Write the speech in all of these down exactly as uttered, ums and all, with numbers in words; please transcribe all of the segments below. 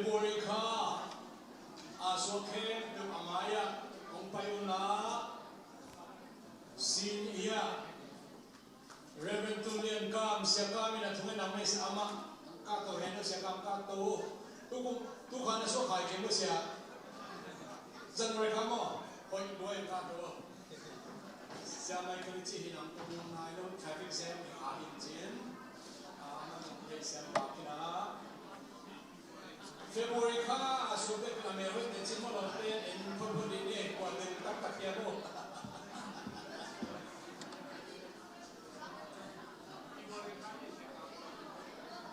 February kha a suak khempeuh a mai-ah hong pai unla, sin i-ah Reverend Tun Lian Kam, Sia Kam in a thungen a mei sia amah. Ka to hen, Sia Kam ka to. Tu, tu kha na suak khai kei mu sia. January kha maw? Hoih duai ka to. Sia mai ka li ci hi nang tu nai lo traffic jam a in cin. A, a man hei sia ka kina. February kha a suak te pin a mel hoih te cin maw lo te in phun phun di ni kua den tak tak kia bo.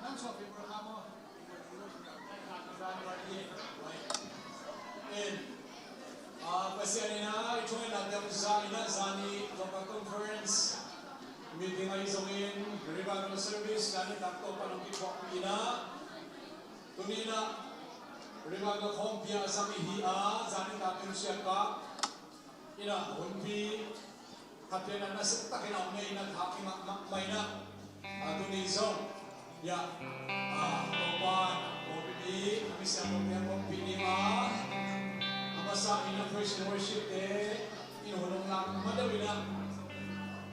Nang suak February kha maw? January. In. Ah, Pasian in a i thungetna te hong za in a zani local conference meeting ahi zongin revival service zani tak Topa nong kithuahpih in a. Tuni in a revival khawmpi ah zang i hi a, zani tak in siakka in a hunpi khat pian a nasia takin a om ngei in a thak hi mahmah in a, a, tuni zong, ya, a, Topa in a pawlpi, a misiangtho te a pawlpi ni ma, a masa in a praise and worship te in hun hong lak ma deuh in a,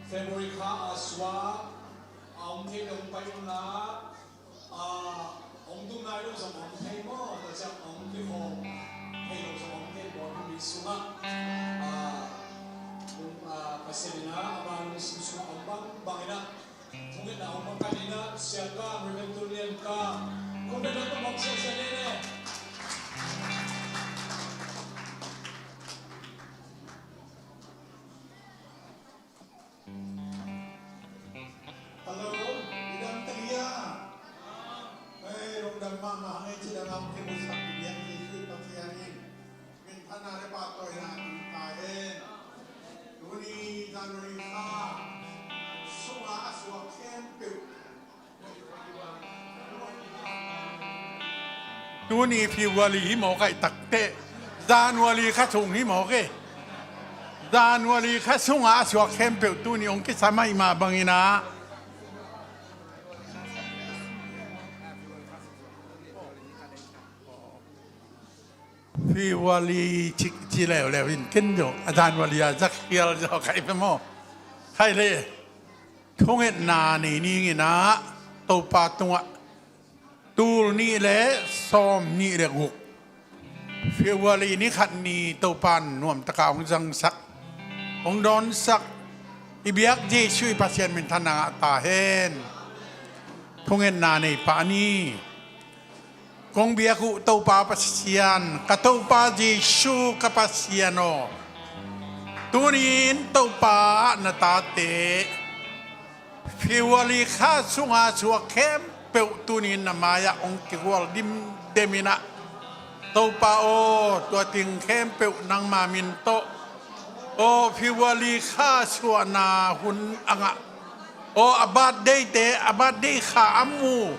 February kha a suak a om thei dong pai unla, a, hong tung nai lo zong om thei maw? Tua ciang hong kikhawm thei lo zong om thei bawl hong mi sungah, a, hong, a, Pasian in a, a ban hong sim sungah om bang bang in a, thungetna hong makan in a, sia ka, Reverend Tun Lian ka, kong pen na tung hong sia sia ne ne. Hello, i dam tak hia? Hei, lungdam mahmah hang ei, cidam a hong kimusak i biak Jesu i Pasian in minthanna le pahtawina tun ta hen. Tuni January kha sungah a suak khempeuh. Tuni February hi mawk a, i takteh January kha sung hi mawk e. January kha sungah a suak khempeuh tuni hong kisam ahih mah bangin a, February ci, ci leuleu in ken zong a January a zak hial zaw khai pe maw? Khai le thungetna nei ning in a, Topa tungah tul nih le sawm nih le guk February ni khat ni Topa in nuamtaka hong zangsak, hong dawnsak i biak Jesu i Pasian minthanna ngah ta hen. Thungetna nei pah ni. Kong biak uh Topa Pasian, ka Topa Jesu ka Pasian aw, tuni in Topa na tate February kha sunga suak khempeuh tuni in na mai-ah hong kigual dimdem in ah, Topa aw, tua ting khempeuh nangma min tawh. Aw, February kha suahna hun a ngah, aw, a birthday te, a birthday kha a mu,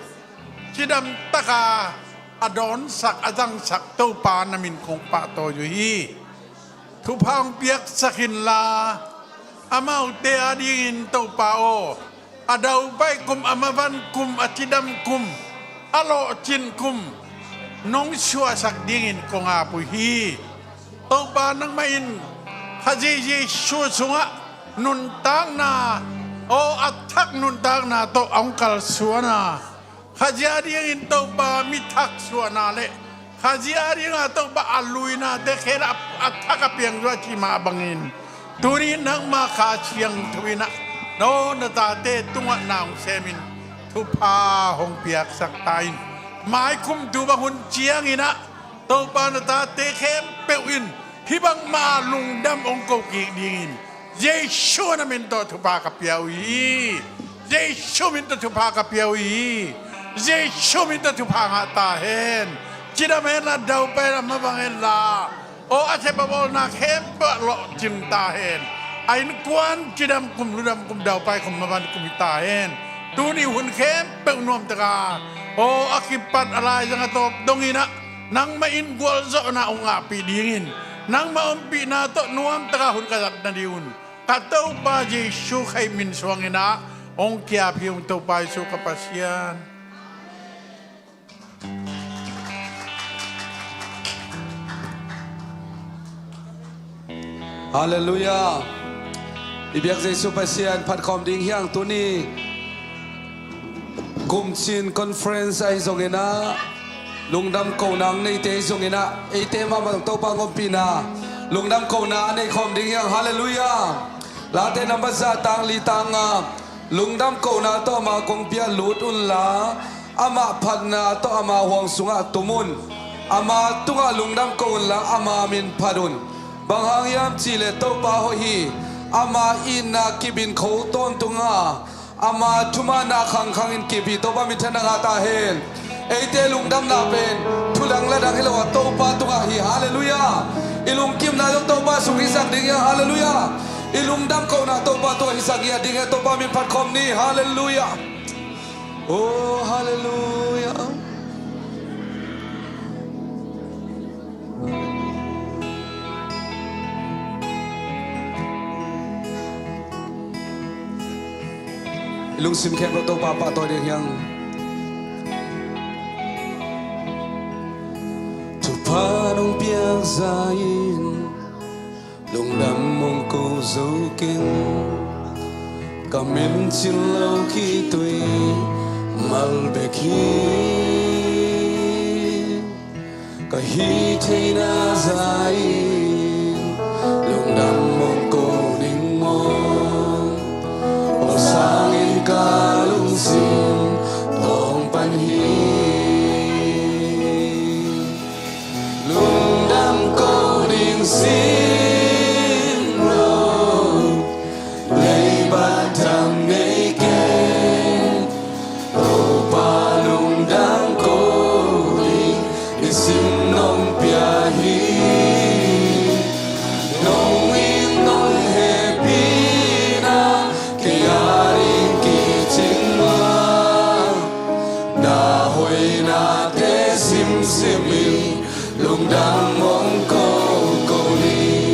cidam taka a dawnsak, a zangsak Topa na min kong pahtawi uh hi. Thupha hong piaksak inla, amaute adingin Topa aw, a daupai kum, a maban kum, a cidam kum, a lawhcin kum nong suahsak dingin kong ap uh hi. Topa nangmah in Khazih Jesu sungah nuntakna, aw, a thak nuntakna tawh a hong kalsuan a, Khazih adingin Topa mi thak suahna le Khazih adinga Topa a luinate khel a, a thak a piang zua ci mah bangin, tuni nangma Kha Siangtho in ah, no, na tate tungah na hong semin thupha hong piaksak ta in. Mai kum tu bang hun ciangin ah Topa na tate khempeuh in hih bangmah lungdam hong ko kik dingin Jesu na min tawh thupha ka pia uh hi. Jesu min tawh thupha ka pia uh hi. Jesu min tawh thupha ngah ta hen. Cidam hen la, daupai la, maban hen la, aw, a thep a bawlna khempeuh ah lawhcing ta hen. A innkuan cidam kum, ludam kum, daupai kum, maban kum hi ta hen. Tuni hun khempeuh nuamtaka, aw, a kipat a laizang a tawp dongin ah nangmah in gualzawhna hong ngahpih dingin, nangmah ompihna tawh nuamtaka hun ka zat nadingun ka Topa Jesu Khazih min suangin ah hong ki-ap hi ung, Topa Jesu ka Pasian. Halleluiah. I biak Jesu Pasian phatkhawm ding hiang tuni. Kumcin conference ahi zongin ah, lungdam kohna ang neite ahi zongin ah, eite mahmah zong Topa hong ompihna, lungdam kohna a neikhawm ding hiang. Halleluiah. Late nambat za, tang li, tang nga. Lungdam kohna tawh ama kongpi ah lut unla, ama phatna tawh ama huang sungah tum un. Ama tungah lungdam ko unla, ama min phat un. Bang hang hiam cihleh Topa hoih hi. Ama itna kip in kho tawntung a, ama thumanna khangkhang in kip hi. Topa minthanna ngah ta hen. Eite lungdamna pen thu dang la dang hi lo a, Topa tungah hi. Halleluiah. I lungkimna zong Topa sung hisak ding hi a. Halleluiah. I lungdam kohna Topa tungah hisak hi a, ding hi a. Topa min phatkhawm ni. Halleluiah. Oh, halleluiah. I lungsim khempeuh Topa pahtawi ding hiang. Thupha nong piak za-in lungdam hong ko zo keng. Ka min cin lo khitui mal bek hi. Ka hih theihna za-in lungdam hong ko ning maw? Aw sangin ka lungsim tawng pan hi. Lungdam ko ning sin lo, leibat dang nei keng. Topa lungdam ko ding i sim nong pia hi. Nong it nong hehpihna kei a ding kicing mah. Na hoihnate simsim in lungdam hong ko ko ni.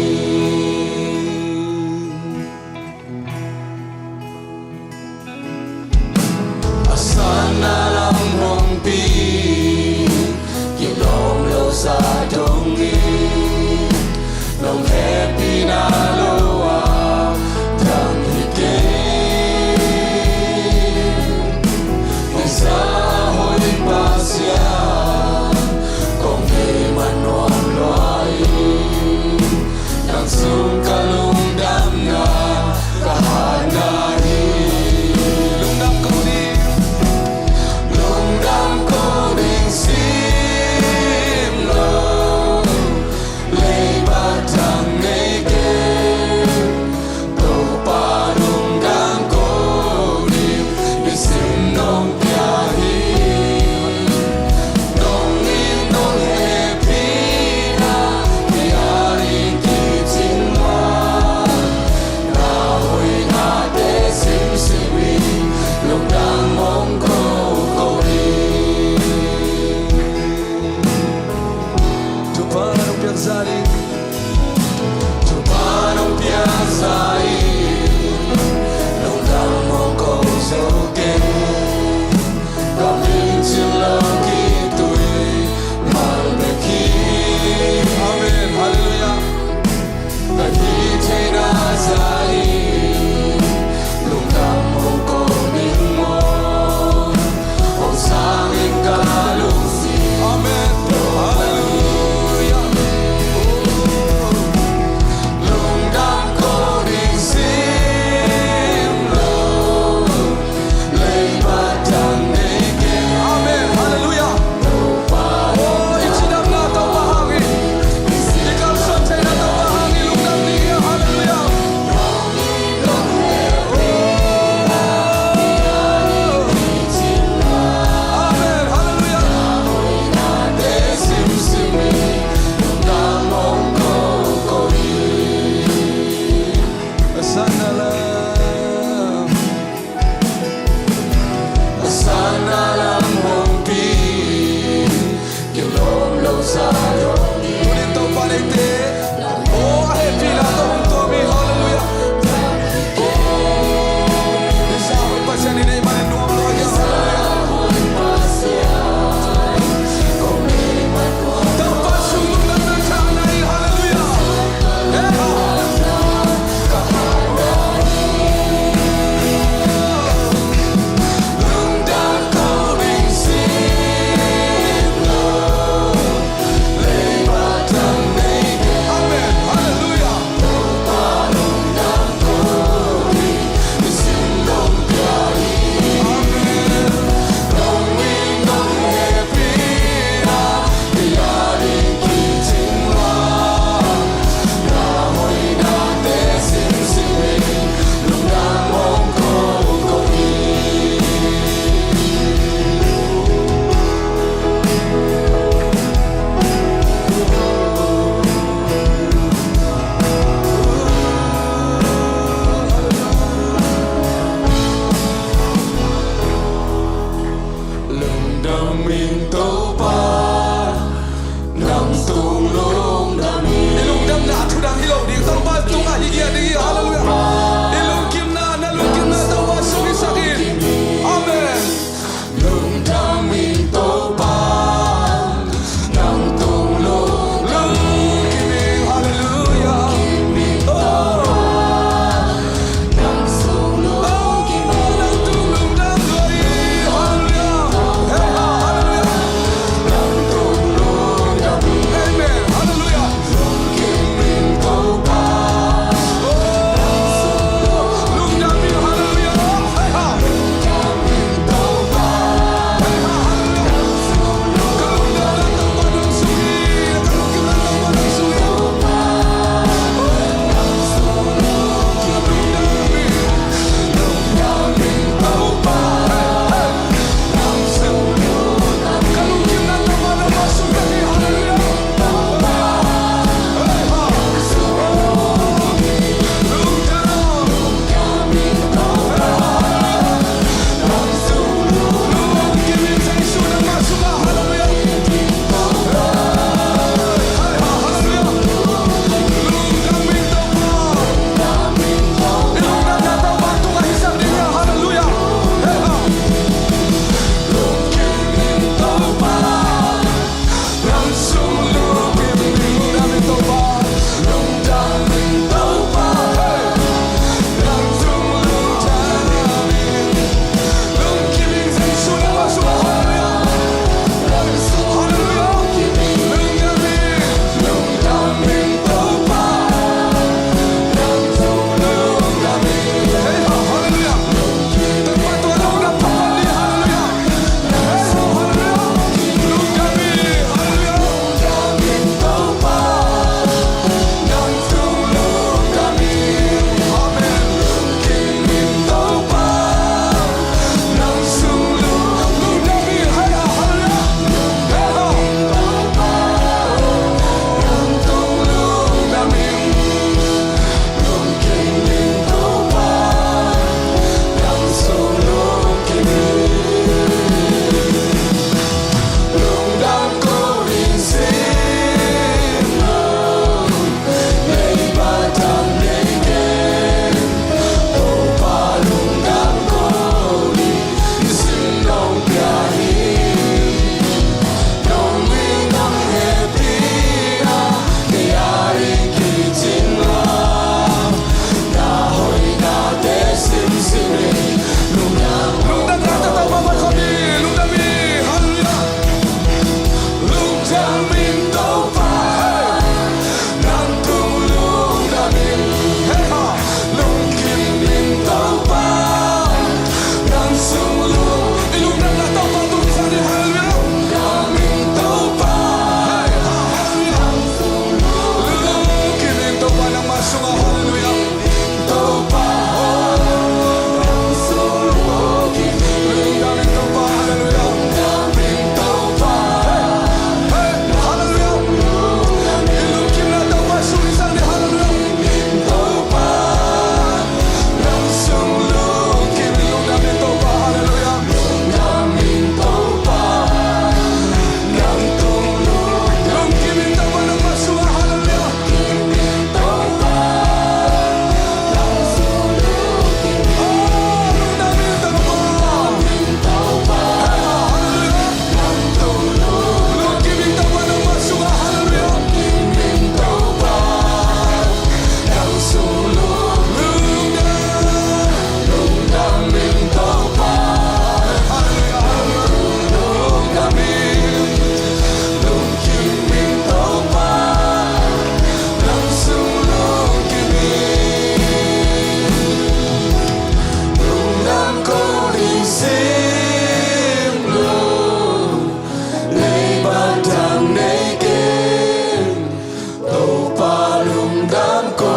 Topa lungdam ko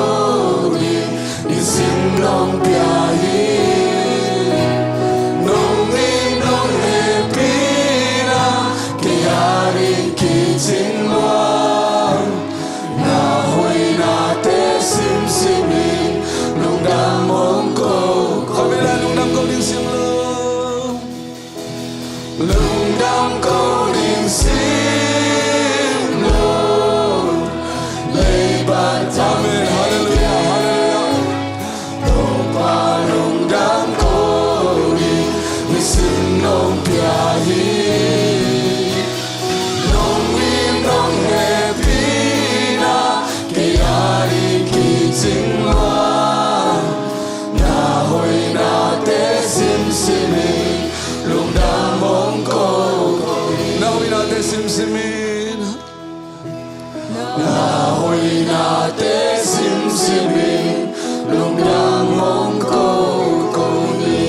ding i simlong pia hi. Nong it nong hehpihna kei a ding kicing lua. Na hoihnate simsimin lungdam hong ko. Khaw bel a lungdam ko ding simlong. Lungdam ko ding simlong. Leiba. Amen. Halleluiah, halleluiah. Topa lungdam ko ding i simlong pia hi. Nong it nong hehpihna kei a ding kicing lua. Na hoihnate simsimin lungdam hong ko. Na hoihnate simsimin. Na hoihnate simsimin lungdam hong ko ko ni.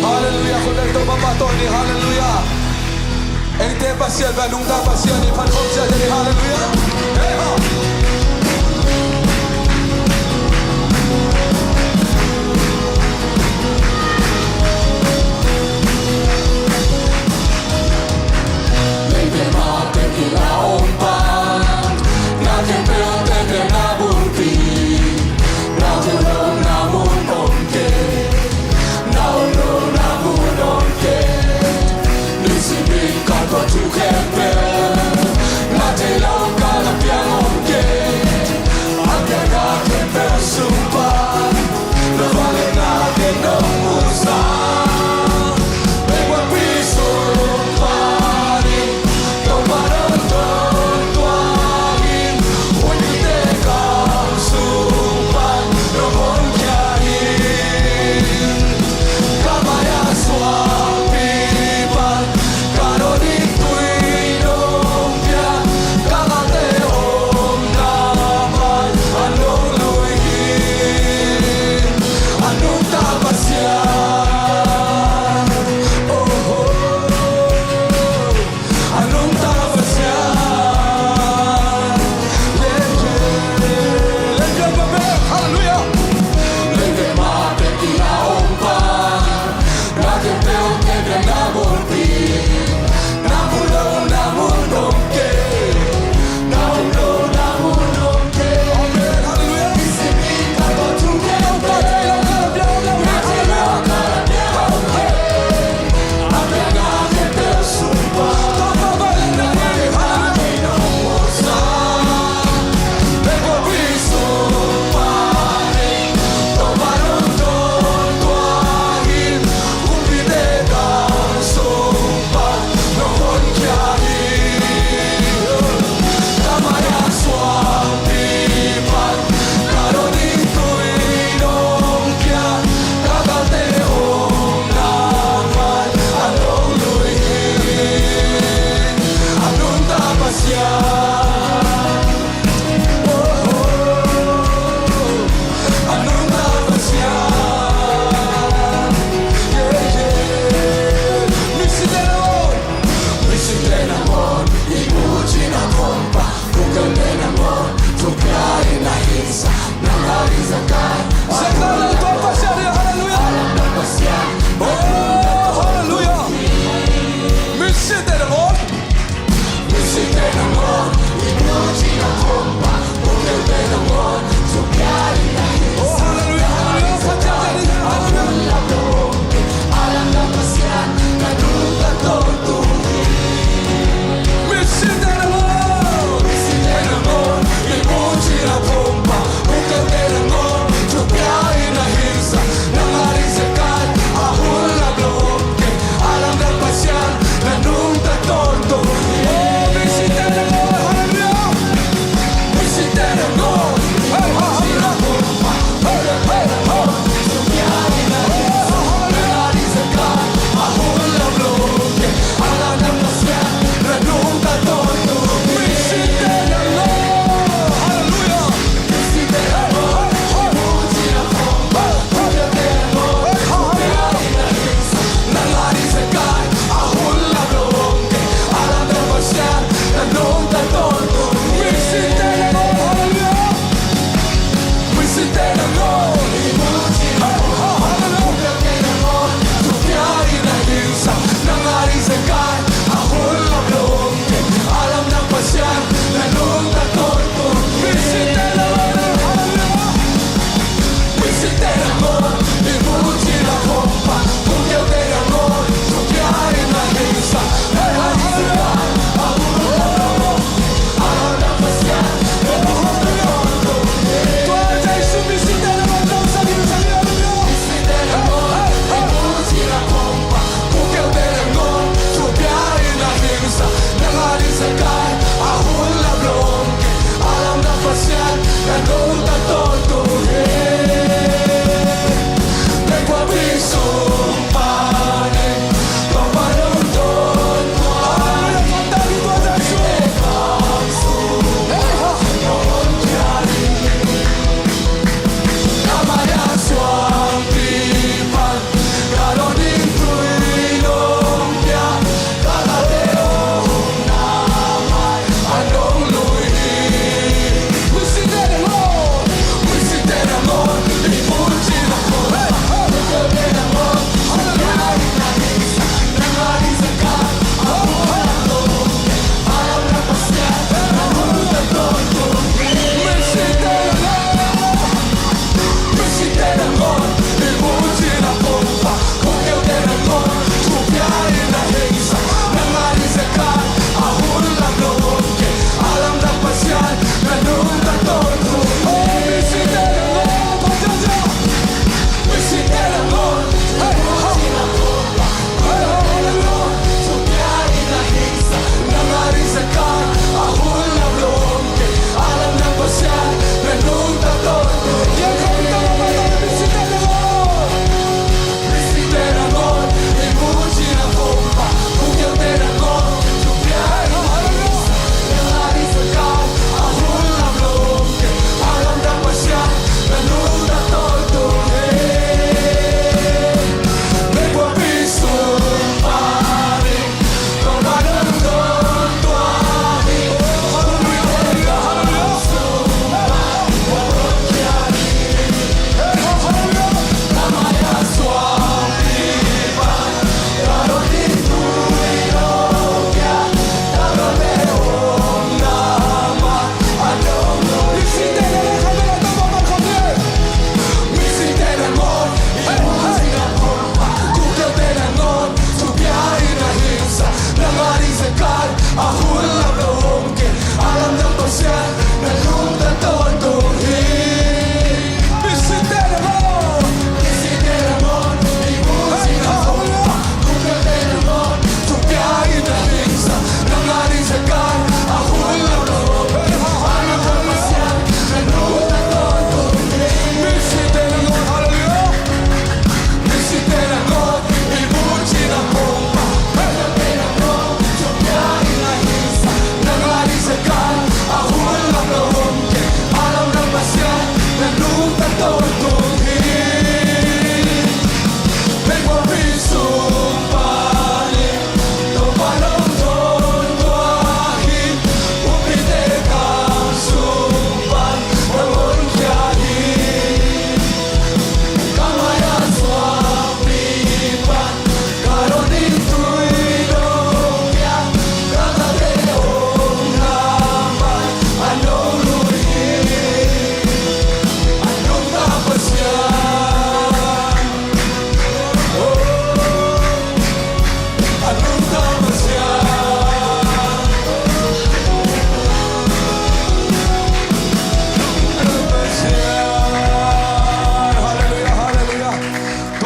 Halleluiah. Khut beng Topa pahtawi ni. Halleluiah. Eite Pasian bel a nungta Pasian hi. Phat khawm sia ni. Halleluiah. Hey ho.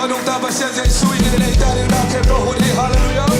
Tua nungta Pasian Jesuh in ei ta ding na khem lo hun hi. Halleluiah.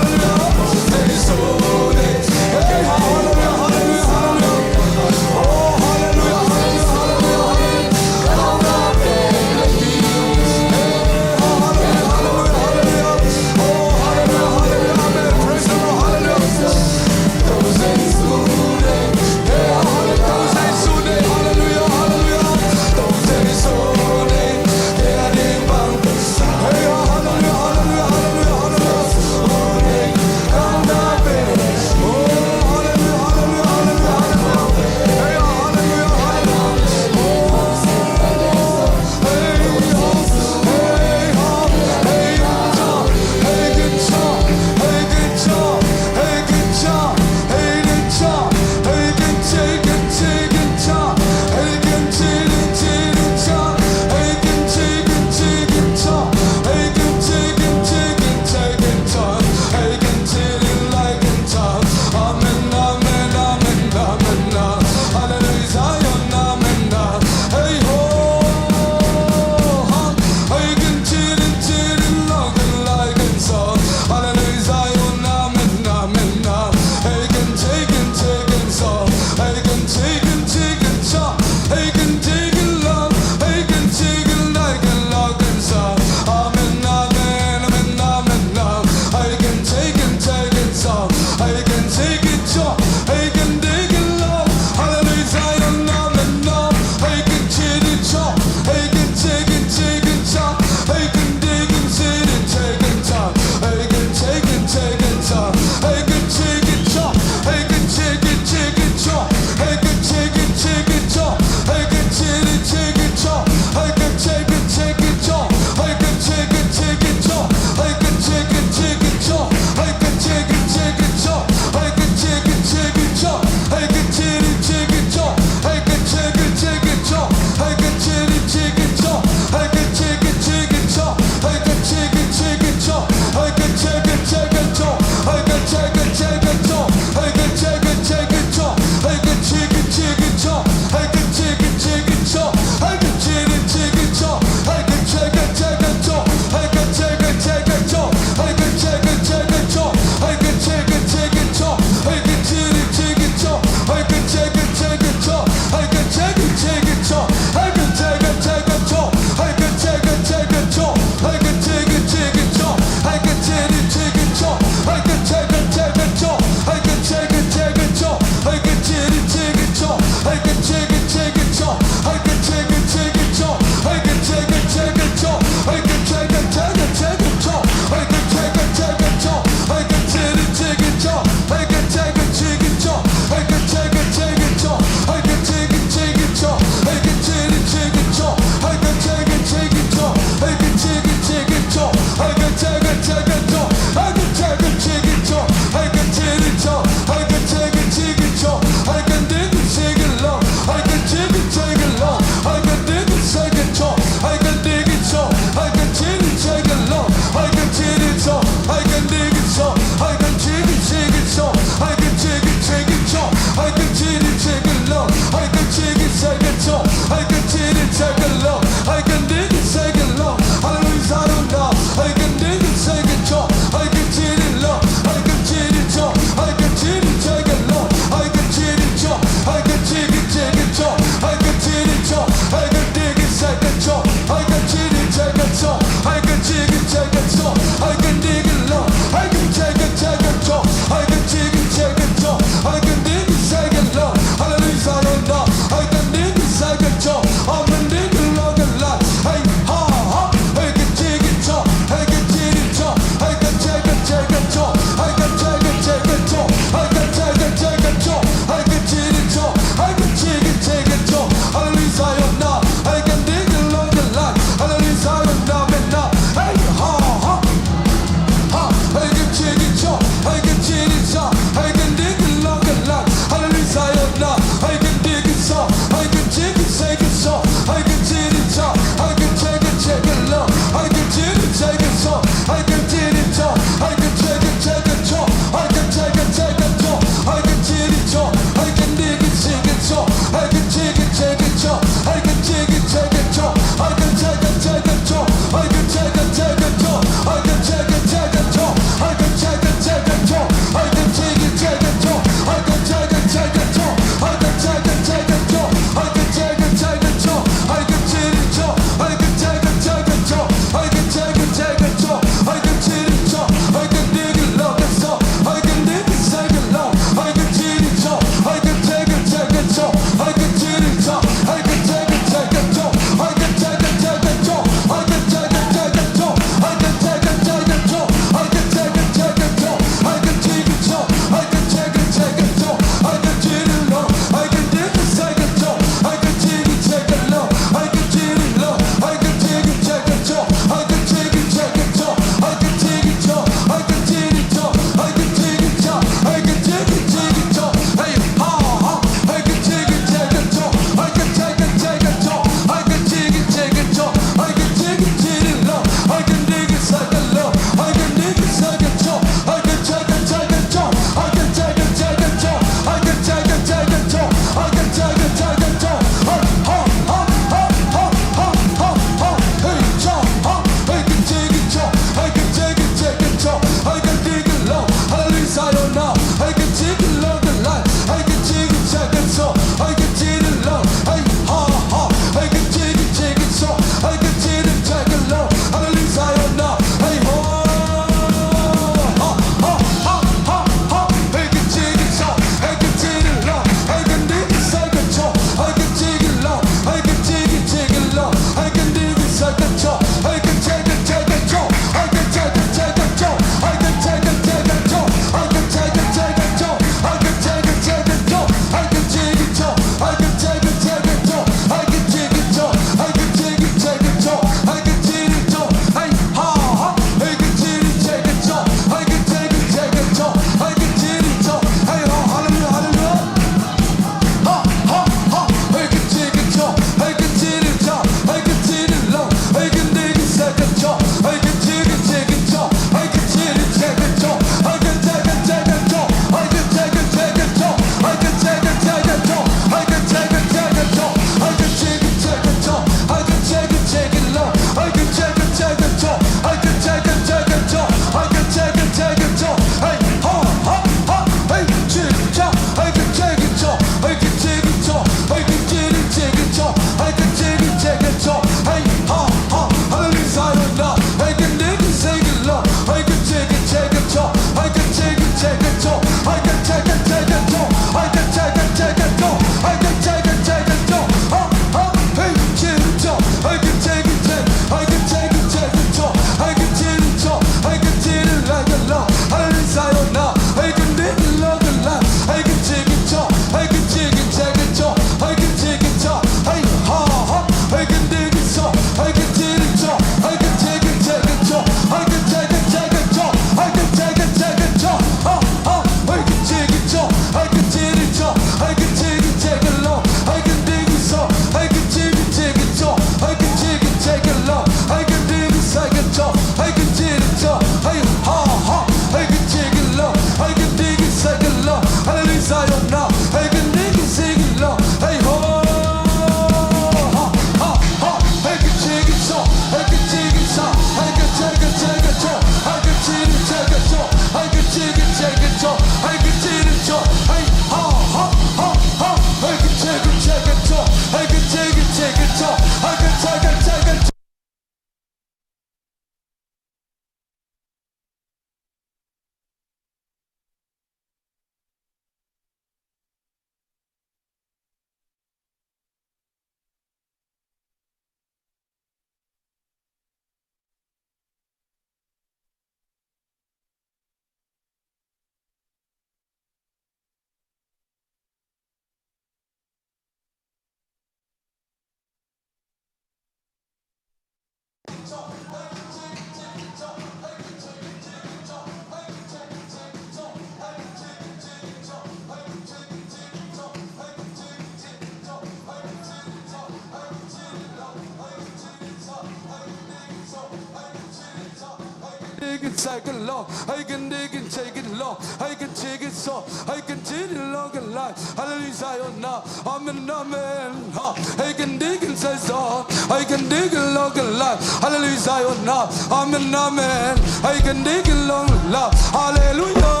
They can take it long, I can, they can take it long, I can take it so, I can take it long and life. Hallelujah, Zion now. Amen, amen. Ha. Hei kan dik in sai zaw, hei kan dik in lo kan lai. Hallelujah, Zion na. Amen, amen. Hei kan dik in lo la. Hallelujah.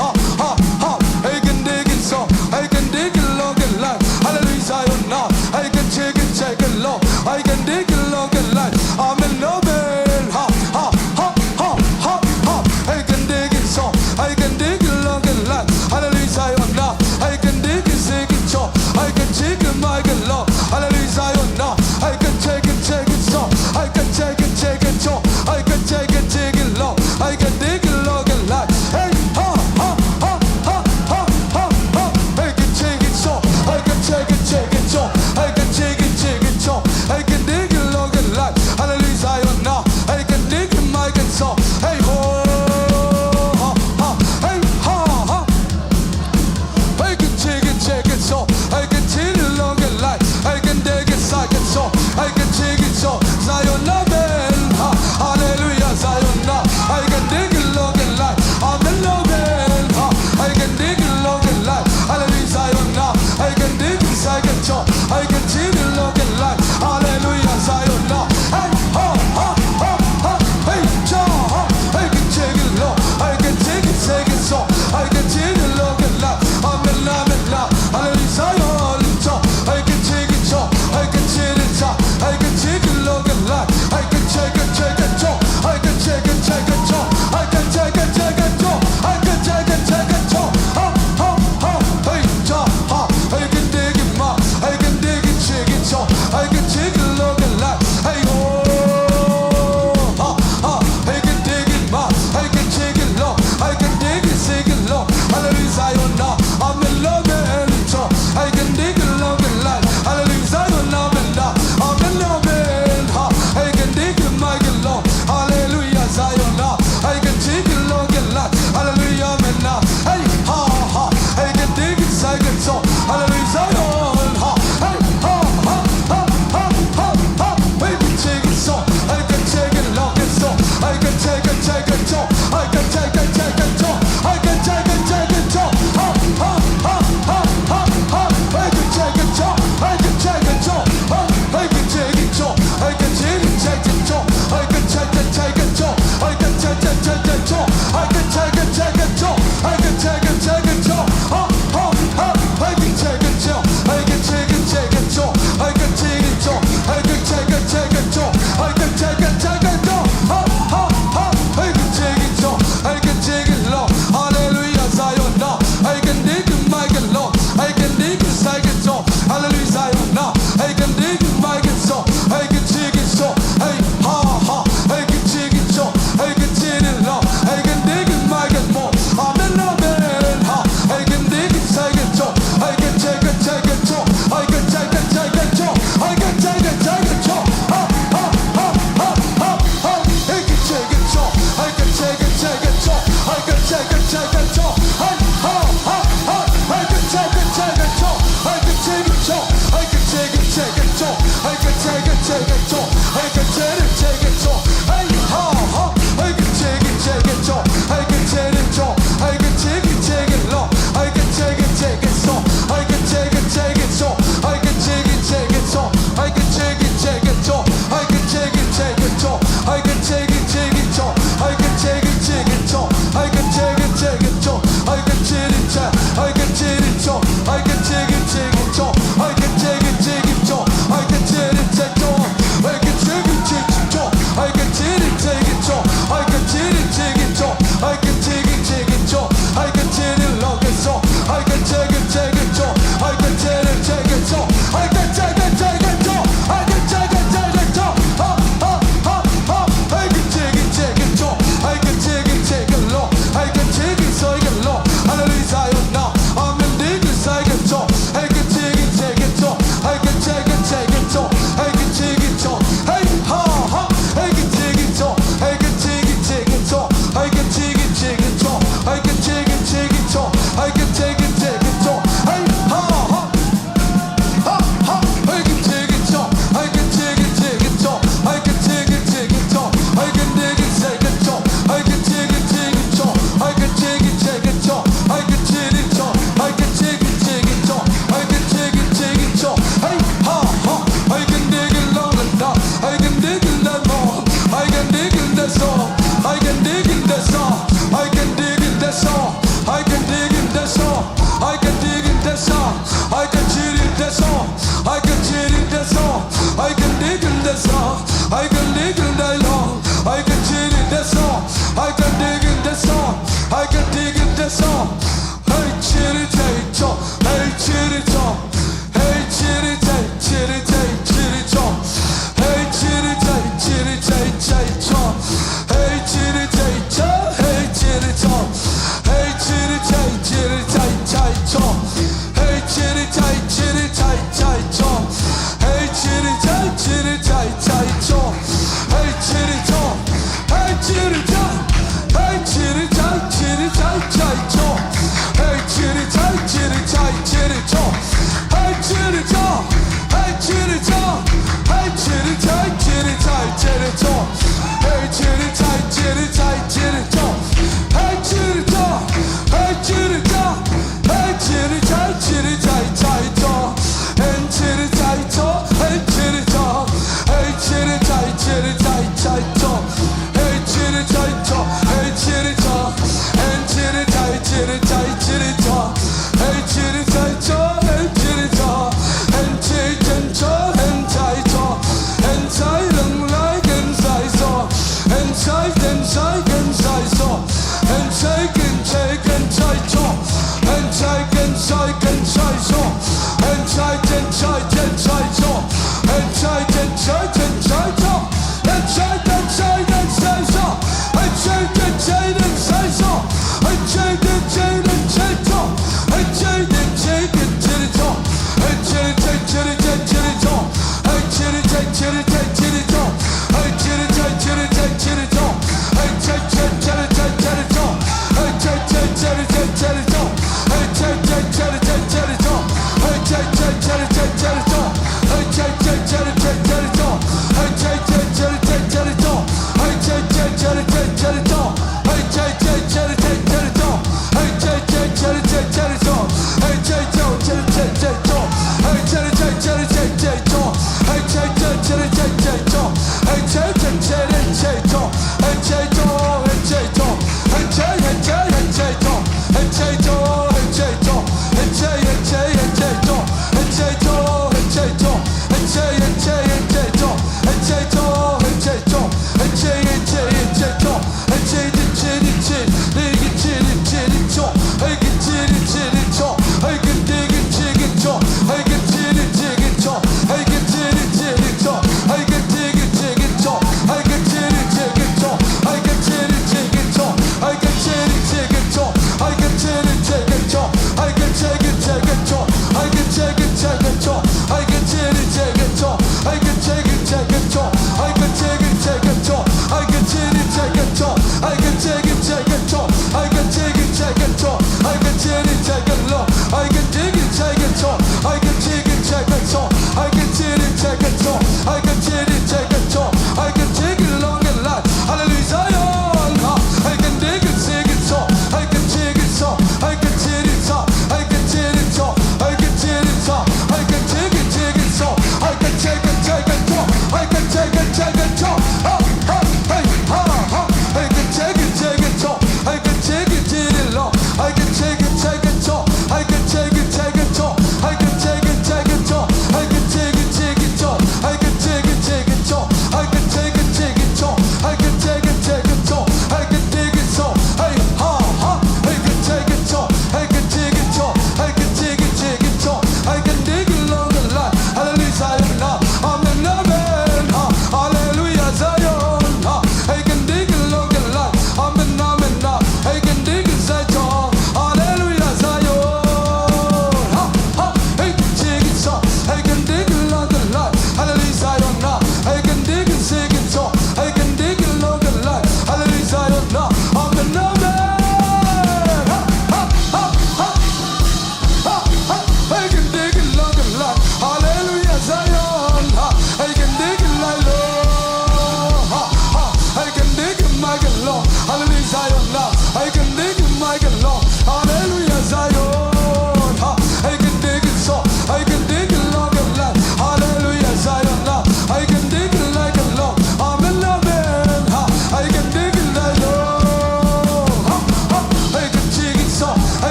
Ha, ha, ha. Hei kan dik in so, hei kan dik in lo kan lai. Hallelujah, Zion na. Hei kan chik in chik in lo, hei kan dik in lo kan lai. Amen, amen. Ha, ha, ha, ha, ha, ha. Hei kan dik in so, hei kan dik in lo kan lai. Hallelujah, Zion na. Hei kan dik in sik in cho, hei kan chik in mai kan lo. Hallelujah, Zion na. Hei kan chik in chik in so, hei kan chik in chik in cho, hei kan chik in chik in lo, hei kan dik in lo kan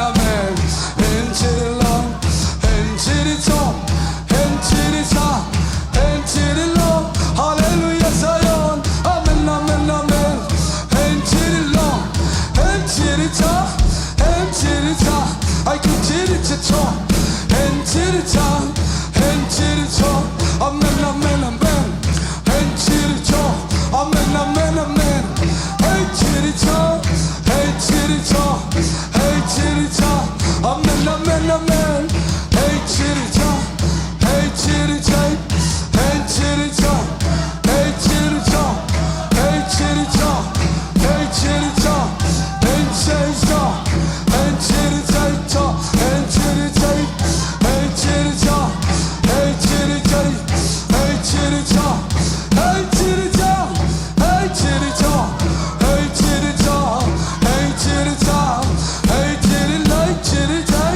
Amen. Hallelujah, Zion. Amen, amen, amen. Hallelujah. Hallelujah. Hallelujah. Amen, amen, amen. Amen, amen, amen. Hey, chitty chop. Hey, chitty chop. Hey, chitty chop. Amen, amen, amen. Hey, chitty chop. Hey, chitty chop. Hey, chitty chop. Hey, chitty chop. Hey, chitty chop. Hey, chitty chop. Hey, chitty chop. Hey, chitty chop. Hey, chitty chop. Hey, chitty chop. Hey, chitty chop. Hey, chitty chop. Hey, chitty chop. Hey, chitty chop. Hey, chitty chop. Hey, chitty chop. Hey, chitty like chitty chop.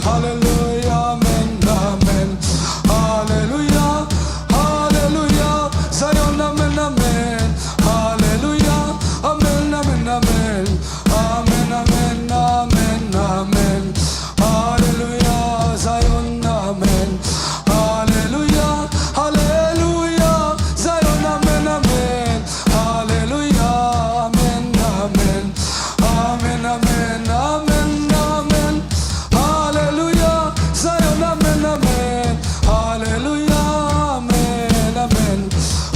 Hallelujah, amen, amen. Hallelujah, hallelujah. Zion, amen, amen. Hallelujah, amen, amen, amen. Amen, amen, amen, amen. Hallelujah, Zion, amen. Hallelujah, hallelujah, Zion, amen, amen. Hallelujah, amen, amen. Amen, amen, amen, amen. Hallelujah, Zion, amen, amen. Hallelujah, amen, amen.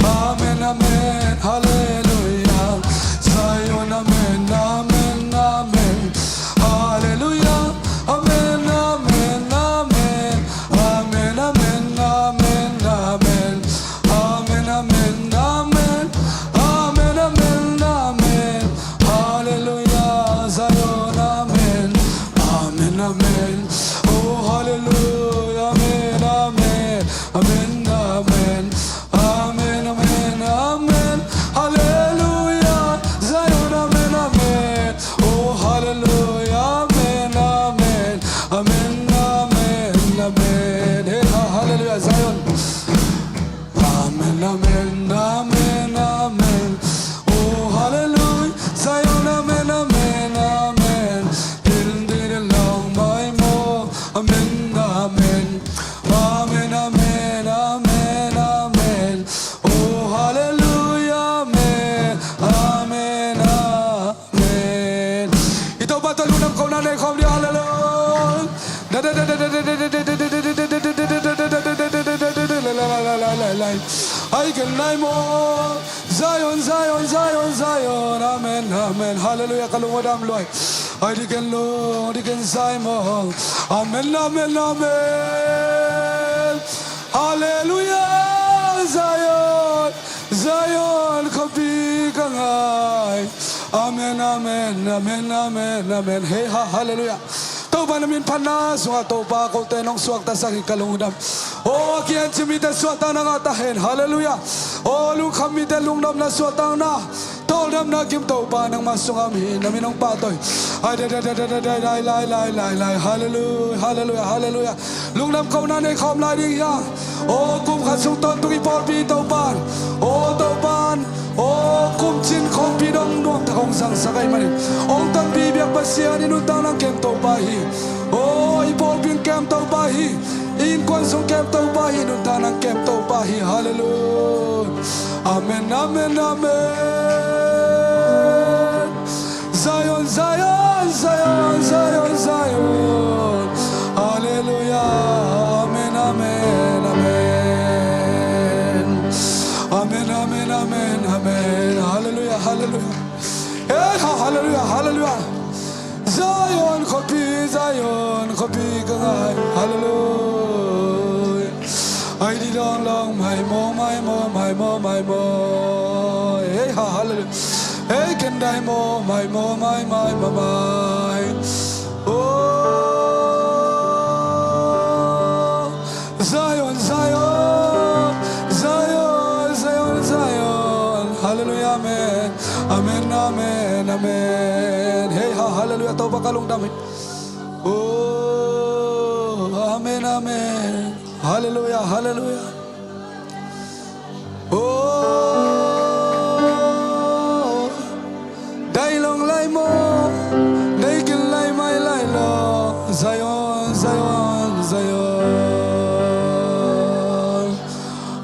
Amen, amen, hallelujah. Zion, amen, amen, amen. Hallelujah, amen, amen, amen. Amen, amen, amen, amen. Amen, amen, amen. Amen, amen, amen. Hallelujah, Zion, amen. Amen, amen. Oh, hallelujah, amen, amen. Amen, amen. Amen, amen, amen. Hallelujah, Zion, amen, amen. Oh, hallelujah, amen, amen. Amen, amen, amen. Hey, ha-, hallelujah, Zion. Amen, amen, amen, amen. Oh, hallelujah, Zion, amen, amen, amen. Dil, dil, long, my, mo. Amen, amen. Amen, amen, amen, amen. Oh, hallelujah, amen, amen, amen. I Topa tawh lungdam kohna nei khawm dih, hallelujah. Ai ken nai maw. Zion, Zion, Zion, Zion. Amen, amen. Hallelujah, ka lung a dam luai. Ai dih ken lung, dih ken zai maw. Amen, amen, amen. Hallelujah, Zion, Zion, khuapi ka ngai. Amen, amen, amen, amen, amen. Hei ha, hallelujah. Topa na min phatna sungah Topa kote nong suaktasak hi, ka lungdam. Oh, a kihencip mite suahtakna ngah ta hen. Hallelujah. Oh, lungkham mite lungdamna suahtakna, tawldamna kim, Topa nangmah sungah om hi, na min hong pahtawi. Ai, dai, dai, dai. Hallelujah, hallelujah, hallelujah. Lungdam kohna nei khawm lai ding hi hang. Oh, kum khat sung tawntung i pawlpi Topa. Oh, Topa. Oh, kum cin khawmpi dong nuam tak hong zangsak ahih manin, hong tonpih biak Pasian i nuntakna kem Topa hi. Oh, i pawlpi kem Topa hi. I innkuan sung kem Topa hi. Nuntakna kem Topa hi. Hallelujah. Amen, amen, amen. Zion, Zion, Zion, Zion, Zion. Hallelujah. Amen, amen, amen. Amen, amen, amen, amen. Hallelujah, hallelujah. Hey, ha, hallelujah, hallelujah. Zion khuapi, Zion khuapi ka ngai. Hallelujah. Ai di dong dong, mai mo, mai mo, mai mo, mai mo. Hey ha, hallelujah. Hey ken dai mo, mai mo, mai, mai, mai, mai. Oh, Zion, Zion, Zion, Zion, Zion. Hallelujah, amen. Amen, amen, amen. Hey ha, hallelujah. Topa ka lungdam hi. Oh, amen, amen. Hallelujah, hallelujah. Oh, dai long lai mo, dai kin lai mai lai lo. Zion, Zion, Zion.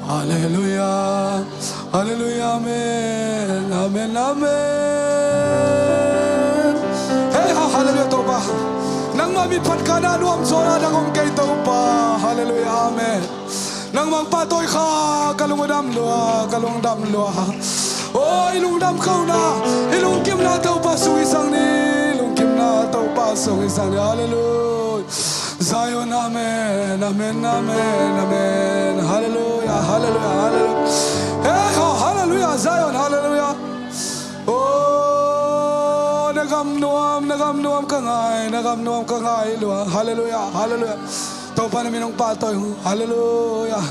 Hallelujah. Hallelujah, amen, amen, amen. Hey ha, hallelujah, Topa. Nangmah min phat ka na nuam zaw na dang om kei, Topa. Hallelujah, amen. Nangmah pahtawi kha, ka lung a dam lua, ka lung dam lua. Oh, i lungdam kohna, i lungkimna Topa sung i zang ni, i lungkimna Topa sung i zang ni. Hallelujah. Zion, amen, amen, amen, amen. Hallelujah, hallelujah, hallelujah. Hey, ha, hallelujah, Zion, hallelujah. Oh, na gam nuam, na gam nuam ka ngai, na gam nuam ka ngai lua. Hallelujah, hallelujah. Topa na min hong pahtawi. Hallelujah.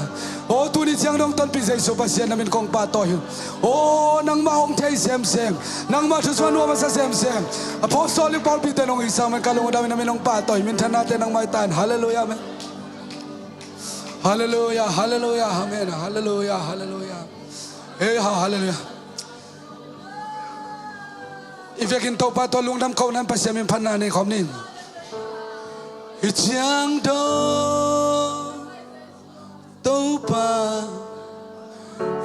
Aw, tuni ciang dong tonpih Jesu Pasian na min kong pahtawi hi. Aw, nangmah hong thei semsem, nangmah thusuah nuam a sa semsem, apostolic pawlpite nong hih sang man ka lungdam in na min hong pahtawi hi. Minthannate nangmah hi ta hen. Halleluiah, amen. Halleluiah, halleluiah, amen. Halleluiah, halleluiah. Ei ha, halleluiah. I vekin Topa tawh lungdam kohna in Pasian min phatna nei khawm ni. Hih ciang dong Topa,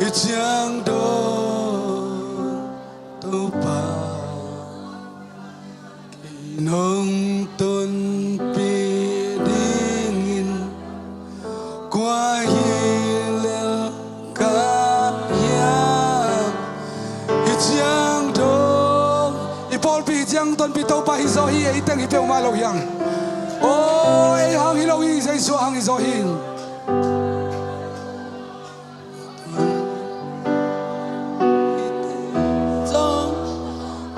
hih ciang dong Topa, kei nong tonpih dingin kua hi lel ka hiam? Hih ciang dong, i pawlpi hih ciang tonpih Topa hi zaw hi, ei teng hi peuhmah lo hi hang. Aw, ei hang hi lo hi, Jesu hang hi zaw hi.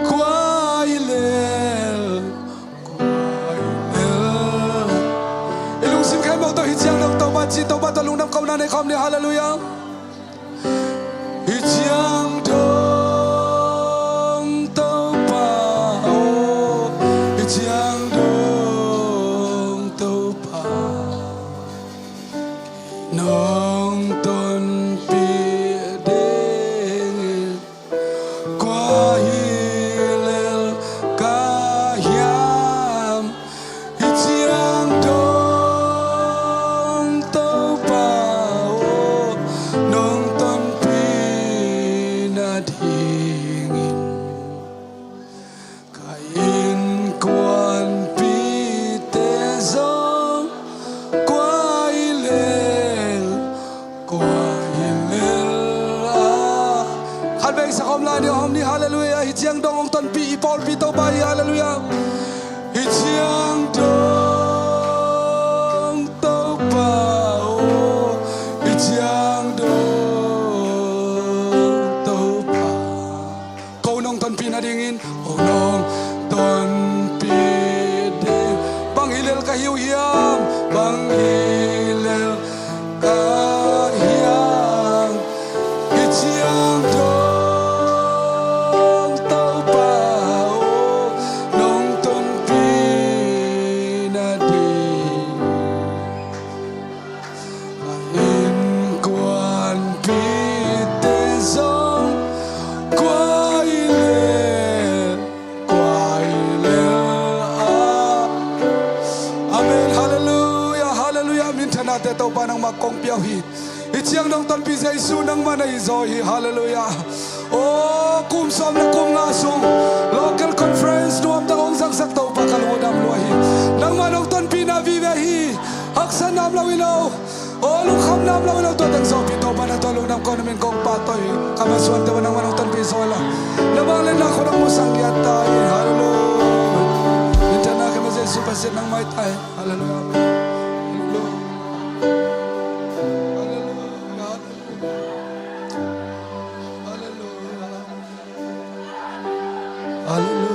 Kua hi lel, kua hi lel. I lungsim khempeuh tawh hih ciang dong Topa ci, Topa tawh lungdam kohna nei khawm ni. Halleluiah. Hih ciang dong Topa, aw, hih ciang dong Topa, nong tonpih dingin kua hi lel ka hiam? Hih ciang dong Topa, aw, nong tonpih nadingin ka innkuanpihte zong kua hi lel, kua hi lel a. Khat vei sa khawm lai ni, hawm ni. Halleluiah. Hih ciang dong hong tonpih i pawlpi Topa hi. Halleluiah. Hih ciang dong Topa, aw, hih ciang dong Topa, ko nong tonpih nadingin, ko nong tonpih ding. Bang hi lel ka hi uh hiam? Bang hi lel ka hiam? Hih ciang dong Topa, aw, nong tonpih nading innkuanpihte zong kua hi lel, kua hi lel a. Amen. Halleluiah, halleluiah. Minthannate Topa nangmah kong pia uh hi. Hih ciang dong tonpih Jesu nangmah na hi zaw hi. Halleluiah. Aw, kum sawm le kum nga sung local conference nuamtak hong zangsak Topa ka lungdam lua hi. Nangmah nong tonpihna vive hi. Haksatna om lo hi lo. Aw, lungkhamna om lo hi lo, tua teng zawhpih Topa na tawh lungdam kohna min kong pahtawi hi. Ka masuante uah nangmah nong tonpih zaw hi lo. Na vangliatna khut hong musak giat ta hi. Halleluiah. Minthanna khempeuh Jesu Pasian nangmah hi ta hi. Halleluiah. Halleluiah.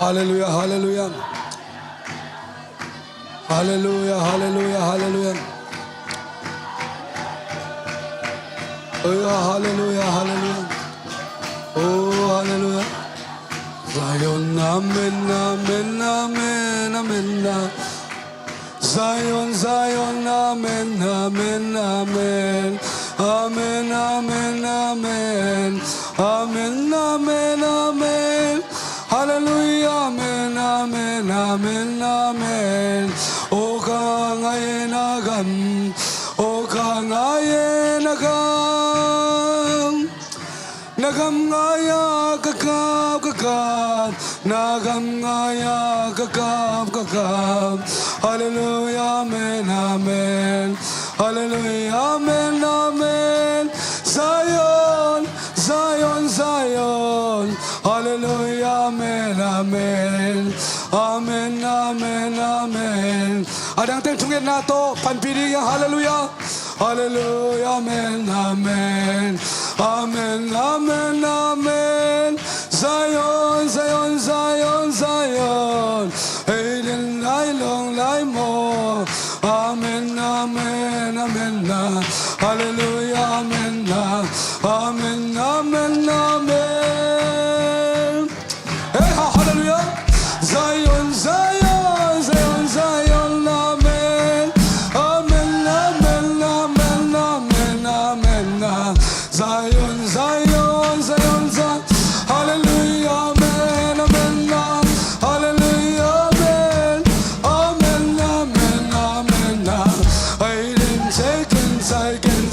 Halleluiah. Halleluiah. Halleluiah. Halleluiah, halleluiah. Halleluiah, halleluiah, halleluiah. Oh, halleluiah, halleluiah. Oh, halleluiah. Zion, amen, amen, amen, amen. Zion, Zion, amen, amen, amen. Amen, amen, amen. Amen, amen, amen. Halleluiah, amen, amen, amen, amen. O ka ngai na gam, o ka ngai na gam. Na gam ngai-a ka kap, ka kap. Na gam ngai-a ka kap, ka kap. Halleluiah, amen, amen. Halleluiah, amen, amen. Zion, Zion, Zion. Halleluiah, amen, amen. Amen, amen, amen. A dang teng thungetna tawh panpih ding hi hang. Halleluiah. Halleluiah, amen, amen. Amen, amen, amen. Zion, Zion, Zion, Zion. Hei den lai long lai maw. Amen, amen, amen na. Halleluiah, amen na. Amen, amen, amen. Hey, ha, halleluiah. Zion, Zion, Zion, Zion, amen. Amen, amen, amen, amen, amen, ah. Zion, Zion, Zion, Zion. Halleluiah, amen, amen, ah. Halleluiah, amen. Amen, amen, amen, ah. Hey, then take and take and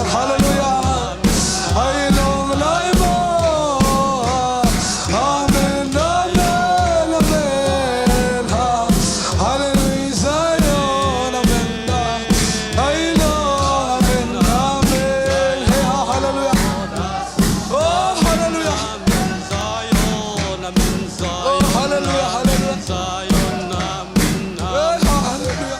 Halleluia. Hei long lai maw. Amen, amen, amen. Halleluia, Zion, amen. Hei long, amen, amen. Hei, halleluia. Oh, halleluia. Oh, halleluia, halleluia. Hei, halleluia.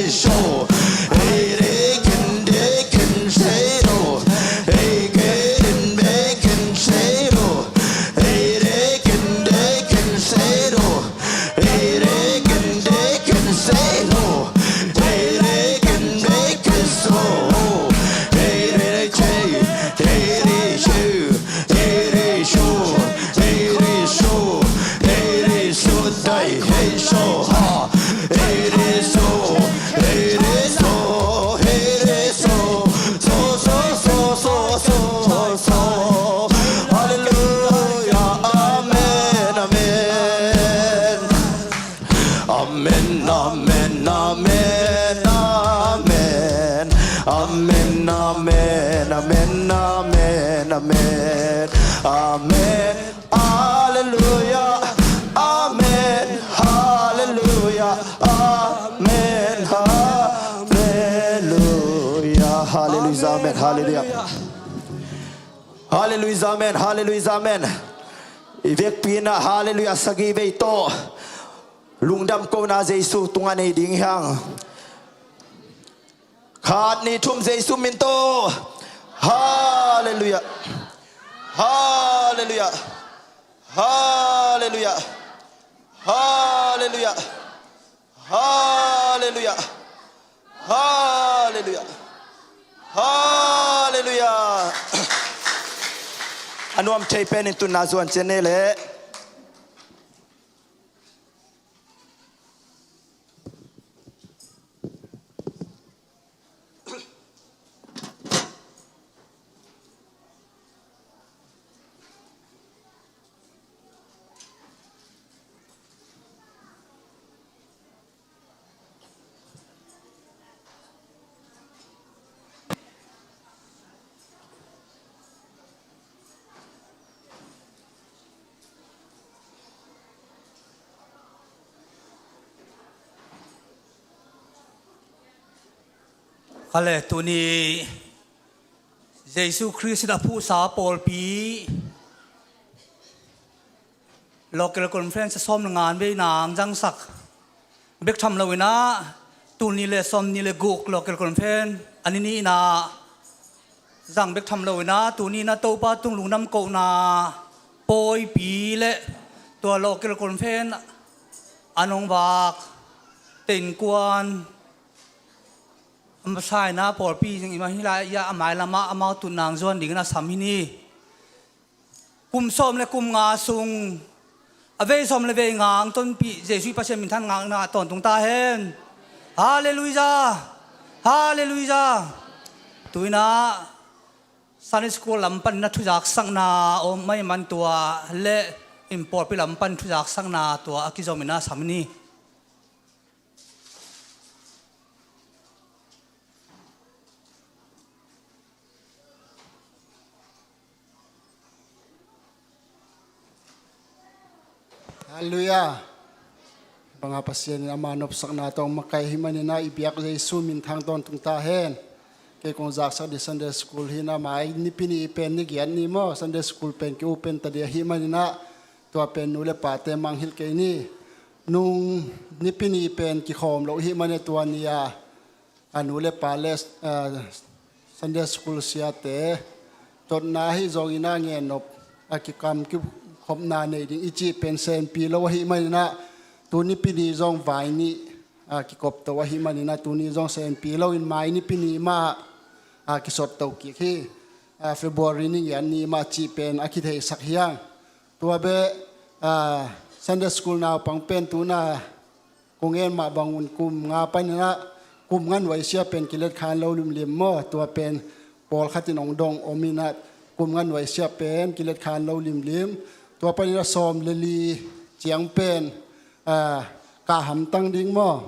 Hey, they can, they can say no. Hey, can, they can say no. Hey, they can, they can say no. Hey, they can, they can say no. Hey, they can, they can so. Hey, they say, hey, they say, hey, they so, hey, they so, hey, they so, hey, so, ha. Hey, they so, hey, they so, hey, they so, so, so. Hallelujah, amen, amen. Amen, amen, amen, amen. Amen, amen, amen, amen, amen. Amen. Hallelujah. Amen. Hallelujah. Amen. Hallelujah. Hallelujah. Amen. Hallelujah. Hallelujah. Amen. Hallelujah. Amen. I vekpi in ah hallelujah sagih vei tawh lungdam kohna Jesu tungah nei ding hi hang. Khat, nih, thum, Jesu min tawh. Hallelujah. Hallelujah. Hallelujah. Hallelujah. Hallelujah. Hallelujah. Hallelujah. A nuam thei pen in tunna zuan cian nei leh. Kha le, tuni Jesu Khrist in a phuhsa pawlpi local conference sawm le nga in vei nang zangsak bek tham lo in ah, tul nih le sawm nih le guk local conference a ni nih in ah zang bek tham lo in ah, tuni in ah Topa tung lungdam kohna pawipi le tua local conference a nong vak te innkuan a masa in ah pawlpi zing i mah hi lai ah, a mailam ah amau tun nang zuan ding in a sam hi ni. Kum sawm le kum nga sung a vei sawm le vei nga ang tonpih Jesu i Pasian minthan ngakna tawntung ta hen. Hallelujah. Hallelujah. Tu in ah Sunday school lam pan in ah thuzaksakna om mai man tua le in pawlpi lam pan thuzaksakna tua a kizom in ah sam ni. Hallelujah. Banga Pasian in ama nopsakna tawh makai hi man in ah i biak Jesu minthang tawntung ta hen. Kei kong zaksak ding Sunday school hi in ah, mai Nipi ni pen ni giat ni maw, Sunday school pen ki-open ta ding ahih man in ah, tua pen nu le pate mangngilh kei ni. Nung Nipi ni pen kikhawm lo ahih man in ah, tua ni a a nu le pa le, ah, Sunday school siate totna ahi zongin ah ngen nop a kikam kikhopna nei ding i cih pen senpi lo ahih man in ah, tu Nipi ni zong vai nih, ah, kikop to ahih man in ah, tuni zong senpi lo in mai Nipi ni mah, ah, kisot to kik hi. Ah, February ni giat ni mah cih pen a kitheisak hi hang. Tua beh, ah, Sunday school naupang pen tu in ah kong en mah bangun kum nga panin ah kum nga nuaisia pen kilet khan lo limlim maw, tua pen pawlkhat in hong dong om in ah kum nga nuaisia pen kilet khan lo limlim. Tua panin ah sawm le li ciang pen, ah, kah hamtang ding maw.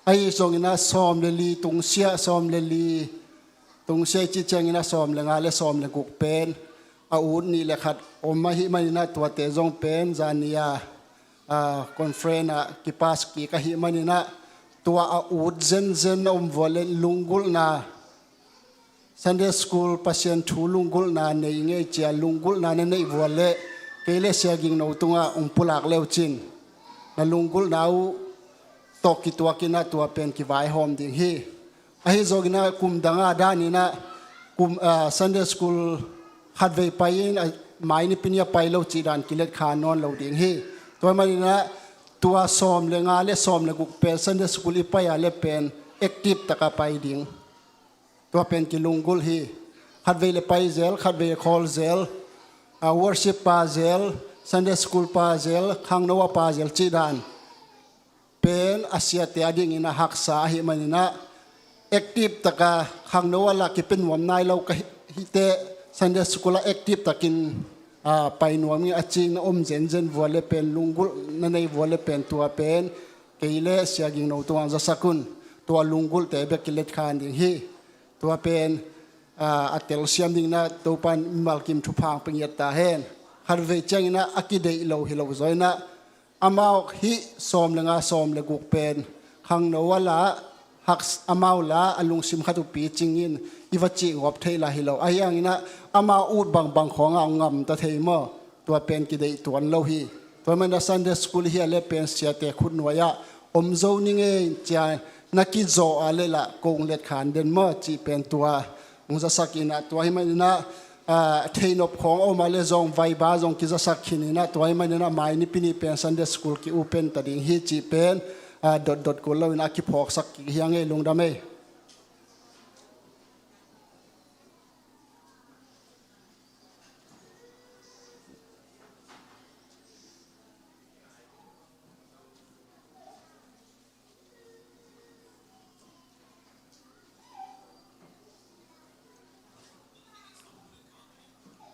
Ahi zongin ah sawm le li tungsiah, sawm le li tungsiah i cih ciangin ah sawm le nga le sawm le guk pen a ut nih le khat om ahih manin ah tuate zong pen zan ni a, ah, conference ah kipas kik ahih manin ah tua a ut zenzen a om vua le lunggulhna, Sunday school Pasian thu lunggulhna nei ngei cia lunggulhna na neih vua le kei le Sia Ging No tungah hong pulak leu cin na lunggulhna uh tawh kituakin ah tua pen kivaihawm ding hi. Ahi zongin ah kum dang a danin ah kum, ah, Sunday school khatvei pai-in, ah, mai nipi ni a pai lo cih dan kiletkhan nawn lo ding hi. Tua manin ah tua sawm le nga le sawm le guk pen Sunday school i pai a le pen active taka pai ding. Tua pen kilunggulh hi. Khatvei le pai zel, khatvei le khawl zel, ah, worship pa zel, Sunday school pa zel, khangno a pa zel cih dan pen a siate a dingin a haksa ahih manin ah active taka khangno a la kipia nuam nai lo ka hi, hi teh Sunday school ah active takin, ah, pai nuam ing a ci-in na om zenzen vua le pen, lunggulh na nei vua le pen tua pen kei le Sia Ging No tungah zasak un. Tua lunggulhte bek kiletkhan ding hi. Tua pen, ah, a telsiam dingin ah Topa'n mimal kim thupha hong pia ngiat ta hen. Khatvei ciangin ah a kideih lo hi lo zaw in ah amau hih sawm le nga sawm le guk pen khangno a la hak, amau la a lungsim khat uh picingin i va cih ngawp theih lah hi lo. Ahi hangin ah amau ut bangbang khawngah hong ngamta thei maw? Tua pen kideih tuan lo hi. Tua manin ah Sunday school hi a le pen siate khutnuai ah om zo ni ngei, cia na kizawh a le lah kong letkhan den maw cih pen tua hong zasak in ah, tua ahih manin ah, ah, theihnop khawng a om a le zong vaiba zong kizasak khin in ah, tua ahih manin ah mai nipi ni pen Sunday school ki-open ta ding hi cih pen, ah, dotdot kul lo in ah kiphawksak kik hi ing ei, lungdam ei.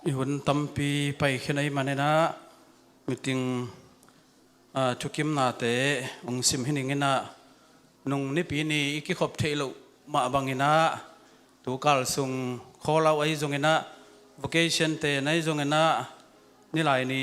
I hun tampi pai khin ahih manin ah meeting, ah, thukimnate hong sim hi ning in ah, nung nipi ni i kikhop theih loh mah bangin ah tukal sung call out ahi zongin ah, vacation te na hi zongin ah, nilai ni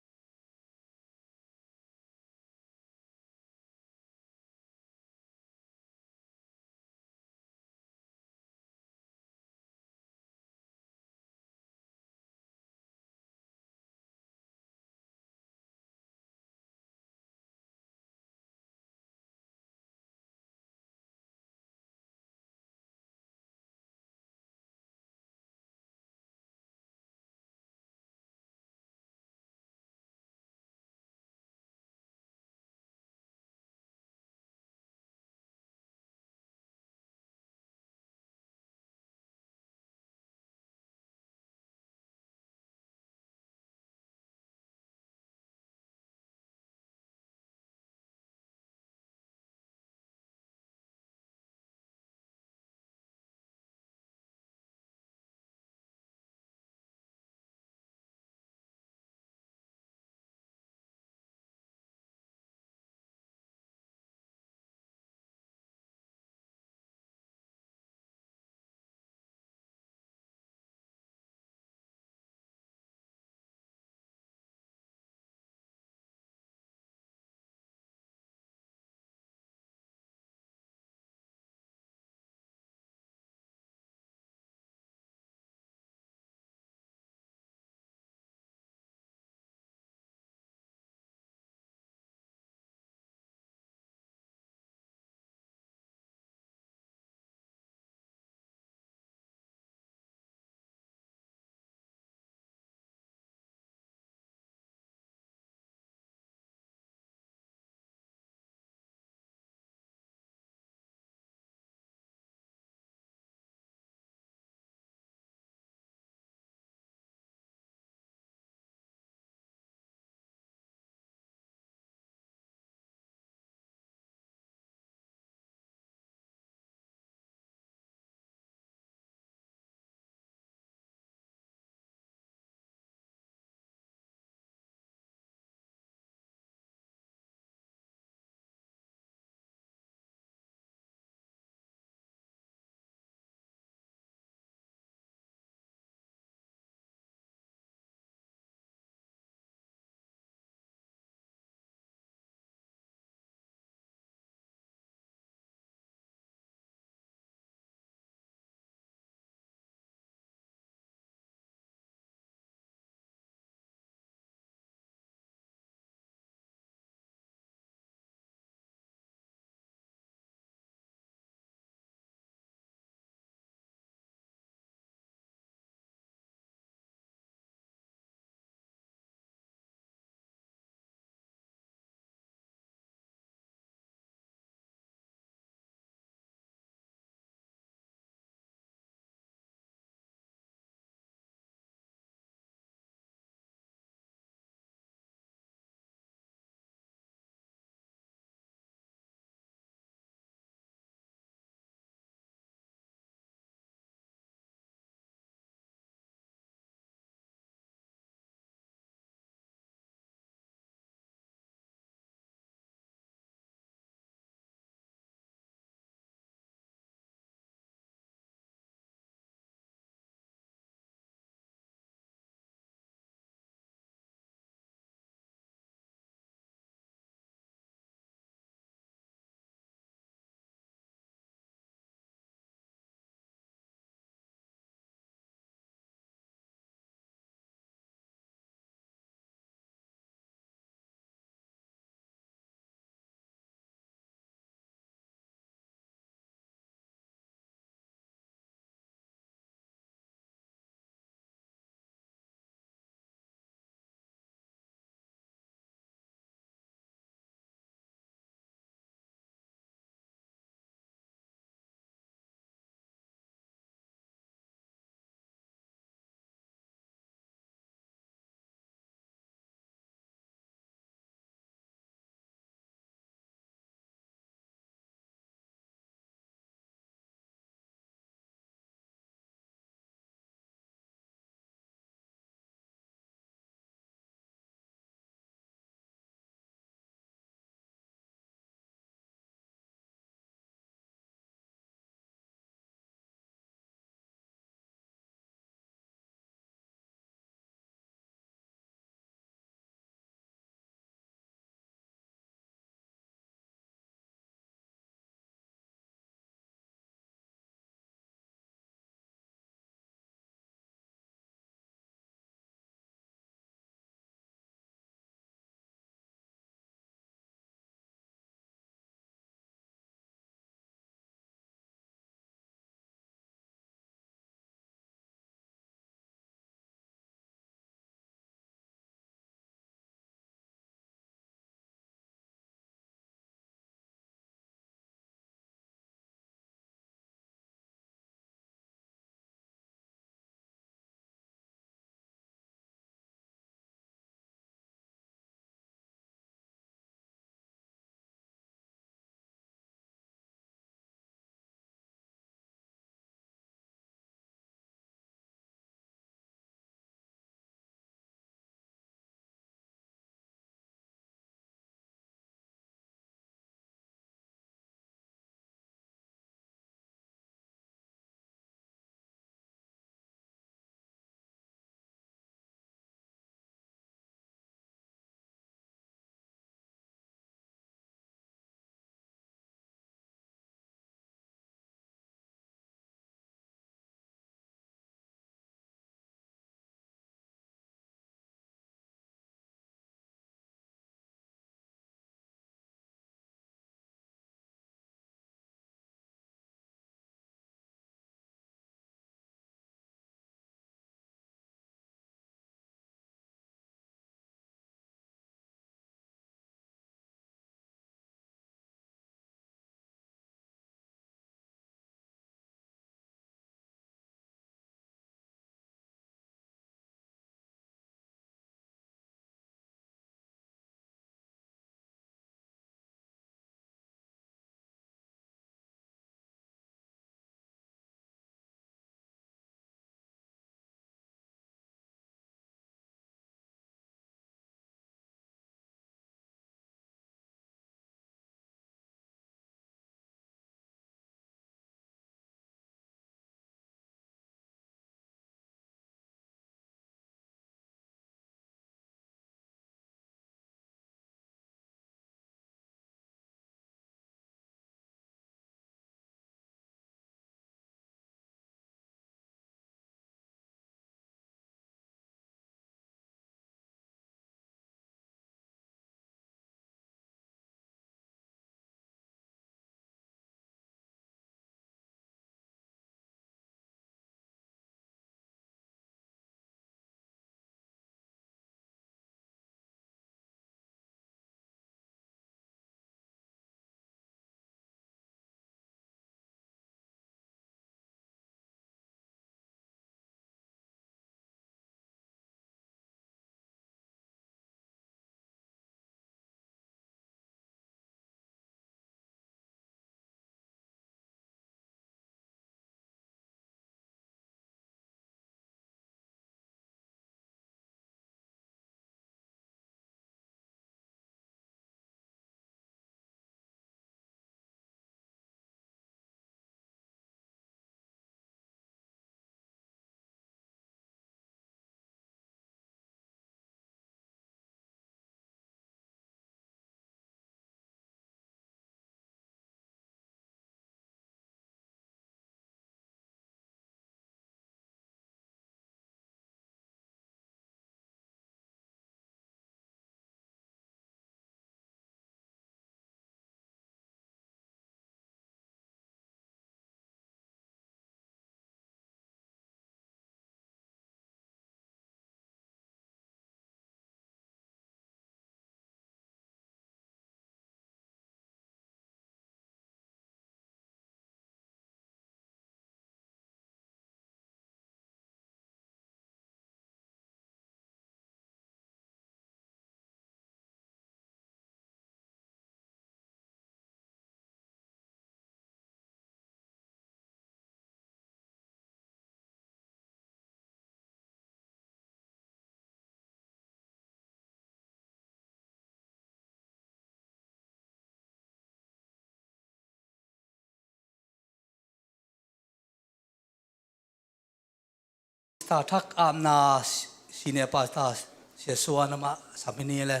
Pastor Thak Apna, Senior Pastor Sia Suan, amah sam hi ni le.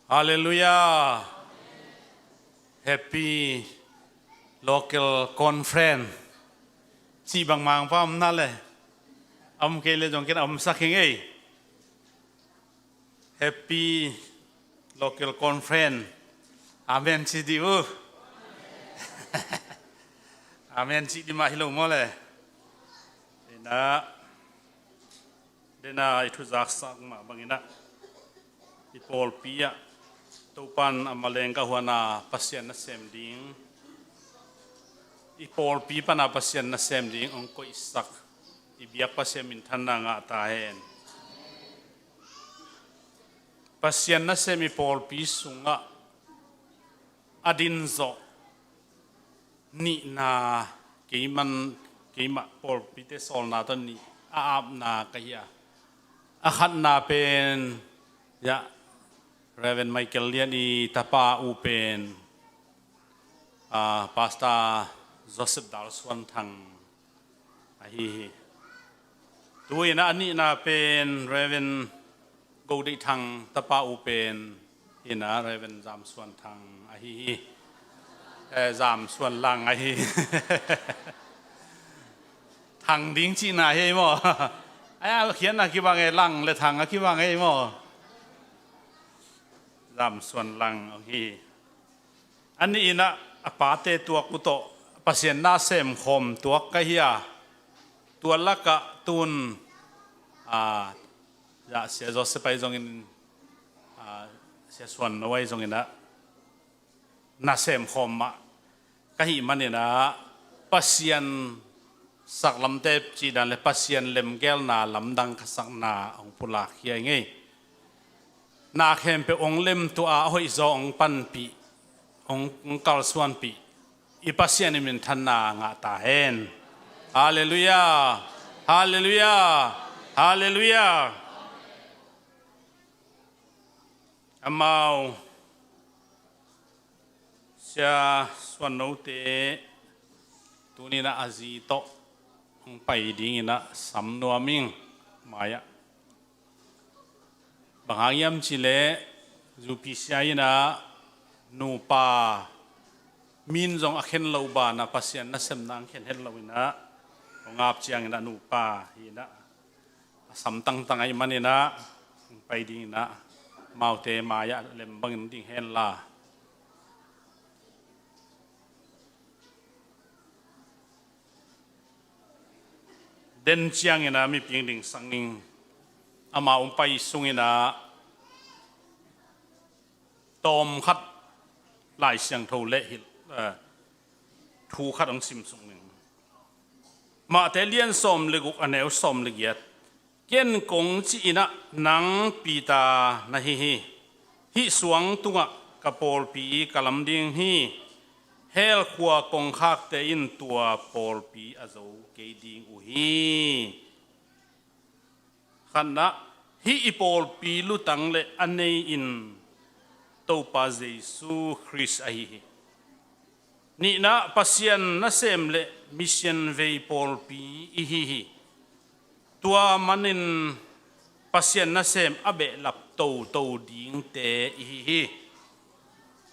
Halleluiah. Happy local conference. Cih bangmah pa om na le, a om kei le zong ken a omsak hi ing ei. Happy local conference. Amen ci dih uh. Amen cih dih mah hi lo maw le. Inah, dena i thuzaksak mah banginah, i pawlpi ah Topan a maleng ka huana Pasian nasem ding, i pawlpi pana Pasian nasem ding hong koihsak i biak Pasian minthanna ngah ta hen. Pasian nasem i pawlpi sungah a dinzawh nihna, keiman, keimah pawlpite sawlna tawh nih a apna ka hi a. A khatna pen, ya, Reverend Michael Lian i tapa uh pen, ah, Pastor Joseph Dal Suan Thang ahi hi. Tu-in a nihna pen Reverend Go Deih Thang tapa uh pen, inah Reverend Zam Suan Thang ahi hi. Eh, Zam Suan Lang ahi hi. Thang ding cihna hi ei maw? Ai, a khiatna kibang ei, Lang le Thang a kibang ei maw? Zam Suan Lang ahi hi. A nih inah a pate tuak uh tawh Pasian nasem khawm tuak ka hi a, tua lakah tun, a, ya, Sia Joseph ahi zongin, a, Sia Suan No ahi zonginah nasem khawm mah ka hih maninah Pasian saklamte cih dan le Pasian lemgelna lamdang ka sakna hong pulak hi a ing ei. Na khempeuh hong lemtuah a, a hoihzaw hong panpih, hong, hong kalsuanpih i Pasian i minthanna ngah ta hen. Halleluiah. Halleluiah. Halleluiah. Amau Sia Suan Note tuninah a zi tawh hong pai dinginah sam nuam ing, mai-ah. Bang hang hiam cih leh U P C I inah nupa min zong a khen lo banah Pasian nasemna ang khen het lo inah hong ap cianginah nupa hi inah a sam tangtang ahih maninah hong pai dinginah amaute mai-ah lem bangin ding hen la. Den cianginah miping ding sang ning, amau hong pai sunginah tawm khat Lai Siangtho le hilh, eh, thu khat hong simsuk ning. Mate lian sawm le guk a neu sawm le giat. Ken kong ci-inah nang Peter na hi hi. Hih suang tungah ka pawlpi ka lam ding hi. Hell khua kongkhakte in tua pawlpi a zo kei ding uh hi. Khatna, hih i pawlpi lutang le a nei in Topa Jesu Khrist ahi hi. Nihna, Pasian nasem le mission vei pawlpi i hi hi. Tua manin Pasian nasem a behlap toto dingte i hi hi.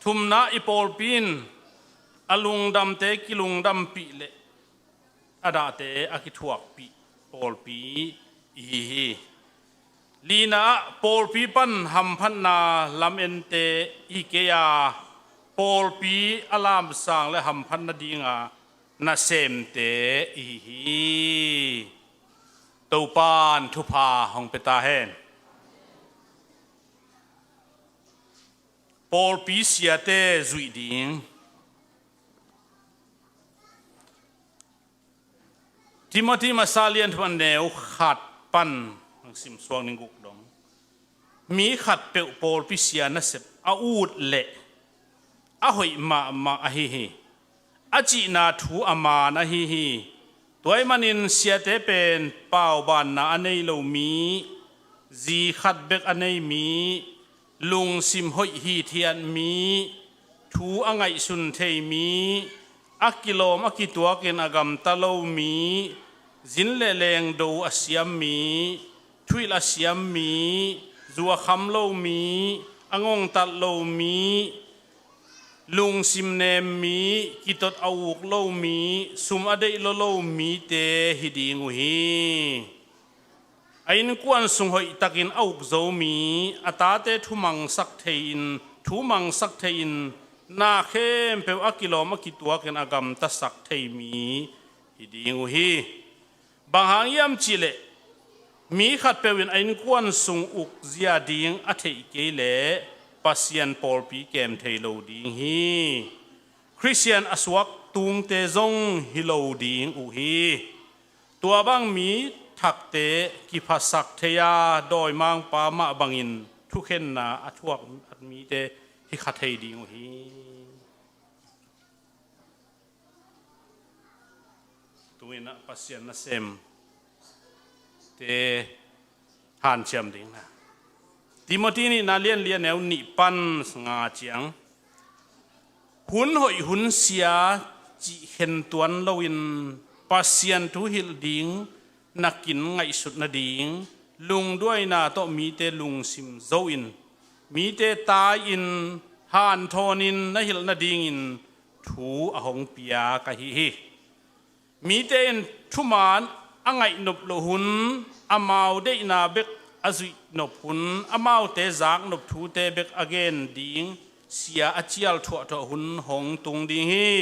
Thumna, i pawlpi in a lungdamte kilungdampih le a dahte a kithuakpih pawlpi i hi hi. Lina ah pawlpi pan hamphatna lamennte i hi kei a, pawlpi a lamsang le hamphat nadinga nasemte i hi hi. Topan thupha hong pia ta hen. Pawlpi siate zuih ding. Timothy masa lian thum a neu khat pan hong simsuak ning guk dong. Mi khatpeuh pawlpi sia nasep a ut leh a hoih mahmah ahi hi. A cihna thu a man ahi hi. Tua ahih manin siate pen paubanna a nei lo mi, zi khat bek a nei mi, lungsim hoih hithiat mi, thu a ngaihsun thei mi, a kilawm a kituakin a gamta lo mi, zin le lengdo a siam mi, thuhilh a siam mi, zu a kham lo mi, a ngongtat lo mi, lungsim nem mi, kitot a uk lo mi, sum a deih lolo mite hi ding uh hi. A innkuan sung hoihtakin a uk zo mi, a tate thumangsak thei-in, thumangsak thei-in, na khempeuh a kilawm a kituakin a gamtasak thei mi hi ding uh hi. Bang hang hiam cihleh, mi khatpeuh in a innkuan sung uk zia ding a theih kei leh Pasian pawlpi kem thei lo ding hi. Khristian a suak tungte zong hi lo ding uh hi. Tua bang mi thakte kiphasak thei a, dawimangpa mah bangin thukhenna a thuak mite hi kha thei ding uh hi. Tuinah Pasian nasemte hanciam ding na. Timoti nihna lianlian neu nih pan nga ciang, hun hoih hun sia cih khen tuan loin Pasian thu hilh ding nakin ngaihsut nading lungduaina tawh mite lungsim zo in, mite tai-in hanthawnin na hilh nadingin thu a hong pia ka hi hi. Mite in thuman a ngaihnop loh hun, amau deihna bek a zuihnop hun, amaute zaknop thute bek a gen ding sia a cial thuahthuah hun hong tung ding hi.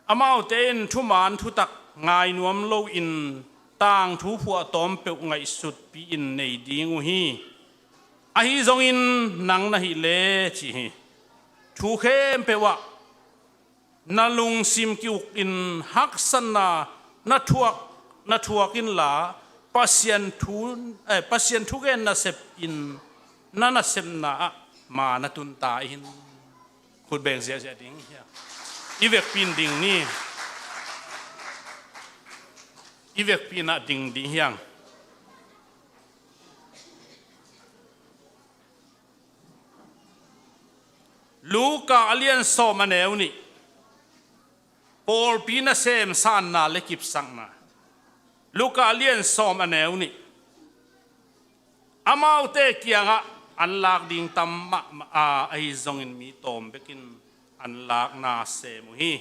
Amaute in thuman thutak ngai nuam loin tangthu phuahtawm peuh ngaihsutpi-in nei ding uh hi. Ahi zongin nang na hih le cih hi. Thu khempeuh ah na lungsim ki-uk in haksatna na thuak, na thuak inla Pasian thu, eh, Pasian thugen nasep in na nasepna ah ma na tun ta in. Khut beng ziahziah ding hiang. I vekpi in ding ni. I vekpi in ah ding ding hiang. Luka a lian sawm a neu nih. Pawlpi nasem sanna le kipsakna. Luka a lian sawm a neu nih. Amaute kiangah an lak ding tam mahmah a, ahi zongin mi tawm bekin an lakna sem uh hi.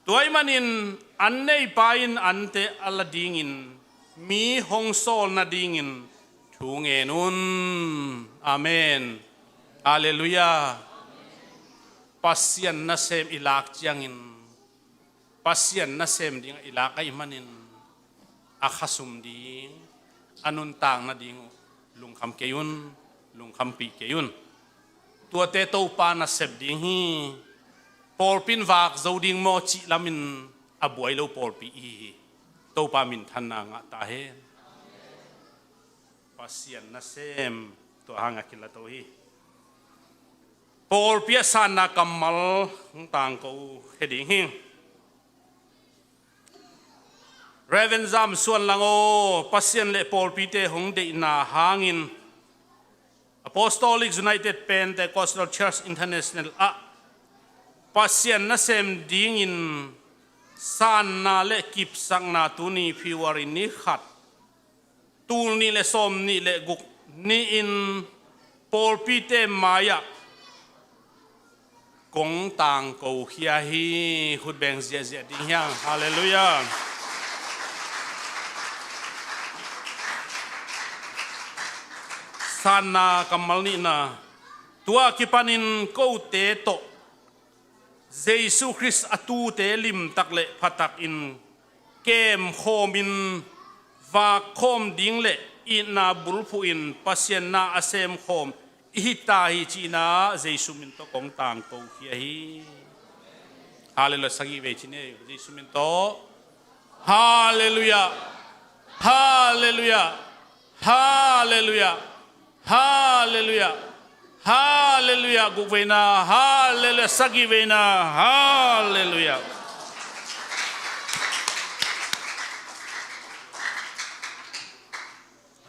Tua ahih manin an neipa in ante a la dingin mi hong sawl nadingin thu ngen un. Amen. Halleluiah. Pasian nasem i lak ciangin Pasian nasem ding i lak ahih manin a khasum ding, a nuntak nading uh lungkham kei un, lungkhampih kei un. Tuate Topa nasep ding hi. Pawlpi in vak zo ding maw cih lamin a buai lo pawlpi i hi hi. Topa minthanna ngah ta hen. Pasian nasem tua hanga kilato hi. Pawlpi a sanna kammal hong tangko khia ding hi. Reverend Zam Suan Lang aw, Pasian le pawlpite hong deihna hangin Apostolic United Pentecostal Church International ah Pasian nasem dingin sanna le kipsakna tuni February ni khat, tul nih le sawm nih le guk ni-in pawlpite mai-ah kong tangko khia hi. Khut beng ziahziah ding hiang. Halleluiah. Sanna kammal nihna. Tua kipanin kote tawh Jesu Khrist a tuute limtak le phatakin kemkhawmin vakkhawm ding le itna bulphuhin Pasian na a semkhawm i hita hi cihna Jesu min tawh kong tangko khia hi. Halleluiah. Sagih vei ci ni ei. Jesu min tawh. Halleluiah. Halleluiah. Halleluiah. Halleluiah. Halleluiah. Guk veina. Halleluiah. Sagih veina. Halleluiah.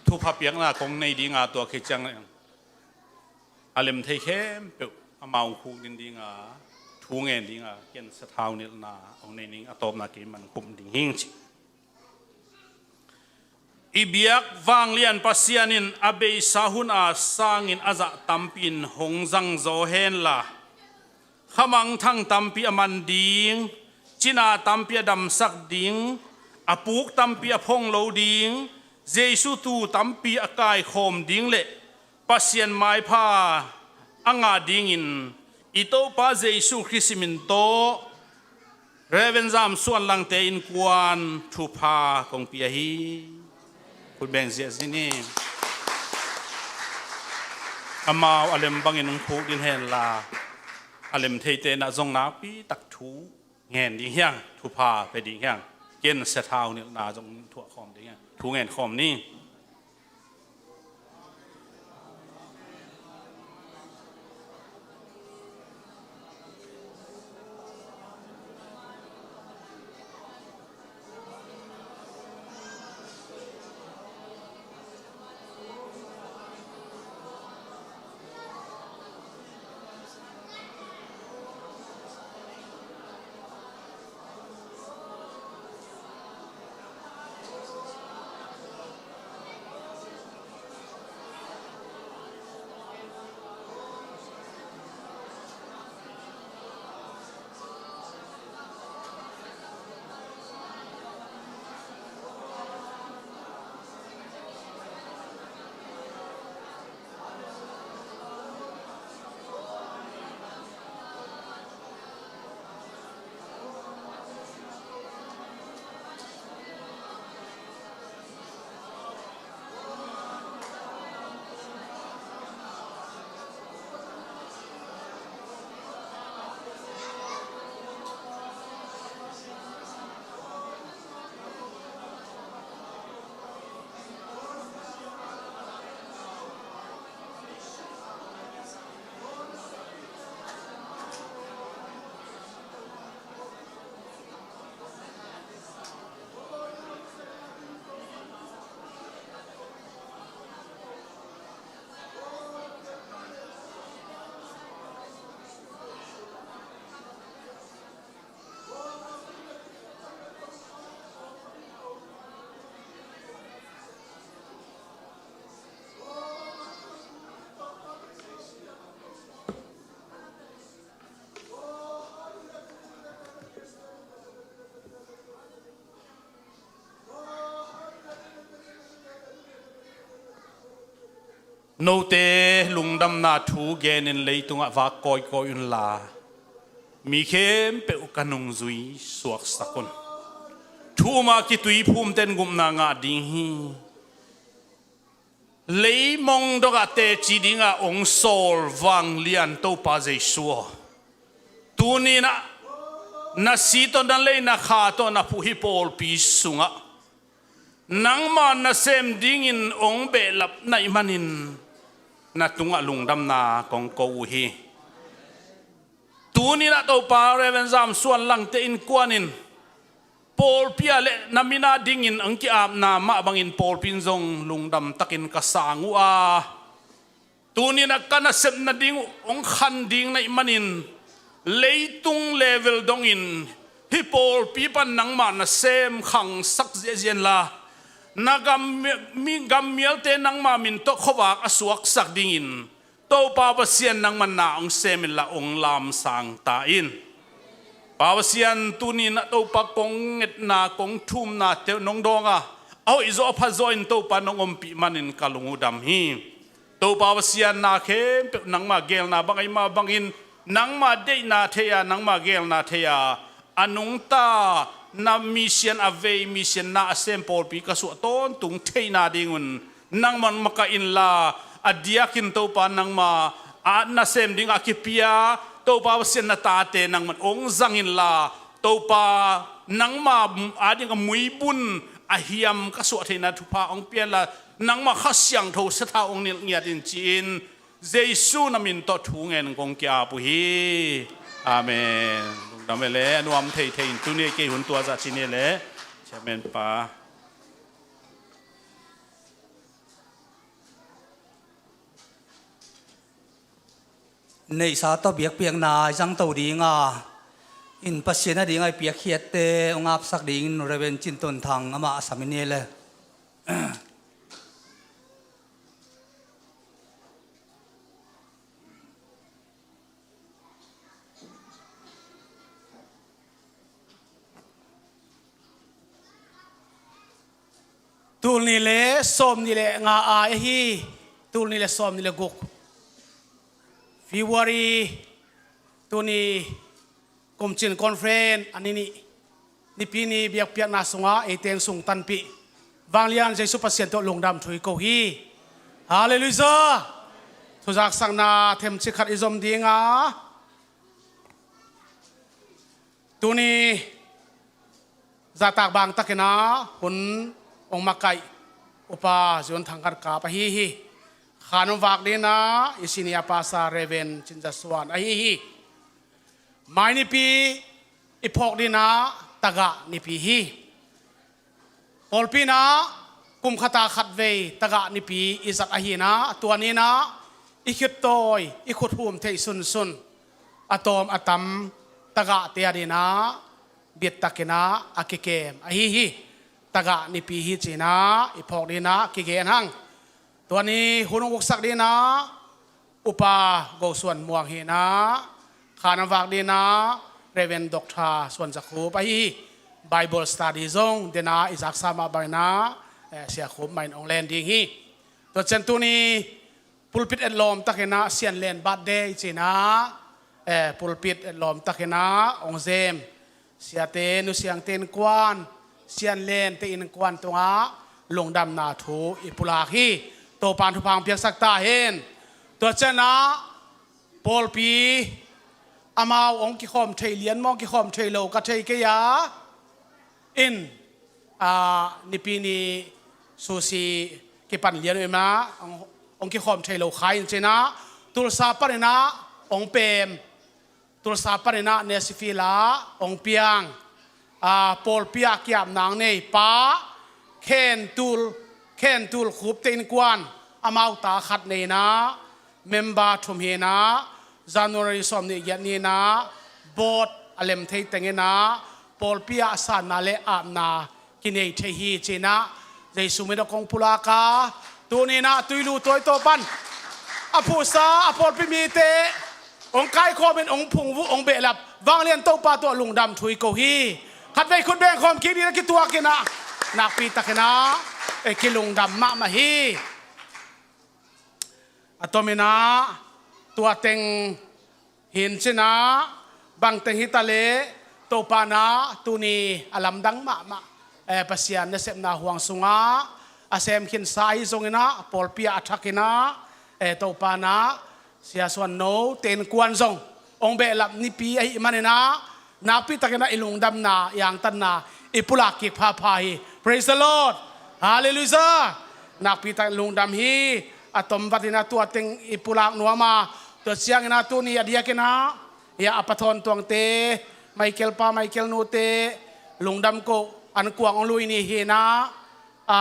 Thupha piakna kong nei dinga tua khit ciang a lem thei khempeuh Amau hong khukdin dinga, thu ngen dinga, ken sathau nilhna hong nei ning, a tawpna kei man khum ding hing ci. I biak vanglian Pasian in a beisa hun a sangin a zah tampi in hong zangzaw henla, khamangthang tampi a man ding, cina tampi a damsak ding, a puk tampi a phong lo ding, Jesu tuu tampi a kaikhawm ding le Pasian maipha a ngah dingin i Topa Jesu Khrist min tawh Reverend Zam Suan Langte innkuan thupha kong pia hi. Khut beng ziahziah ni. Amau a lem bangin hong khukdin henla, a lem theite na zong nakpi tak thu ngen ding hiang, thupha pe ding hiang. Ken sathau nilhna zong thuah khawm ding hiang, thu ngen khawm ni. Note lungdamna thu genin leitungah vak kawikawi unla, mi khempeuh ka nungzui suaksak un. Thu umah kituiphumten gupna ngah ding hi. Leimong dongah teci dinga ong sawl vanglian Topa Jesu aw, tuninah na si tawh, na lei, na kha tawh, na phuh hih pawlpi sungah nangma nasem dingin ong behlap na hih manin na tungah lungdamna kong ko uh hi. Tuninah Topa Reverend Zam Suan Langte innkuan in pawlpi ah le na min a dingin ong ki-apna mah bangin pawlpi in zong lungdam takin ka sang uh a, tuninah ka nasepna ding uh ong khan ding na hih manin leitung level dongin hih pawlpi pan nangmah nasem khangsak ziahziah inla, na gam, mi, gammialte nangmah min tawh khuavak a suaksak dingin Topa Pasian nangmah na ong sem inla ong lamsang ta in. Pa Pasian, tuninah Topa kong ngetna, kong thumnate uh nong dawnga, a hoihzaw a phazaw in Topa nong ompih manin ka lung uh dam hi. Topa Pasian, na khempeuh nangma geelna bang ahi mah bangin nangma deihna thei-a, nangma geelna thei-a, a nungta na misian a vei, misianna a sem pawlpi ka suah tawntung theihna dingun nangman makaih inla, a diakin Topa nangma a nasem ding a kipia Topa Pasian na tate nangman ong zang inla, Topa nangma a ding a muibun a hiam ka suah theihna thupha ong pia inla, nangma Kha Siangtho sathau ong nilh ngiat in ci-in Jesu na min tawh thu ngen kong ki-ap uh hi. Amen. Lungdam e le, a nuam theithei in tuni kei hun tua zah ci ni le, Chairman pa. neihsa tawh biakpiakna i zangto dinga, in Pasian a dinga i piakkhiatte hong apsak dingin Reverend Cin Ton Thang amah a sam i ni le. Tul nih le sawm nih le nga ai ahi. Tul nih le sawm nih le guk February, tuni kumcin conference a ni nih, Nipi ni biakpiakna sungah eite hong sungtanpih vanglian Jesu Pasian tawh lungdam thu i ko hi. Halleluiah. Thuzaksakna themcik khat i zom dinga, tuni zahtak bangtakinah hun hong makaih Upa Zion Thang Khan Kap ahi hi. Khan hong vak dinah i senior pastor Reverend Cin Za Suan ahi hi. Mai nipi i phawk dinah tagah nipi hi. Pawlpi inah kum khata khatvei tagah nipi i zat ahi inah, tua ni inah i khuttawi, i khuthum theih sunsun a tawm a tam tagahte a dinah biattakinah a kikem ahi hi. Tagah nipi hi cinah i phawk dinah kigen hang. Tua ni hun hong uksak dinah Upa Go Suan Muang hi inah, khan a vak dinah Reverend Doctor Suan Za Khup ahi hi. Bible study zong dinah i zaksa mah banginah, eh, Sia Khup mah in hong len ding hi. Tua ciang tuni pulpit etlawm takinah Sian Len birthday cinah, eh, pulpit etlawm takinah hong zem Siate, Nu Siangte innkuan, Sian Lente innkuan tungah lungdamna thu i pulak hi. Topa'n thupha hong piaksak ta hen. Tua cianah pawlpi amau hong kikhawm thei lian maw, hong kikhawm thei lo ka thei kei a. In, ah, nipi ni susi kipan lian uh i mah, hong, hong kikhawm thei lo kha in cinah Tulsa paninah hong pem. Tulsa paninah Nashville ah hong piang, ah, pawlpi ah kiapna hong nei pa Khen Tul, Khen Tul Khupte innkuan, amau ta khat nei inah member thum hi inah, January sawm nih giat ni inah board a lem thei teng inah pawlpi ah sanna le apna kinei thei hi cinah Jesu min tawh kong pulak a, tuni inah tuilu tawi tawh pan a phuhsa a pawlpi mite hong kaikhawmin hong phungvuh hong behlap vanglian Topa tawh lungdam thu i ko hi. Khatvei khut bengkhawm kik dingin a kituakinah nakpi takinah, eh, kilungdam mahmah hi. A tominah tua teng hi in cinah, bangteng hitaleh Topa inah tuni a lamdang mahmah, eh, Pasian nasepna huang sungah a semkhinsa ahi zonginah pawlpi ah a thakinah, eh, Topa inah Sia Suan Note innkuan zong hong behlap nipi ahih maninah nakpi takinah i lungdamna, i angtanna i pulak kik phapha hi. Praise the Lord. Halleluiah. Nakpi tak lungdam hi. A tomvatinah tua teng i pulak nuam a, tua cianginah tuni a diakinah, ia, a pathawn tuangte, Michael pa, Michael nute lungdam koh, an kuang hong lui ni hi inah, a,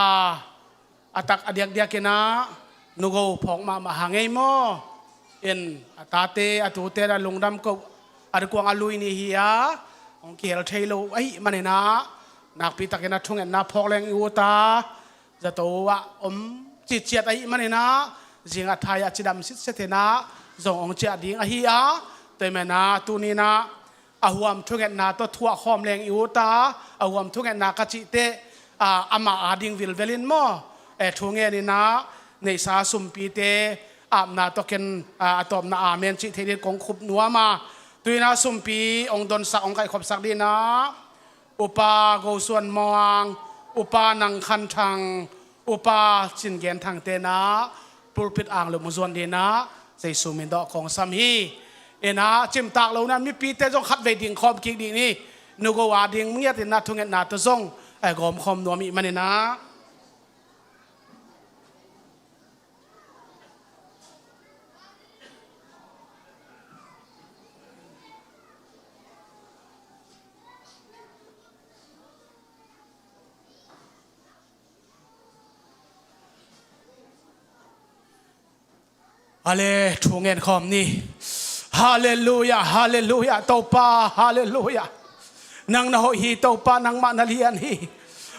a tak a diakdiakinah Nu Go phawk mahmah hang ei maw. In a tate a tute a lungdam koh, an kuang a lui ni hi a, hong kihel thei lo ahih maninah nakpi takinah thungetna phawk leng i ut a, zato ah om citciat ahih maninah zing a thai ah cidam sitset inah zong hong ciah ding ahi a, tua ahih maninah tuni inah a huam thungetna tawh thuah khawm leng i ut a, a huam thungetna ka cih teh, a, amah ading vilvel in maw, eh, thu ngen inah neihsa sumpite apna tawh ken, a, a tawpna amen cih thei dingin kong khup nuam a, tu inah sumpi hong donsak, hong kaihkhopsak dinah Upa Go Suan Muang, Upa Nang Khan Thang, Upa Cin Gen Thangte inah pulpit anglum hong zuan dinah Jesu min tawh kong sam hi. Inah cimtak lo inah mipite zong khatvei dingkhawm kik dih ni. Nu Go ading ngiat inah thungetna tawh zong, eh, gawmkhawm nuam ahih maninah. Ale, thu ngen khawm ni. Halleluia, halleluia, Topa, halleluia. Nang na hoih hi, Topa, nangmah na lian hi.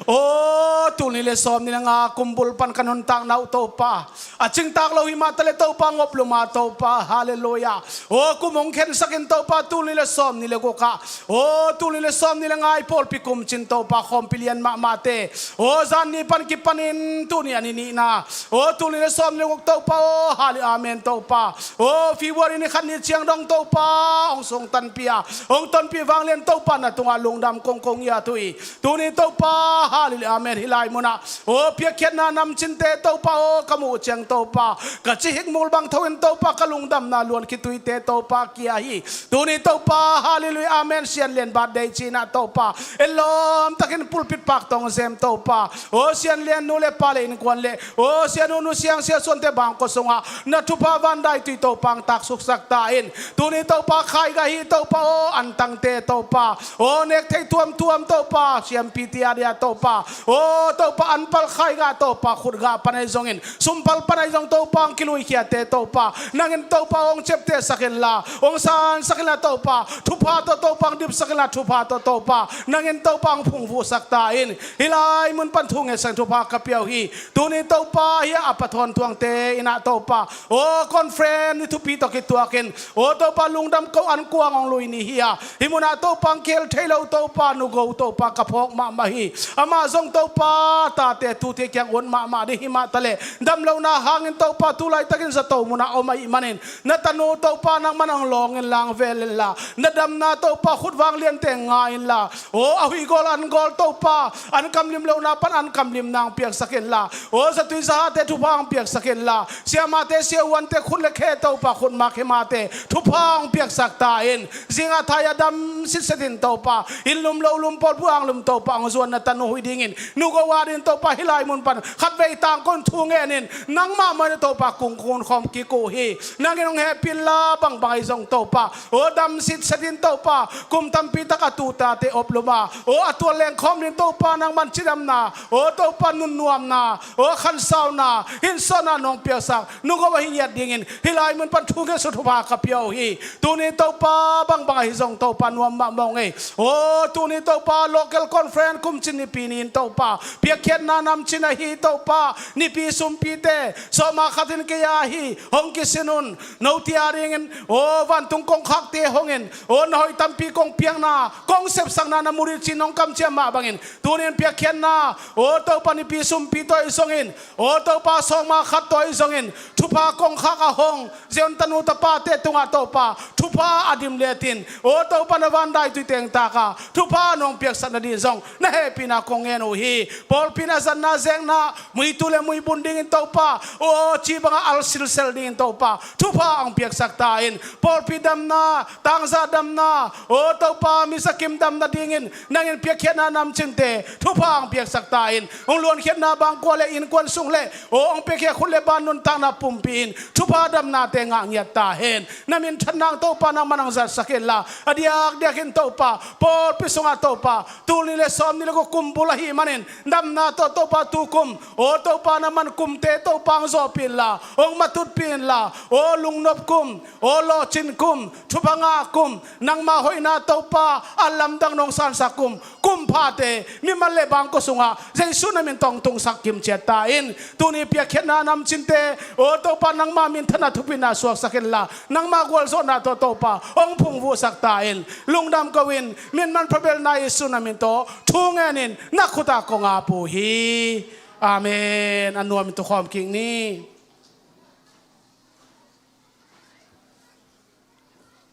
Aw, tul nih le sawm nih le nga kum bul pan ka nuntakna uh, Topa, a cingtak lo hi mah ta le, Topa, ngop lum a, Topa, halleluia. Aw, kum hong khensak in, Topa, tul nih le sawm nih le guk ah. Aw, tul nih le sawm nih le nga i pawlpi kum cin, Topa, khawmpi lian mahmahte. Aw, zan nih pan kipanin tuni a ni nihna. Aw, tul nih le sawm nih le guk, Topa, aw, halleluia, amen, Topa. Aw, February ni khat ni ciang dong, Topa, hong sung tanpi a, hong tonpih vanglian, Topa, na tungah lungdam kong kong ngiat uh hi. Tuni, Topa, halleluia, amen, hih lai munah, aw, piakkhiatna namcinte, Topa, aw, ka muh ciang, Topa, ka cihik mul bang tho in, Topa, ka lungdamna luan khituite, Topa, kia hi. Tuni, Topa, halleluia, amen, Sian Lian birthday cinah, Topa, en lawm takin pulpit pak tawng zem, Topa, aw, Sian Lian nu le pa le innkuan le, aw, Sian U, Nu Siang, Sia Suante bangkua sungah na thupha van daitui, Topa, hong taksuksak ta in. Tuni, Topa, khaigah hi, Topa, aw, antangte, Topa, aw, nek thei tuamtuam, Topa, siampite a dia, Topa, aw, Topa, an pal khaigah, Topa, khutgah pan ahi zongin, sumpal pan ahi zong, Topa, hong kiluikhiate, Topa, nangin, Topa, hong ciaptehsak inla, hong sansak inla, Topa, thupha tawh, Topa, hong dipsak inla, thupha tawh, Topa, nangin, Topa, hong phungvuhsak ta in. Hih lai mun pan thu ngetsak in thupha ka pia uh hi. Tuni, Topa, hih a pathawn thuangte innah, Topa, aw, conference ni thupi tawh kituakin, aw, Topa, lungdam ko an kuang hong lui ni hi a, hih munah, Topa, hong kihel thei lo, Topa, nugo, Topa, ka phawk mahmah hi. Amah zong, Topa, tate tute kiang ut mahmah ding hi mah ta le, damlohna hangin, Topa, tu laitakin zato munah om ahih manin, na tanu, Topa, nangman hong lawng inla, hong vel inla, na damna, Topa, khut vangliante nga inla, aw, a huih gawl an gawl, Topa, an kamlim lohna pan an kamlimna hong piaksak inla, aw, zatui zahate thupha hong piaksak inla, siamahte siavuante khut le khe, Topa, khutma khemate thupha hong piaksak ta in. Zingah thai a dam sitset in, Topa, inn lum lo lum, pawlpi ang lum, Topa, hong zuan na tanu huih dingin, nugo a dingin, Topa, hih lai mun pan khatvei tangkon thu ngenin, nangmah mawhna, Topa, kungkun khawm kik uh hi. Nangin hong hehpih inla, bangbang ahi zong, Topa, aw, dam sitset in, Topa, kum tampi tak a tutate op lum a, aw, a tual lengkhawm ding, Topa, nangman cidamna, aw, Topa, nunnuamna, aw, khansauna, hinsawhna nong piaksak, nugo ahi ngiat dingin hih lai mun pan thu ngetsak thupha ka pia uh hi. Tuni, Topa, bangbang ahi zong, Topa, nuam mahmah ung ei. Aw, tuni, Topa, local conference kum cin nipi ni-in, Topa, piakkhiatna namcin ahi, Topa, nipi sumpite sawma khatin kei a hi, hong kisin un. Note a dingin, aw, vantung kongkhakte hongin, aw, na hoih tampi kong piakna, kong sepsakna na murit cin hong kamciam mah bangin, tunin piakkhiatna, aw, Topa, nipi sumpi tawh ahi zongin, aw, Topa, sawma khat tawh ahi zongin, thupha kongkhak a hong Zion tanu tapate tungah, Topa, thupha a dim letin, aw, Topa, na van daitui tengtak a thupha nong piaksak nading zong na hehpihna kong ngen uh hi. Pawlpi in a zatna zekna, muitu le muibun dingin, Topa, aw, ci bangah al silsel dingin, Topa, thupha hong piaksak ta in. Pawlpi damna, tangzah damna, aw, Topa, mizakim damna dingin nangin piakkhiatna namcinte thupha hong piaksak ta in. Hong luankhiatna bangkua le innkuan sung le, aw, hong piakhia khut le ban nuntakna pumpi in thupha damnate ngah ngiat ta hen. Na minthanna hang, Topa, nangman hong zatsak inla, a diakdiakin, Topa, pawlpi sungah, Topa, tul nih le sawm nih le guk kum bul ahih manin damna tawh, Topa, tukum, aw, Topa, nangman kumte, Topa, hong zawhpih inla, hong matutpih inla, aw, lungnop kum, aw, lawhcin kum, thupha ngah kum, nangma hoihna, Topa, a lamdang nong sansak kum, kum phate mimal le bangkua sungah Jesu na min tawh hong tungsak kimciat ta in. Tuni piakkhiatna namcinte, aw, Topa, nangma minthanna thupina suaksak inla, nangma gualzawhna tawh, Topa, hong phungvuhsak ta in. Lungdam ko in, min manpha belna Jesu na min tawh thu ngenin na khut ah kong ap uh hi. Amen. A nuam in tukhawm kik ni.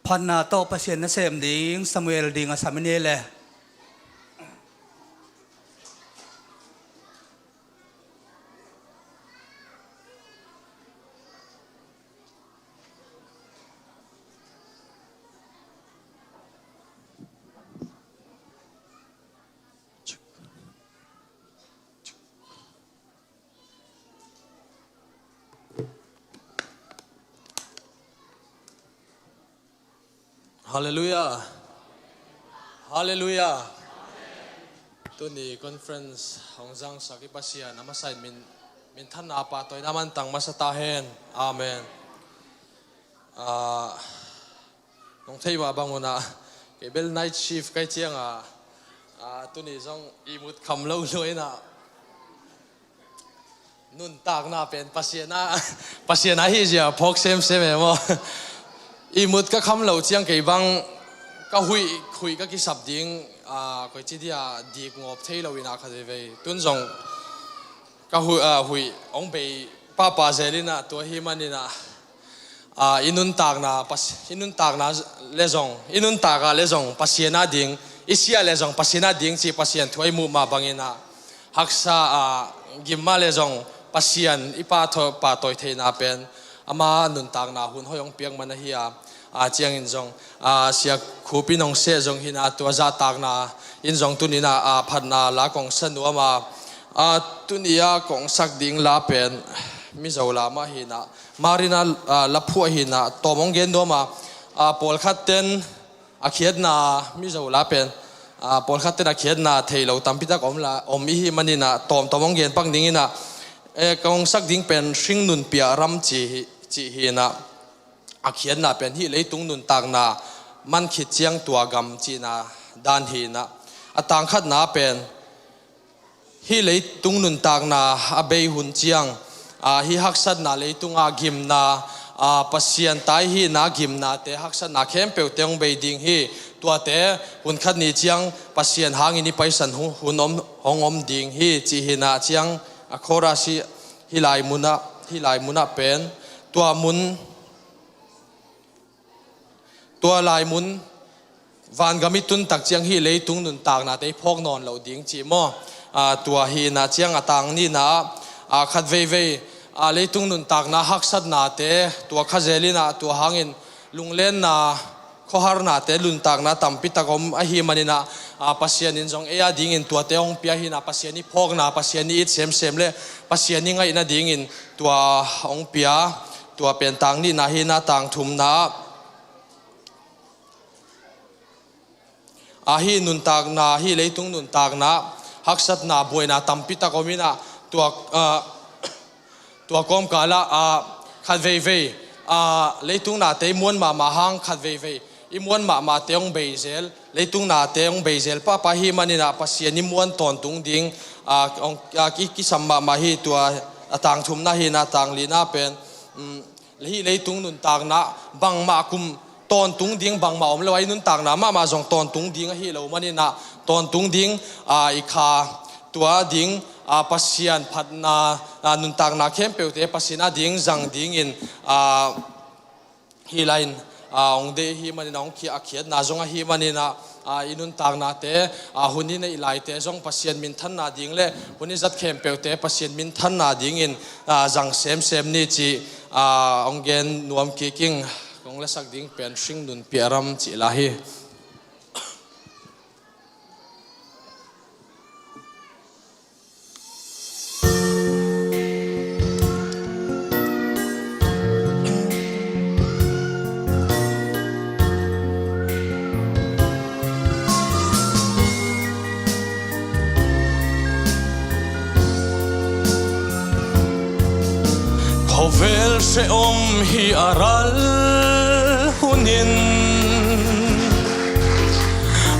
Phatna tawh Pasian nasem ding Samuel ding a sam i ni le. Halleluia. Halleluia. Tuni conference hong zangsak i Pasian a masa in min, minthanna pahtawina mantang masa ta hen. Amen. Ah, Nong thei mah bang unah, kei bel night shift kai cianga, a, tuni zong ihmut kham lo luaina, nuntakna pen Pasian a, Pasian a hi zia phawk semsem e maw? Ihmut ka kham lo ciang kei bang ka huih, huih ka kisap ding, a, koi ci dia dik ngawp thei lo inah khat veivei. Tun zong ka huih, a, huih hong bei pahpah zel inah tua hi maninah, a, i nuntakna, Pas-, i nuntakna le zong, i nuntakah le zong Pasian a ding, i siah le zong Pasian a ding ci Pasian thu a i muh mah banginah, haksa, a, gim mah le zong Pasian i pahtawi, pahtawi theihna pen ama nuntakna hun hoih hong piak man ahi a, a, ciangin zong, a, Sia Khup in hong seh zong hinah tua zahtakna in zong tuninah, a, phatna la kong sa nuam a, a, tuni a kong sak ding la pen Mizo la mah hinah, Marina, a, laphuah hinah tawm hong gen nuam a, a, pawlkhat ten a khiatna, Mizo la pen, a, pawlkhat ten a khiatna thei lo tampitak om la, om i hi maninah tawmtawm hong gen pak dinginah, e, kong sak ding pen Hringnun Piah Ram ci hi, ci hinah, a khiatna pen hih leitung nuntakna man khit ciang tua gam cihna dan hinah, a tangkhatna pen hih leitung nuntakna a bei hun ciang, a, hih haksatna leitungah gimna, a, Pasian tai hihna gimnate haksatna khempeuhte hong bei ding hi. Tuate hun khat ni ciang Pasian hangin i paisan hu-, hun om, hong om ding hi ci hinah ciang, a, chorus hi, hih lai munah, hih lai munah pen tua mun, tua lai mun vangam i tun tak ciang hih leitung nuntaknate i phawk nawn lo ding ci maw? A, tua hinah ciang a tang nihna, a, khat veivei, a, leitung nuntakna haksatnate tua kha zel inah tua hangin lunglenna, khuaharnate nuntakna tampitak om ahi maninah, a, Pasian in zong ei a dingin tuate hong pia hinah Pasian i phawkna, Pasian i it semsem le Pasian i ngaihna dingin tua hong pia. Tua pen tang nihna hinah tang thumna, a, hih nuntakna, hih leitung nuntakna haksatna buaina tampitak om inah tua, a, tua kawmkalah, a, khat veivei, a, leitung nate i muan mahmah hang khat veivei i muan mahmahte hong bei zel, leitung nate hong bei zel pahpah hi maninah Pasian i muan tawntung ding, a, hong, a, ki, kisam mahmah hi. Tua a tang thumna hinah tang lina pen, um, hih leitung nuntakna bangmah kum tawntung ding bangmah om lo a, i nuntakna mahmah zong tawntung ding ahi lo maninah tawntung ding, a, i kha tua ding, a, Pasian phatna, a, nuntakna khempeuhte Pasian a ding zang dingin, a, hih lai-in, a, hong deih hi maninah hong khi-, a khiatna zong ahi maninah, a, i nuntaknate, a, hun i neih laite zong Pasian minthanna ding le hun i zat khempeuhte Pasian minthanna dingin, a, zang semsem ni ci, a, hong gen nuam kik ing. Kong lasak ding pen Hringnun Piah Ram cih la hi. Khawvel hrehawm hi a ral hunin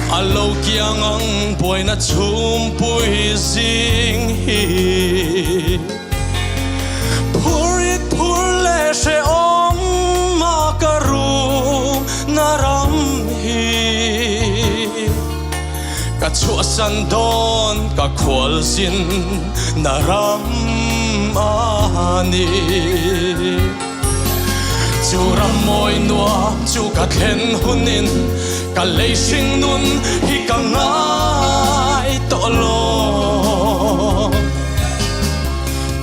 a lo kiangah buaina chumpui zing hi. Phurit phur le hrehawm a ka rumna ram hi. Ka chuahsan dawn ka khualzinna ram a ni. Cu ram mawi nuam cu ka thlen hunin ka lei hringnun hi ka ngai tawh lo.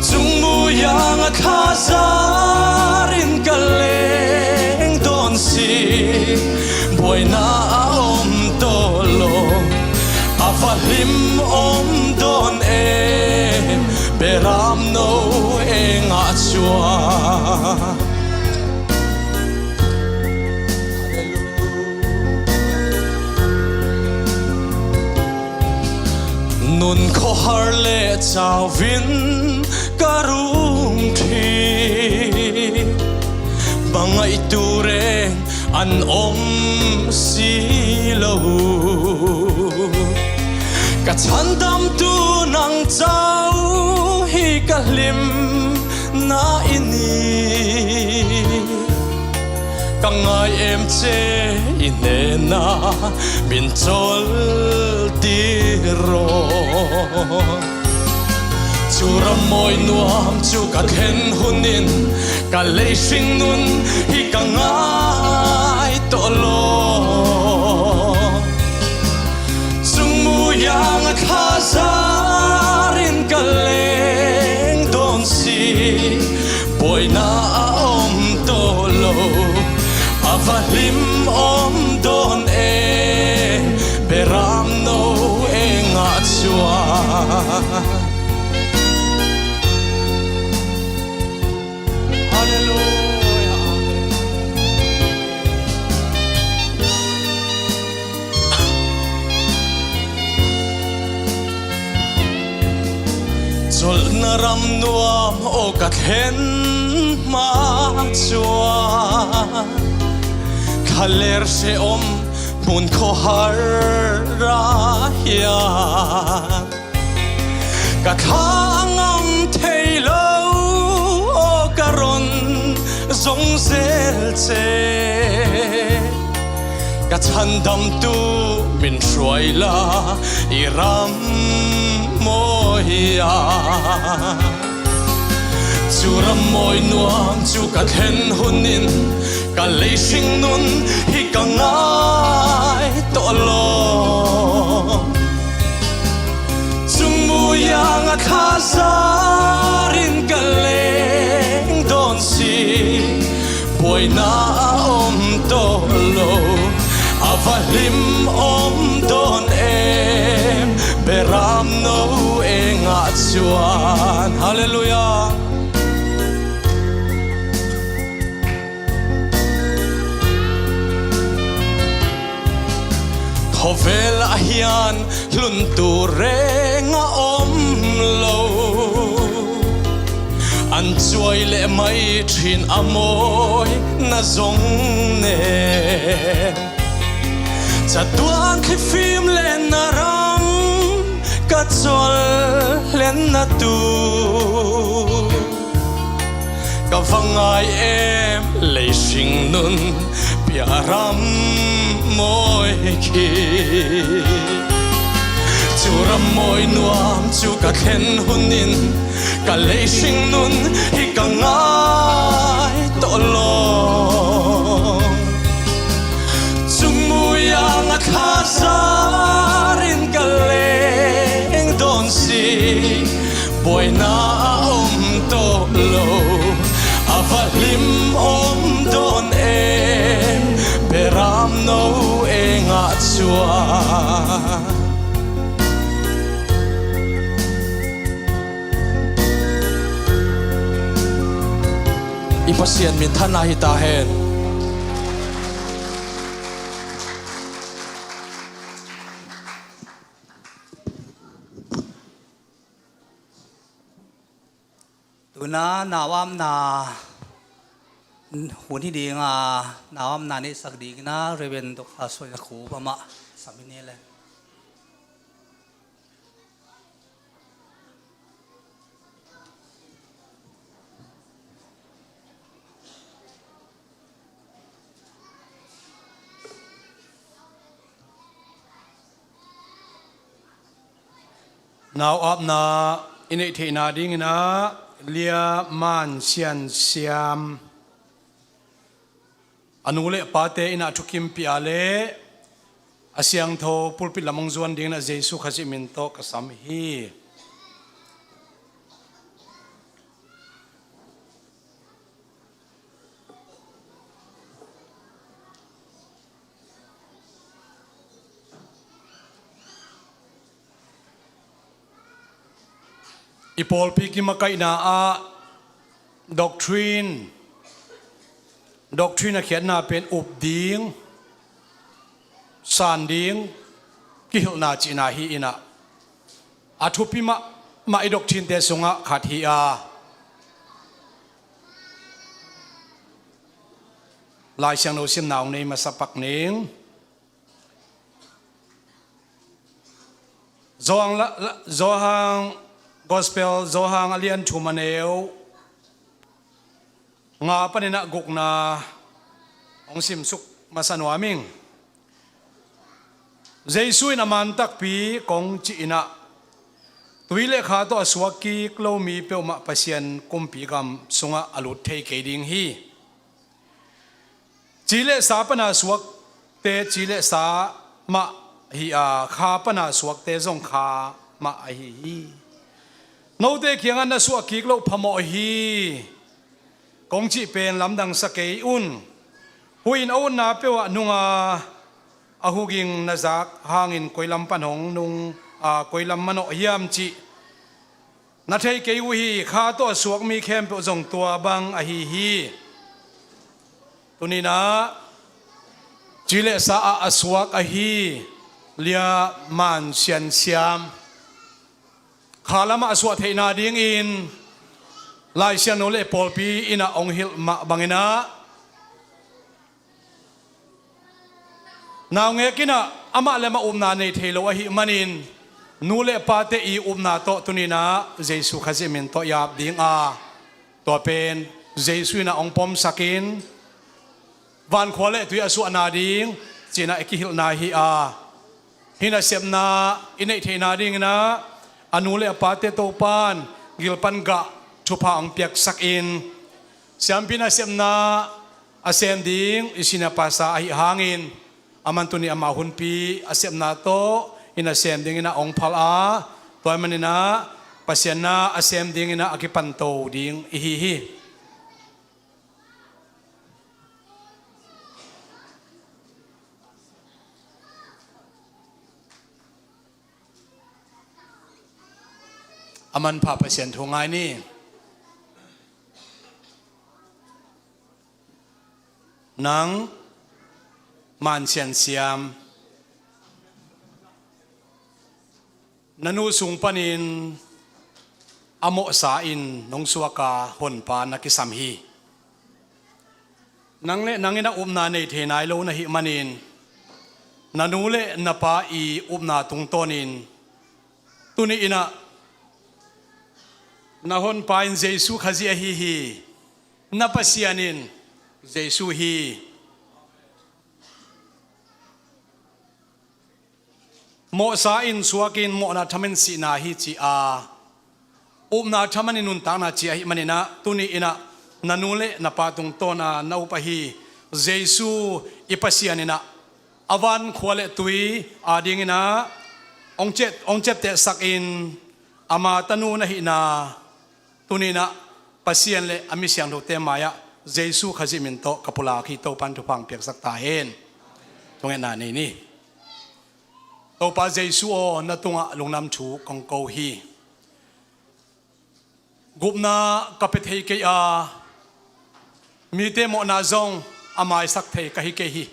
Cungmuiang a thlazarin ka leng dawn si, buaina a om tawh lo. A va hlim om dawn e, beram no e ngah chuan. Nun khawhar le cauvin ka rung ṭhi. Bang ngaihtu reng an om si lo. Ka chandamtu nang cau hi ka hlimna i ni. Ka ngai em ce i nena min col ti raw. Cu ram mawi nuam cu ka thlen hunin ka lei hring nun hi ka ngai tawh law. Cung mu yang a thlazarin ka leng dawn si. Buaina a om tawh lo, a va hlim om dawn e, beram no e ngah cuan. Halleluia. Amen. Colhna ram nuam aw ka thlen ma cuan, khaler se om hmun khawhar ah hian ka thla a ngam thei lo aw ka ron zong zel ce. Ka chandamtu min hruai la i ram mawi a. Cu ram mawi nuam cu ka thlen hunin ka lei hring nun hi ka ngai tawh law. Cung mu yang a thlazarin ka leng dawn si. Buaina a om tawh lo, a va hlim om dawn em, beram no e ngah cuan. Halleluia. Khawvel ah hian hluntu reng a om lo, an cuai leh mai ṭhin a mawi na zong nen. Chatuan thlifim lenna ram ka chawlhlenna tu. Ka va ngai em lei hring nun piah ram mawi khi. Cu ram mawi nuam cu ka thlen hunin ka lei hring nun hi ka ngai tawh law. Cung mu yang a thlazarin ka leng dawn si. Buaina a om tawh lo, a va hlim om dawn em, beram no e ngah cuan. I Pasian minthanna hi ta hen. Tuna nauapna hun hi dinga, nauapna neihsak dingina Reverend Doctor Suaina Khup amah sam hi ni le. Nauapna i neih theihna dingin ah Lia Man Sian Siam, a nu le pate in ah thukimpih a le a siangtho pulpit lam hong zuan dingin ah Jesuh Khazih min tawh ka sam hi. I pawlpi kimakaihna ah doctrine, doctrine a khiatna pen up ding, san ding, kihilhna cihna hi in ah, a thupi mahmah i doctrine-te sungah khat hi a. Lai Siangtho simna hong nei masa pak ning. Johan la, la, Johan Gospel, Johan a lian thum a neu nga panin ah gukna hong simsuk masa nuam ing. Jesu in a man takpi kong cih in ah, tui le kha tawh a suak kik lo mi peuhmah Pasian kumpi gam sungah a lut thei kei ding hi. Ci le sa pana suakte ci le sa mah hi a, kha pana suakte zong kha mah ahi hi. Note kiangah na suah kik loh phamawh hi kong cih pen lamdang sa kei un. Huih in a utna peuh ah nunga a huging na zak hangin koi lam pan hong nung, a, koi lam manawh hiam cih na thei kei uh hi. Kha tawh a suak mi khempeuh zong tua bang ahi hi. Tuni in ah ci le sa ah a suak ahi Lia Man Sian Siam kha lamah a suah theihna dingin Lai Siangtho le pawlpi in ah hong hilh mah bangin ah, naungek in ah amah le amah upna nei thei lo ahih manin, nu le pate i upna tawh tuni in ah Jesu Khazih min tawh i ap ding a, tua pen Jesu in ah hong pomsak in, vankhua le tui a suahna ding ci in ah i kihilhna hi a, hih nasepna i neih theihna dingin ah a nu le a pate Topa'n gilpan gah thupha hong piaksak in, siampi nasepna a sem ding i senior pastor ahih hangin, aman tuni ama hunpi a sepna tawh i nasem dingin ah hong phal a, tua ahih manin ah Pasian na a sem dingin ah a kipanto ding i hi hi. A manpha Pasian thu ngai ni. Nang Man Sian Siam, na nu sung panin a mawhsa in nong suaka honpa na kisam hi. Nang le nang in ah upna nei thei nai lo na hih manin, na nu le na pa i upna tungtawnin tuni in ah na honpa in Jesu Khazih ahi hi. Na Pasian in Jesu hi. Mawhsa in suakin mawhna thaman sihna hi ci a, upna thaman in nuntakna ci ahih manin ah, tuni in ah na nu le na pa tungtawn a na up ahi Jesu i Pasian in ah a vankhua le tui adingin ah hong ciap, hong ciaptehsak in, ama tanu na hihna tuni in ah Pasian le a mi siangthote mai-ah Jesu Khazih min tawh ka pulak hi. Topa'n thupha hong piaksak ta hen. Thungetna nei ni. Topa Jesu aw, na tungah lungdam thu kong ko hi. Gupna ka pia thei kei a, mite mawhna zong a maisak thei ka hi kei hi.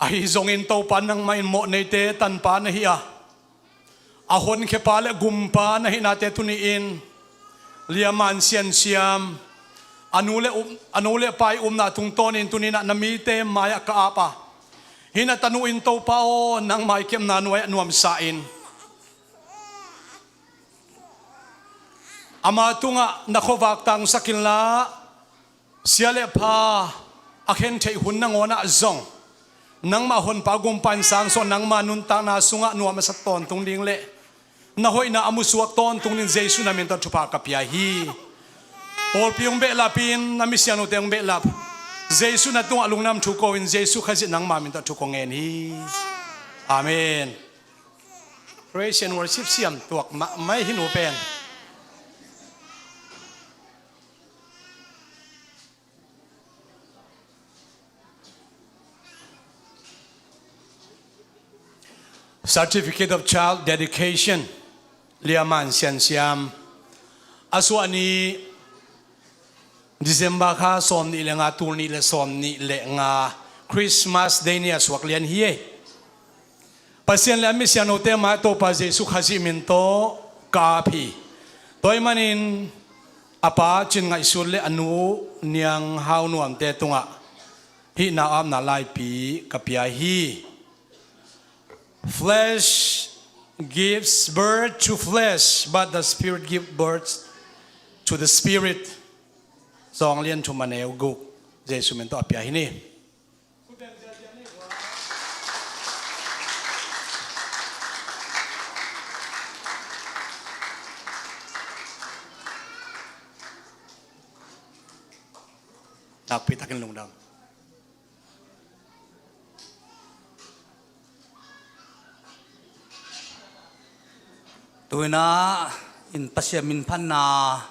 Ahi zongin Topa, nangmah in mawhneite tanpa na hi a, a honkhia pa le gumpa na hihnate tuni-in Lia Man Sian Siam, a nu le, um, a nu le pa i upna tungtawnin tuni-in ah na mite mai-ah ka ap a, hih na tanu in Topa aw, nangmah i kepna nuai-ah nuamsa in, ama tungah na khuavak tangsak inla, sia le pha a khen theih hun nangawnah zong nangmah honpa gumpa in sangsuah, nangma nuntakna sungah nuam a sa tawntung ding le na hoihna a musuak tawntung dingin Jesu na min tawh thupha ka pia hi. Pawlpi hong behlap in, na mi siangthote hong behlap. Jesu na tungah lungdam thu ko-in, Jesu Khazih nangma min tawh thu kong ngen hi. Amen. Praise and worship siam tuak mahmah hi nu pen. Certificate of Child Dedication, Lia Man Sian Siam. A suah ni December kha sawm nih le nga, tul nih le sawm nih le nga, Christmas Day ni a suak lian hi ei. Pasian le a mi siangthote mai-ah Topa Jesu Khazih min tawh ka ap hi. Tua ahih manin a pa Cin Ngaihsut le a nu Niang Hau Nuamte tungah hihna apna laipi ka pia hi. Flesh gives birth to flesh, but the Spirit gives birth to the Spirit. Zawng lian thum a neu guk, Jesu min tawh a pia hi ni. Nakpi takin lungdam. Tu-in ah in Pasian min phatna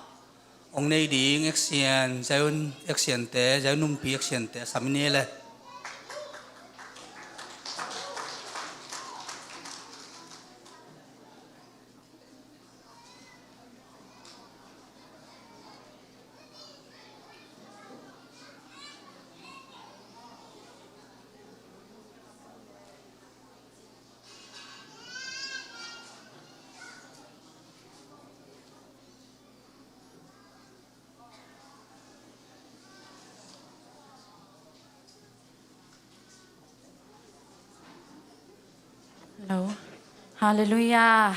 hong nei ding Action, Zion Action te, Zion Numpi Action te sam in hi le. Hello. Halleluiah.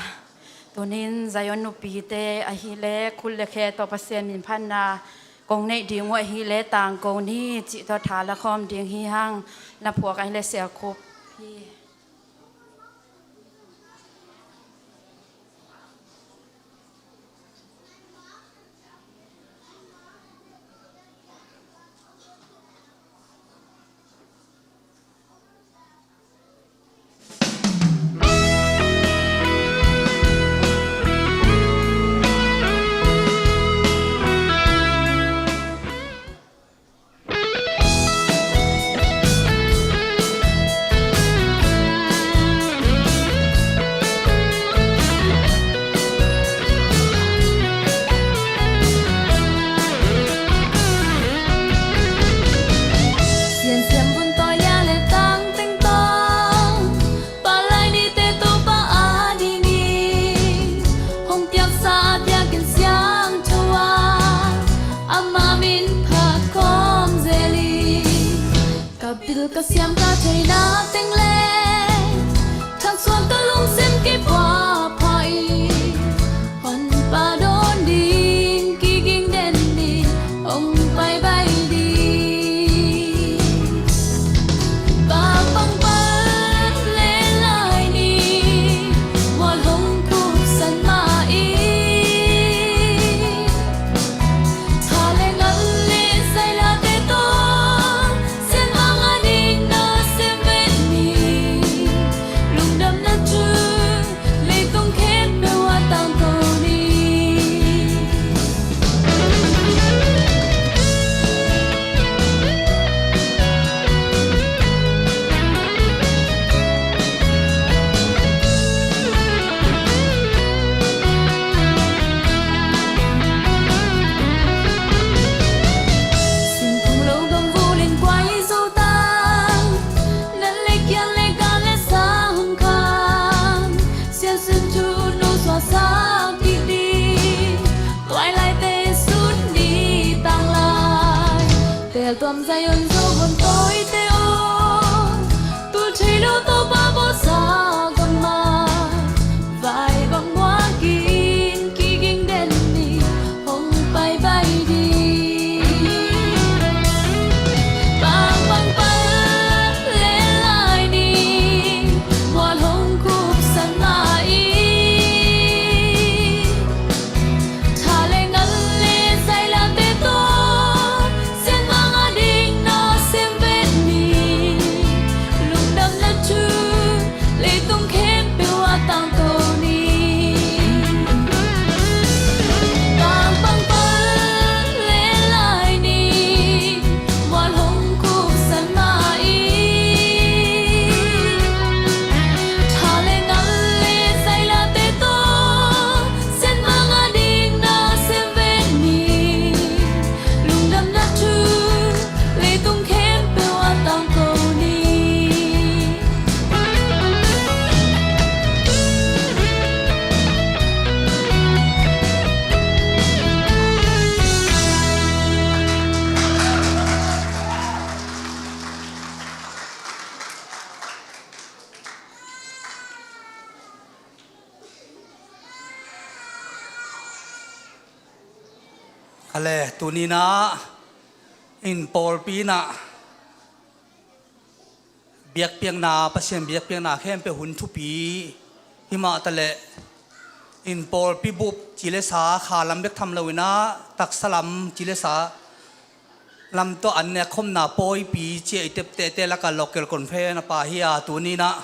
Tunin Zion Nupite ahih leh khut le khe tawh Pasian min phatna kong neih ding uh ahih leh tangko ni cih tawh tha la khawm ding hi hang. Na phuak ahih leh Sia Khup hi. Siansiam vun tawh ya le tang teng tawh, palai nite Topa a dingin hong piaksa a biakinn siangtho ah ama min phat khawm zel hi. Ka bil ka siam ka theihna teng le thangsuan ka lungsim kei phuaphuah hi. Honpa dawn ding kiging den ni, hong paibai ding. Bakpang pan le lai ni, mual hong khupsan mah hi. Tha le ngal le sailate tawh sian mah ngan in na sem vet ni. Kha le, tuni-in ah in pawlpi in ah biakpiakna, Pasian biakpiakna khempeuh hun thupi hi mah ta leh, in pawlpi bup ci le sa, kha lam bek tham loin ah taksa lam ci le sa lam tawh an nekkhopna pawipi ci-a i teptehte lakah local conference a pha hi a, tuni-in ah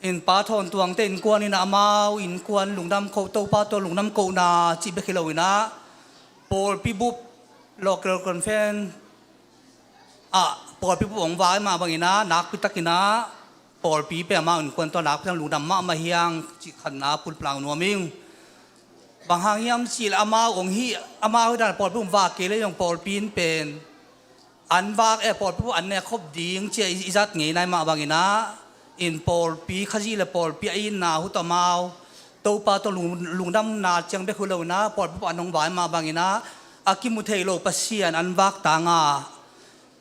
in Pa Thawn Tuangte innkuan in ah amau innkuan lungdam ko, Topa tawh lungdam kohna cih bek hi loin ah pawlpi bup, local conference ah pawlpi bup hong vak mah bangin ah nakpi takin ah pawlpi pen amau innkuan tawh nakpi takin lungdam mahmah hi hang cih khatna pulplang nuam ing. Bang hang hiam cih leh amau hong hi, amau hi dan pawlpi hong vak kei leh zong pawlpi in pen an vak e, pawlpi bup an nekkhop ding ci-a i, i zat ngei nai mah bangin ah, in pawlpi Khazih le pawlpi a itna uh tawh amau Topa tawh lung, lungdamna ciang bek hi loin ah pawlpi bup an hong vak mah bangin ah, a kimu thei lo Pasian an vak tangah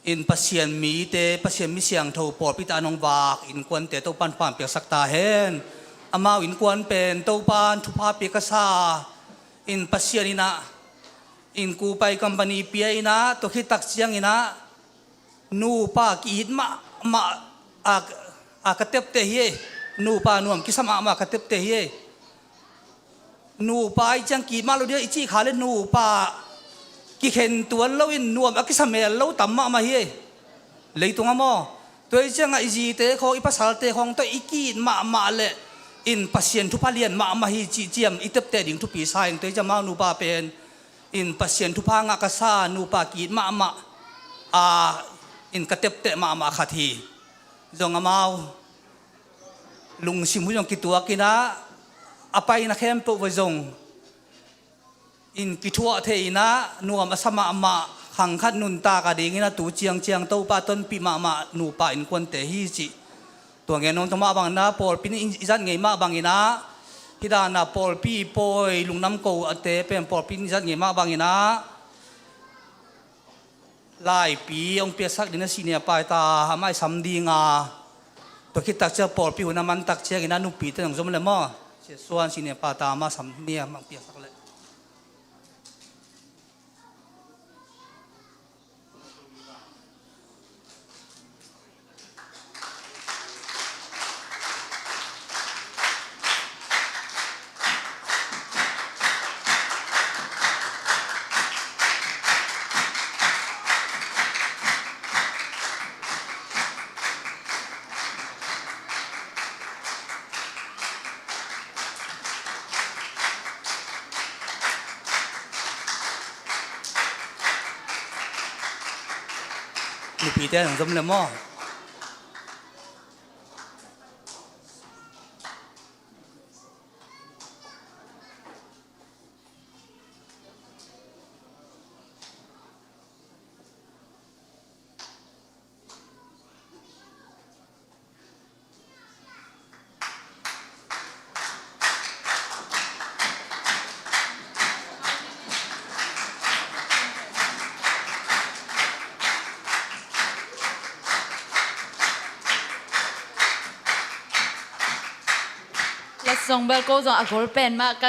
in Pasian mite, Pasian mi siangtho pawlpite an hong vak innkuante Topa in thupha hong piaksak ta hen. Amau innkuan pen Topa in thupha pia ka sa in Pasian in ah in kupai company pia in ah, tua khit tak ciangin ah nupa ki-it mahmah a, a ka tepteh hi e. Nupa nuam kisa mahmah ka tepteh hi e. Nupa i ciang ki-it mah lo ding a i cih kha leh nupa kikhen tuan loin nuam a kisa mel lo tam mahmah hi e. Leitung ah maw, tua i ciangah i zite khawng, i pasalte khawng tawh i ki-it mahmah leh in Pasian thupha lian mahmah hi cih ciam i tepteh ding thupi sa ing. Tua i ciang amau nupa pen in Pasian thupha ngah ka sa, nupa ki-it mahmah a, in ka tepteh mahmah khat hi. Zong amau lungsim uh zong kituak in ah, a paina khempeuh uh zong in kithuah thei in ah, nuam a sa mahmah, khang khat nuntak a dingin ah tu ciangciang Topa tonpih mahmah nupa innkuante hi cih tua ngen nuam tung mah bangin ah, pawlpi in i zat ngei mah bangin ah, hi dan ah pawlpi pawi lungdam ko ate pen pawlpi in i zat ngei mah bangin ah, laipi hong piaksak ding a senior pastor amah i sam ding a, tua khit tak ciang pawlpi hun a man tak ciangin ah nupite zong zom le maw. Sia Suan senior pastor amah sam ni a mang piaksak le. Nupite hong zom le maw. Latzong bel ko zong a gol pen mah ka,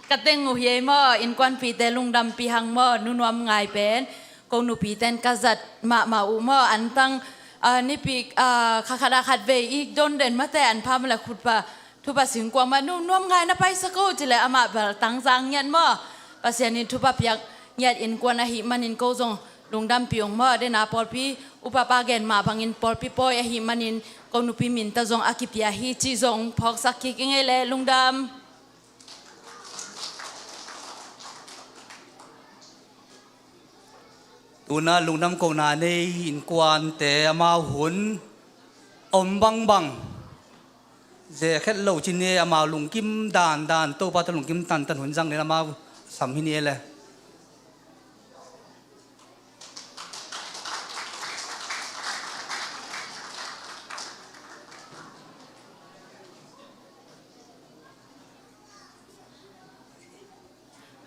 ka teng uh hi ei maw, innkuanpihte lungdampih hang maw, nunuam ngai pen. Ko nupite in ka zat mahmah uh maw, antang, ah, nipi, ah, kha khat a khat vei i don den mate an pha mah le khutpa, thupha singkuang mah, nu nuam ngai na paisa ko ci le amah bel tangzang ngiat maw. Pasian in thupha piak ngiat innkuan ahih manin ko zong lungdampih ung maw. Dena pawlpi upapa gen mah bangin pawlpi pawi ahih manin ko nupi min ta zong a kipia hi ci zong phawksak kik ing ei le lungdam. Tuna lungdam kohna nei innkuante amau hun om bangbang ze khet lo ci ni, amau lungkim dandan Topa tawh lungkim tantan hun zang ni amau sam hi ni e le.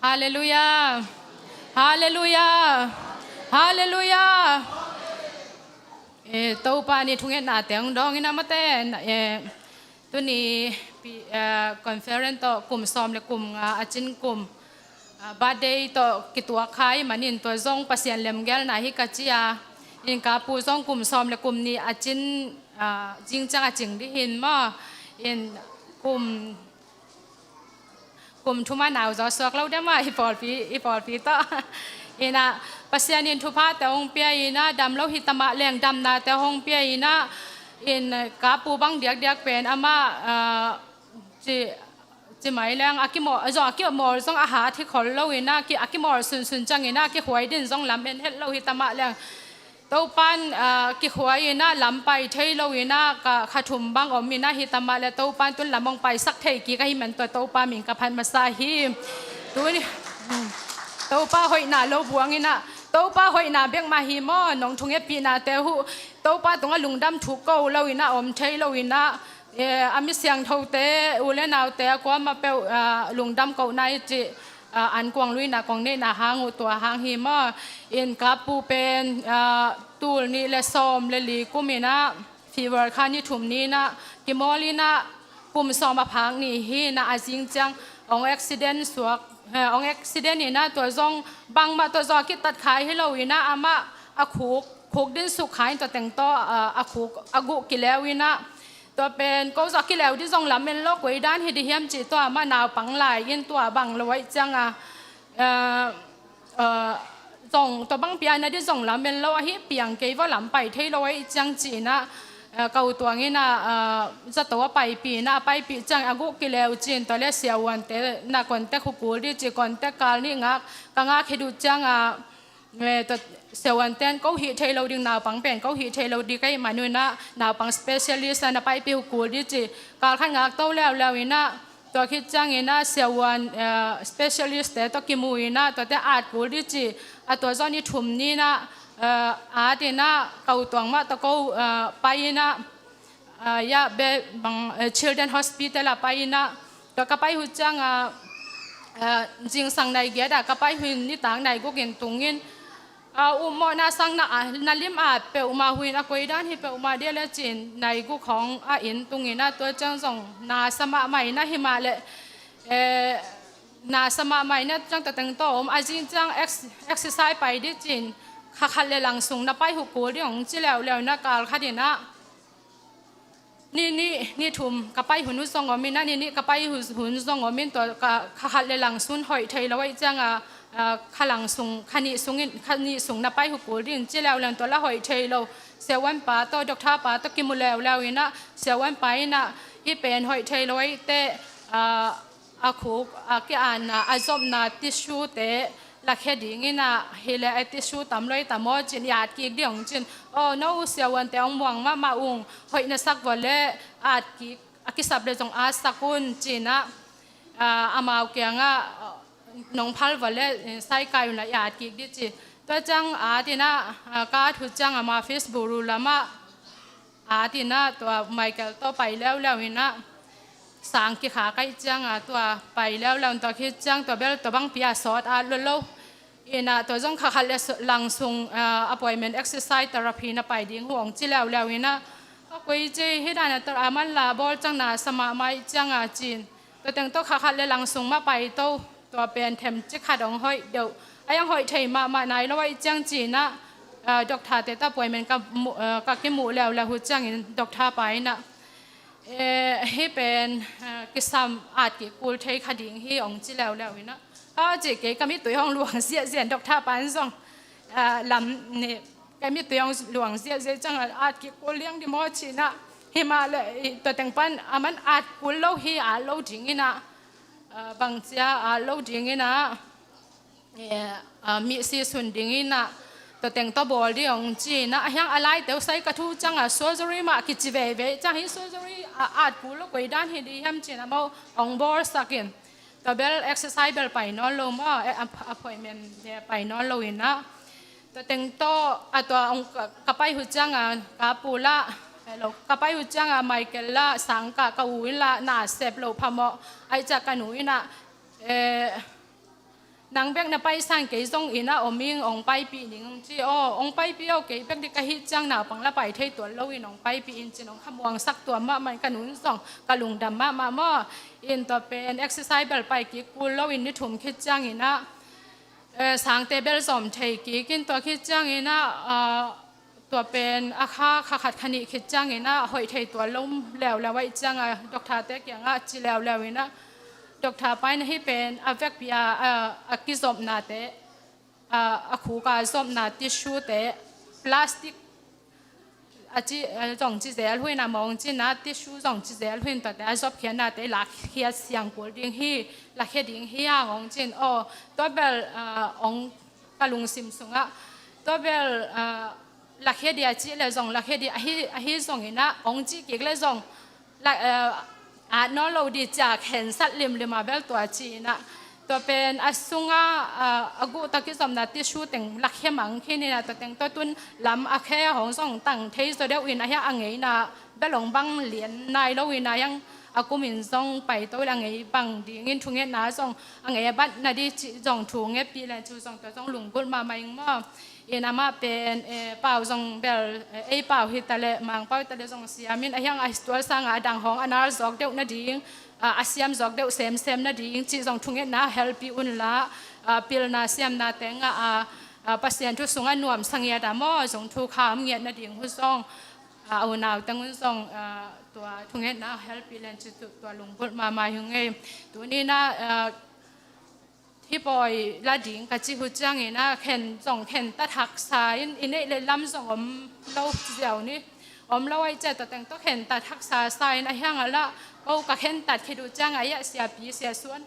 Halleluiah. Halleluiah. Halleluiah. Eh, Topa ni thungetna teng dawngin amate, eh, tuni pi, eh, conference tawh kum sawm le kum nga a cin kum Ah, birthday tawh kituak kha ahih manin tua zong Pasian lemgelna hi ka ci a, in ka pu zong kum sawm le kum nih a cin, ah, zing ciang a cing dih hi maw. In kum, kum thum a nau zaw suak lo diam a, i pawlpi, i pawlpi tawh. In ah, Pasian in thuphate hong pia in ah, dam lo hi ta mah leng damnate hong pia in ah, in ka pu bang diakdiak pen amah, ah, ci, ci mai leng a kimawl, a zong a kimawl zong a hat hi khol lo in ah, ki, a kimawl sunsun ciang in ah, kikhuai din zong lam en het lo hi ta mah leng, Topan, ah, kikhuai in ah, lam pai thei lo in ah, ka kha thum bang om in ah, hi ta mah leh Topan tun lam hong paisak thei kik ahih man tua Topa min ka phat masa hi. Tuni, Topa hoihna lo buang in ah, Topa hoihna bek mah hi maw, nong thungetpihnate uh Topa tungah lungdam thuk ko lo in ah, om thei lo in ah, eh, a mi siangthote, u le naute, a kuamah peuh, ah, lungdam kohna i cih, ah, ankuang luina kong neihna hang uh tua hang hi maw. In ka pu pen, ah, tul nih le sawm le li kum in ah, fever kha ni thum ni in ah, kimawl in ah, kum sawm a phak ni hi in ah, a zing ciang hong accident suak, eh, hong accident in ah, tua zong bangmah tua zong a kitat kha hi lo in ah, amah a khuk, khuk din suk kha in tua teng tawh, ah, a khuk a guh kileu in ah, tua pen ko zong a kileu dih zong lam en lo, koi dan hi dih hiam cih tua amah naupang lai in tua bang lo ahih ciang a, ah, ah, zong tua bang pian a dih zong lam en lo, ahi piang kei vua, lam pai thei lo ahih ciang ci in ah, ah, ko tuang in ah, ah, zato a paipih in ah, a paipih ciang a guh kileu ci in tua leh siavuante na contact uh kul dih ci, contact kal nih ngak, ka ngak khit uh ciang a, eh, tua siavuanten ko hih thei lo ding, naupang pen ko hih thei lo ding ka hih man un ah, naupang specialist ah na paipih uh kul dih ci, kal khat ngak to leuleu in ah, tua khit ciang in ah siavuan, eh, specialist te tawh kimu in ah, tuate at kul dih ci, a tua zong ni thum ni in ah, eh, at in ah, ko tuang mah tawh ko, eh, pai in ah, ah, ya, be, bang, eh, Children Hospital ah pai in ah, tua ka pai uh ciang a, ah, zingsang nai giat ah ka pai uh in, nitak nai guk in tung in, ah, upmawhna sang na, ah, na lim at peuhmah uh in, a koi dan hi peuhmah dih leh ci in nai guk hong a in tung in ah, tua ciang zong na sa mahmah in ah, hi mah leh, eh, na sa mahmah in ah, ciang tua teng tawh om, a zing ciang ex-, exercise pai dih ci in, kha khat le lang sung na pai uh kul ding hong ci leuleu in ah, kal khat in ah, ni, ni, ni thum ka pai hun uh zong om in ah, ni nih ka pai hun, hun zong om in, tua ka, kha khat le lang sung hoih thei lo ahih ciang a, ah, kha lang sung, kha nih sung in, kha nih sung na pai uh kul ding ci leuleu in, tua lah hoih thei lo. Siavuan pa tawh, doctor pa tawh kimu leuleu in ah, siavuan pa in ah, hih pen hoih thei lo ahih teh, ah, a khuk, a ki-anna, a zopna tissue te lakhia ding in ah, hi leh a tissue tam lo hi ta maw ci in, i at kik ding hong ci in. Aw, no siavuante hong muang mahmah ung, hoih na sak vua leh at kik, a kisap leh zong at sak un ci in ah, ah, amau kiangah, ah, nong phal vua leh, eh, saikai un la i at kik dih ci. Tua ciang at in ah, ah, ka at uh ciang amah Facebook uh lamah at in ah, tua Michael tawh pai leuleu in ah, sang kikhak ahih ciang a, tua pai leuleu in, tua khit ciang tua bel tua bang pi a sawt at lo lo in ah, tua zong kha khat le s-, lang sung, ah, appointment, exercise therapy na pai ding uh hong ci leuleu in ah, a koi ci, hih dan a tar a man la bawl ciang na sa mahmah ahih ciang a ci in, tua teng tawh kha khat le lang sung mah pai to, tua pen themcik khat hong hoih deuh. A hong hoih thei mahmah nai lo ahih ciang ci in ah, ah, doctor te tawh appointment ka mu, ah, ka kimuh leuleu uh ciangin doctor pa in ah, eh, hih pen, ah, kisam at kik kul thei kha ding hi hong ci leuleu in ah. Ka ci, kei ka mittui hong luang ziahziah in, doctor pa in zong, ah, lam nih, ka mittui hong luang ziahziah ciang a, at kik kul liang dih maw ci in ah. Hi mah leh, tua teng pan a man at kul lo hi, at lo ding in ah, ah, bang cia at lo ding in ah, eh, ah, mihsi sun ding in ah, tua teng tawh bawl dih hong ci in ah. A hiang a laite uh sai ka thu ciang a, surgery mah kici veivei ciang, hih surgery a at kul lo, koi dan hi dih hiam ci in ah, amau hong bawlsak in. Tua bel exercise bel pai nawn lo maw, eh, app-, appointment, eh, pai nawn lo in ah. Tua teng tawh, a tua hong ka, ka pai uh ciang a, ka pu lah, hello, ka pai uh ciang a, Michael lah, sangkah ka u in lah, na sep loh phamawh ahih ciang ka nu in ah, eh, Nang bek na paisan, kei zong inn ah om ing, ong paipih ning, ci. Aw, ong paipih aw, kei bek ding ka hih ciang naupang la pai thei tuan lo in ong paipih in, ci-in ong khamuangsak tuam mahmah in, ka nu in zong ka lungdam mahmah maw. In tua pen exercise bel pai kik kul lo in ni thum khit ciangin ah, eh, sangte bel zom thei kik in, tua khit ciangin ah, ah, tua pen a kha, kha khat kha nih khit ciangin ah hoih thei tuan lo leuleu ahih ciangin ah doctor-te kiangah ci leuleu in ah, doctor pa in ah hih pen a vekpi a, a, a kizopnate, a, a khuk a zopna tissue-te, plastic a ci, a zong ci zel uh in ah, mawng ci-in ah tissue zong ci zel uh in, tuate a zopkhiatnate lakkhia siang kul ding hi, lakhia ding hi hang ong ci-in. Aw, tua bel, a, ong ka lungsim sungah, tua bel, a, lakhia ding a cih leh zong lakhia ding, ahi, ahi zongin ah ong cih kik leh zong la, eh, at nawn lo ding ci-a khensat limlim a bel tua ci-in ah, tua pen a sungah, ah, a guh tawh kizopna tissue teng lakhia mang khin in ah, tua teng tua tun lam a khe hong zong tang thei zaw deuh in ah, hiah a ngeina bel ong bang lian nai lo in ah, hiang a kum in zong paito leh a ngei bang dingin thungetna zong, a ngei a batna ding cih zong thu ngetpih leng, thu zong tua zong lunggulh mahmah ing maw. In amah pen, eh, pau zong bel, eh, ei pau hi ta leh, Mang pau hi ta leh zong siam in, a hiang a tual sangin a dang hong a nal zawk deuh nading, a, a siam zawk deuh semsem nading cih zong thungetna helpih un la, a, pilna siamna teng ah, a, a, Pasian thu sungah nuamsa ngiat a maw, zong thu kham ngiat nading uh zong, a, a unau teng un zong, a, tua thungetna helpih leng ci, tua lunggulh mahmah hi ung ei. Tuni in ah, a, Hih pawi la ding ka cih uh ciangin ah, khen zong khentat haksa in, i neih leh lam zong om lo ziau ni. Om lo ahih ciang tua teng tawh khentat haksa sa in, a hiang a lah ko ka khentat khit uh ciangin ah, siapi, sia suan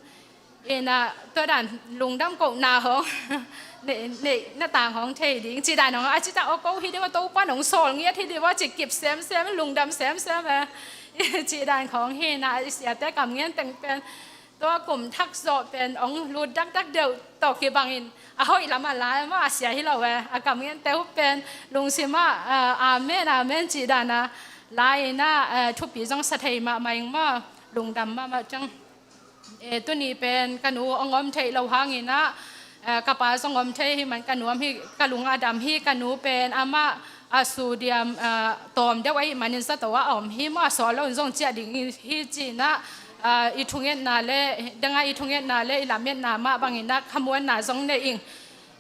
in ah, tua dan lungdam kohna hong neih, neih na tang hong thei ding cih dan hong, a cih tak aw, ko hi ding aw, Topa'n hong sawl ngiat hi ding aw, cih kip semsem, lungdam semsem e, cih dan khong hi in ah, i siate kam ngen teng pen tua kum thak zawh pen hong lut dakdak deuh tawh kibangin a hoih lam a la maw, a sia hi lo e, a kam ngente uh pen lungsim ah, a, amen, amen cih dan a la in ah, a, thupi zong sa thei mahmah ing maw, lungdam mahmah ciang. E, tuni pen ka nu hong om theih loh hangin ah, a, ka pa zong om thei ahih man ka nuam hi, ka lung a dam hi, ka nu pen amah a su diam, a, tawm deuh ahih manin zato ah a om hi maw, a sawl lo in zong ciah ding hi ci-in ah, a, i thungetna leh, dang a i thungetna leh i lametna mah bangin ah khamuanna zong nei ing.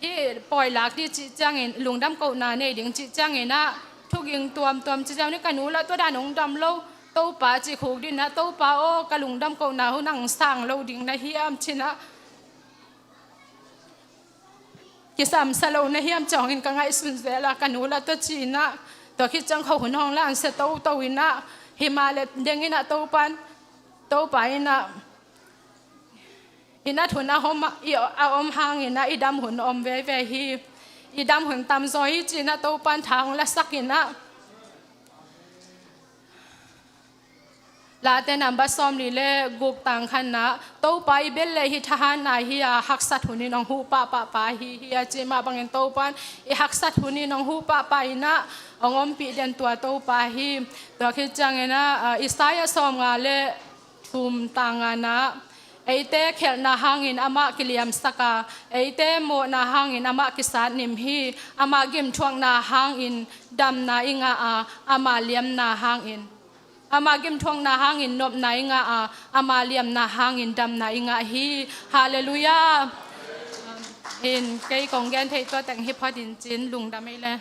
Hih pawi lak ding cih ciangin, lungdam kohna nei ding cih ciangin ah, thuging tuamtuam ci ziau ni, ka nu lah tua dan hong dam lo, Topa cih khuk ding in ah, Topa aw, ka lungdam kohna uh nang sang lo ding na hiam ci-in ah, kisam sa lo na hiam ci-in ka ngaihsun zel a, ka nu lah tua ci-in ah, tua khit ciang kho hun hong la an sia toto in ah, hi mah leh deng in ah Topa'n, Topa in ah, i nat hun a om, i, a om hangin ah i dam hun om veve hi, i dam hun tamzaw hi ci-in ah Topa'n tha hong lasak in ah, Late number sawmli leh guk, tang khatna, Topa i bel leh hih thahatna hi a, haksat hun in hong huh pahpah pa hi hi a, cih mah bangin Topa'n i haksat hun in hong huh pahpah in ah hong ompih den tua Topa hi. Tua khit ciangin ah, a, Isaiah sawmnga leh thum, tang ngana, eite khelhna hangin amah kiliamsak a, eite mawhna hangin amah kisatnim hi, amah gimthuakna hangin damna i ngah a, ama liamna hangin, ama gimthuakna hangin nopna i ngah a, ama liamna hangin damna i ngah hi. Halleluiah. In kei kong gen theih tua teng hi phot in cin, lungdam ei leh.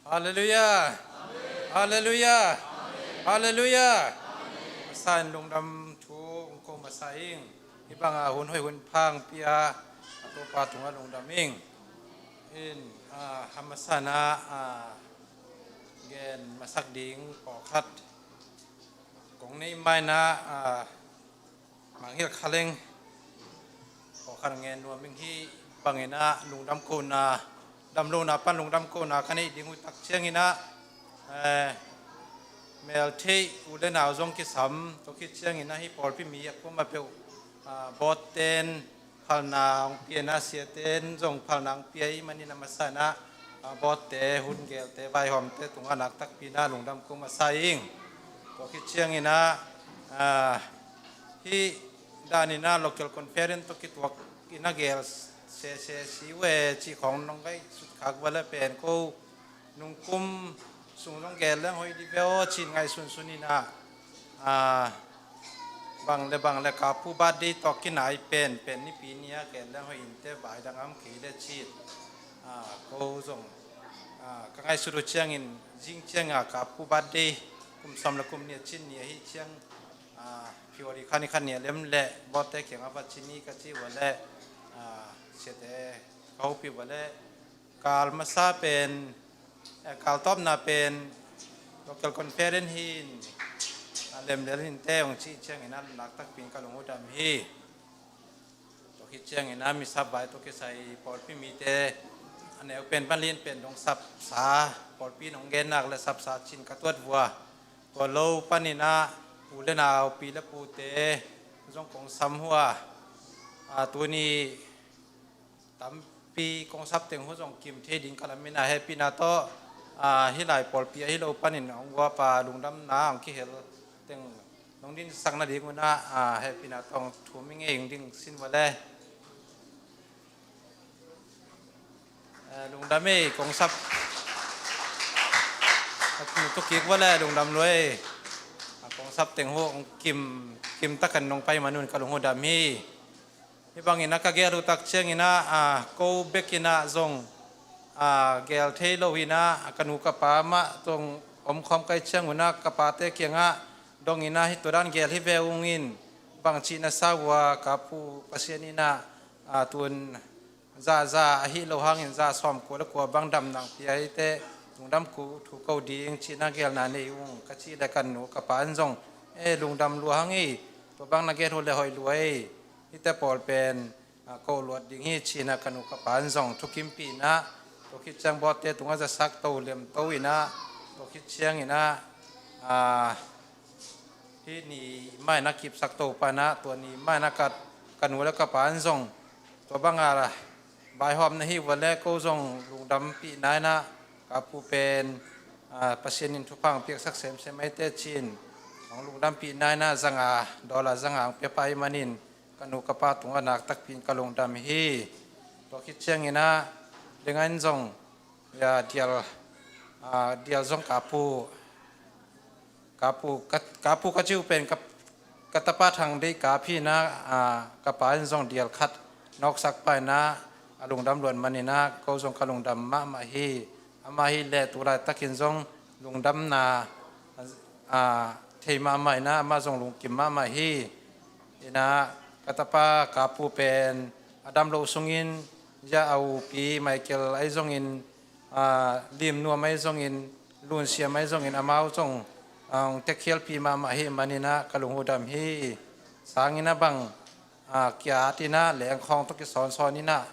Halleluiah. Halleluiah. Halleluiah. Masa in lungdam thu hong ko masa ing. Hih banga hun hoih hun pha hong pia a Topa tungah lungdam ing. In, a, a masa in ah, a, gen masak ding pawlkhat kong nei mai in ah, a, Mang Hilh Kha Leng pawlkhat ngen nuam ing. Hih bangin ah lungdam kohna, dam lohna pan lungdam kohna ka neih ding uh tak ciangin ah, eh, meltheih u leh nau zong kisam, tua khit ciangin ah hih pawlpi mi a kuamah peuh, ah, bawtte'n phalna hong pia in ah, siate'n zong phalna hong pia ahih manin a masa in ah, ah, bawtte, hun gelte, vaihawmte tungah nak takpi in ah lungdam ko masa ing. Tua khit ciangin ah, ah, hih dan in ah local conference tawh kituak in ah gel sese si ve cih khawng nong ngaihsut khak uh leh pen ko nungkum sung zong gel leng hoih dih ve aw ci-in ngaihsunsun in ah, ah, bang le bang le Kapu birthday tawh kinai pen pen Nipi ni-a gel leng hoih inteh, vai dang a om kei leh ci-in, ah, ko zong, ah, ka ngaihsut uh ciangin zing ciangin ah Kapu birthday kum sawm le kum nih a cin ni ahih ciang, ah, February kha ni khat ni a lem leh Bawlte kiangah va ci ni ka ci uh leh, ah, siate ka hopih uh leh kal masa pen, eh, kal tawpna pen local conference hi in, ah, lemlel inteh hong cih ciangin ah naktakpi in ka lung uh dam hi. Tua khit ciangin ah misap vai tawh kisai pawlpi mite a neu pen pan lian pen dong sapsa, pawlpi in hong gen nak leh sapsa ci-in ka tuat uh a, tua lo panin ah u le nau, pi le pute zong kong sam uh a, ah, tuni tampi kong sap teng uh zong kim thei ding ka lamen a, hehpihna tawh, ah, hih lai pawlpi ahi lo panin hong uap a, lungdamna hong kihel teng nong dinsak nading un ah, ah, hehpihna tawh hong thum ing ei, hong ding sin uh leh. Eh, lungdam ei, kong sap. Tuk kik uh leh lungdam lua ei. Ah, kong sap teng uh hong kim, kim takin nong pai man un ka lung uh dam hi. Hih bangin ah ka gel uh tak ciangin ah, ah, ko bek in ah zong, ah, gel thei lo in ah, ka nu ka pa mah zong omkhawm ka hih ciang un ah ka pate kiangah dong in ah hih tua dan gel hi ve ung in, bangci na sa uh a, Kapu Pasian in ah, ah, tun zahzah ahi lo hangin zah sawmkua le kua bang damna hong pia hi teh, lungdam ko, thu ko ding ci-in ah gelna nei ung ka cih leh ka nu ka pa in zong, eh, lungdam lua hang ei, tua bang na gel uh leh hoih lua ei. Hihte pawl pen, ah, ko luat ding hi ci-in ah ka nu ka pa in zong thukimpih in ah, tua khit ciang Bawtte tungah zasak to lem to in ah, tua khit ciangin ah, ah, hih ni mah in ah kipsak to pah in ah, tua ni mah in ah ka, ka nu le ka pa in zong tua bang a vaihawm na hi uh leh ko zong lungdampihna in ah, Kapu pen, ah, Pasian in thupha hong piaksak semsem ahih teh ci-in hong lungdampihna in ah zanga, dollar zanga hong pia pah ahih manin ka nu ka pa tungah naktakpi in ka lungdam hi. Tua khit ciangin ah, deng ah in zong, ya, dial, ah, dial zong Kapu, Kapu ka, Kapu ka ci uh pen ka, ka tapa Thang Deih Kap hi in ah, ah, ka pa in zong dial khat nawksak pah in ah, a lungdam luat manin ah ko zong ka lungdam mahmah hi. Amah hi leh tu laitakin zong lungdamna, ah, thei mahmah in ah, amah zong lungkim mahmah hi. In ah, ka tapa Kapu pen a dam loh sungin, ya, a upi Michael ahi zongin, ah, Lim Nuam ahi zongin, Lun Siam ahi zongin, amau zong, ah, hong tekkhialpih mahmah ahih manin ah ka lung uh dam hi. Sanginn ah bang, ah, kia-at in ah, lengkhawng tawh kisawnsawn in ah,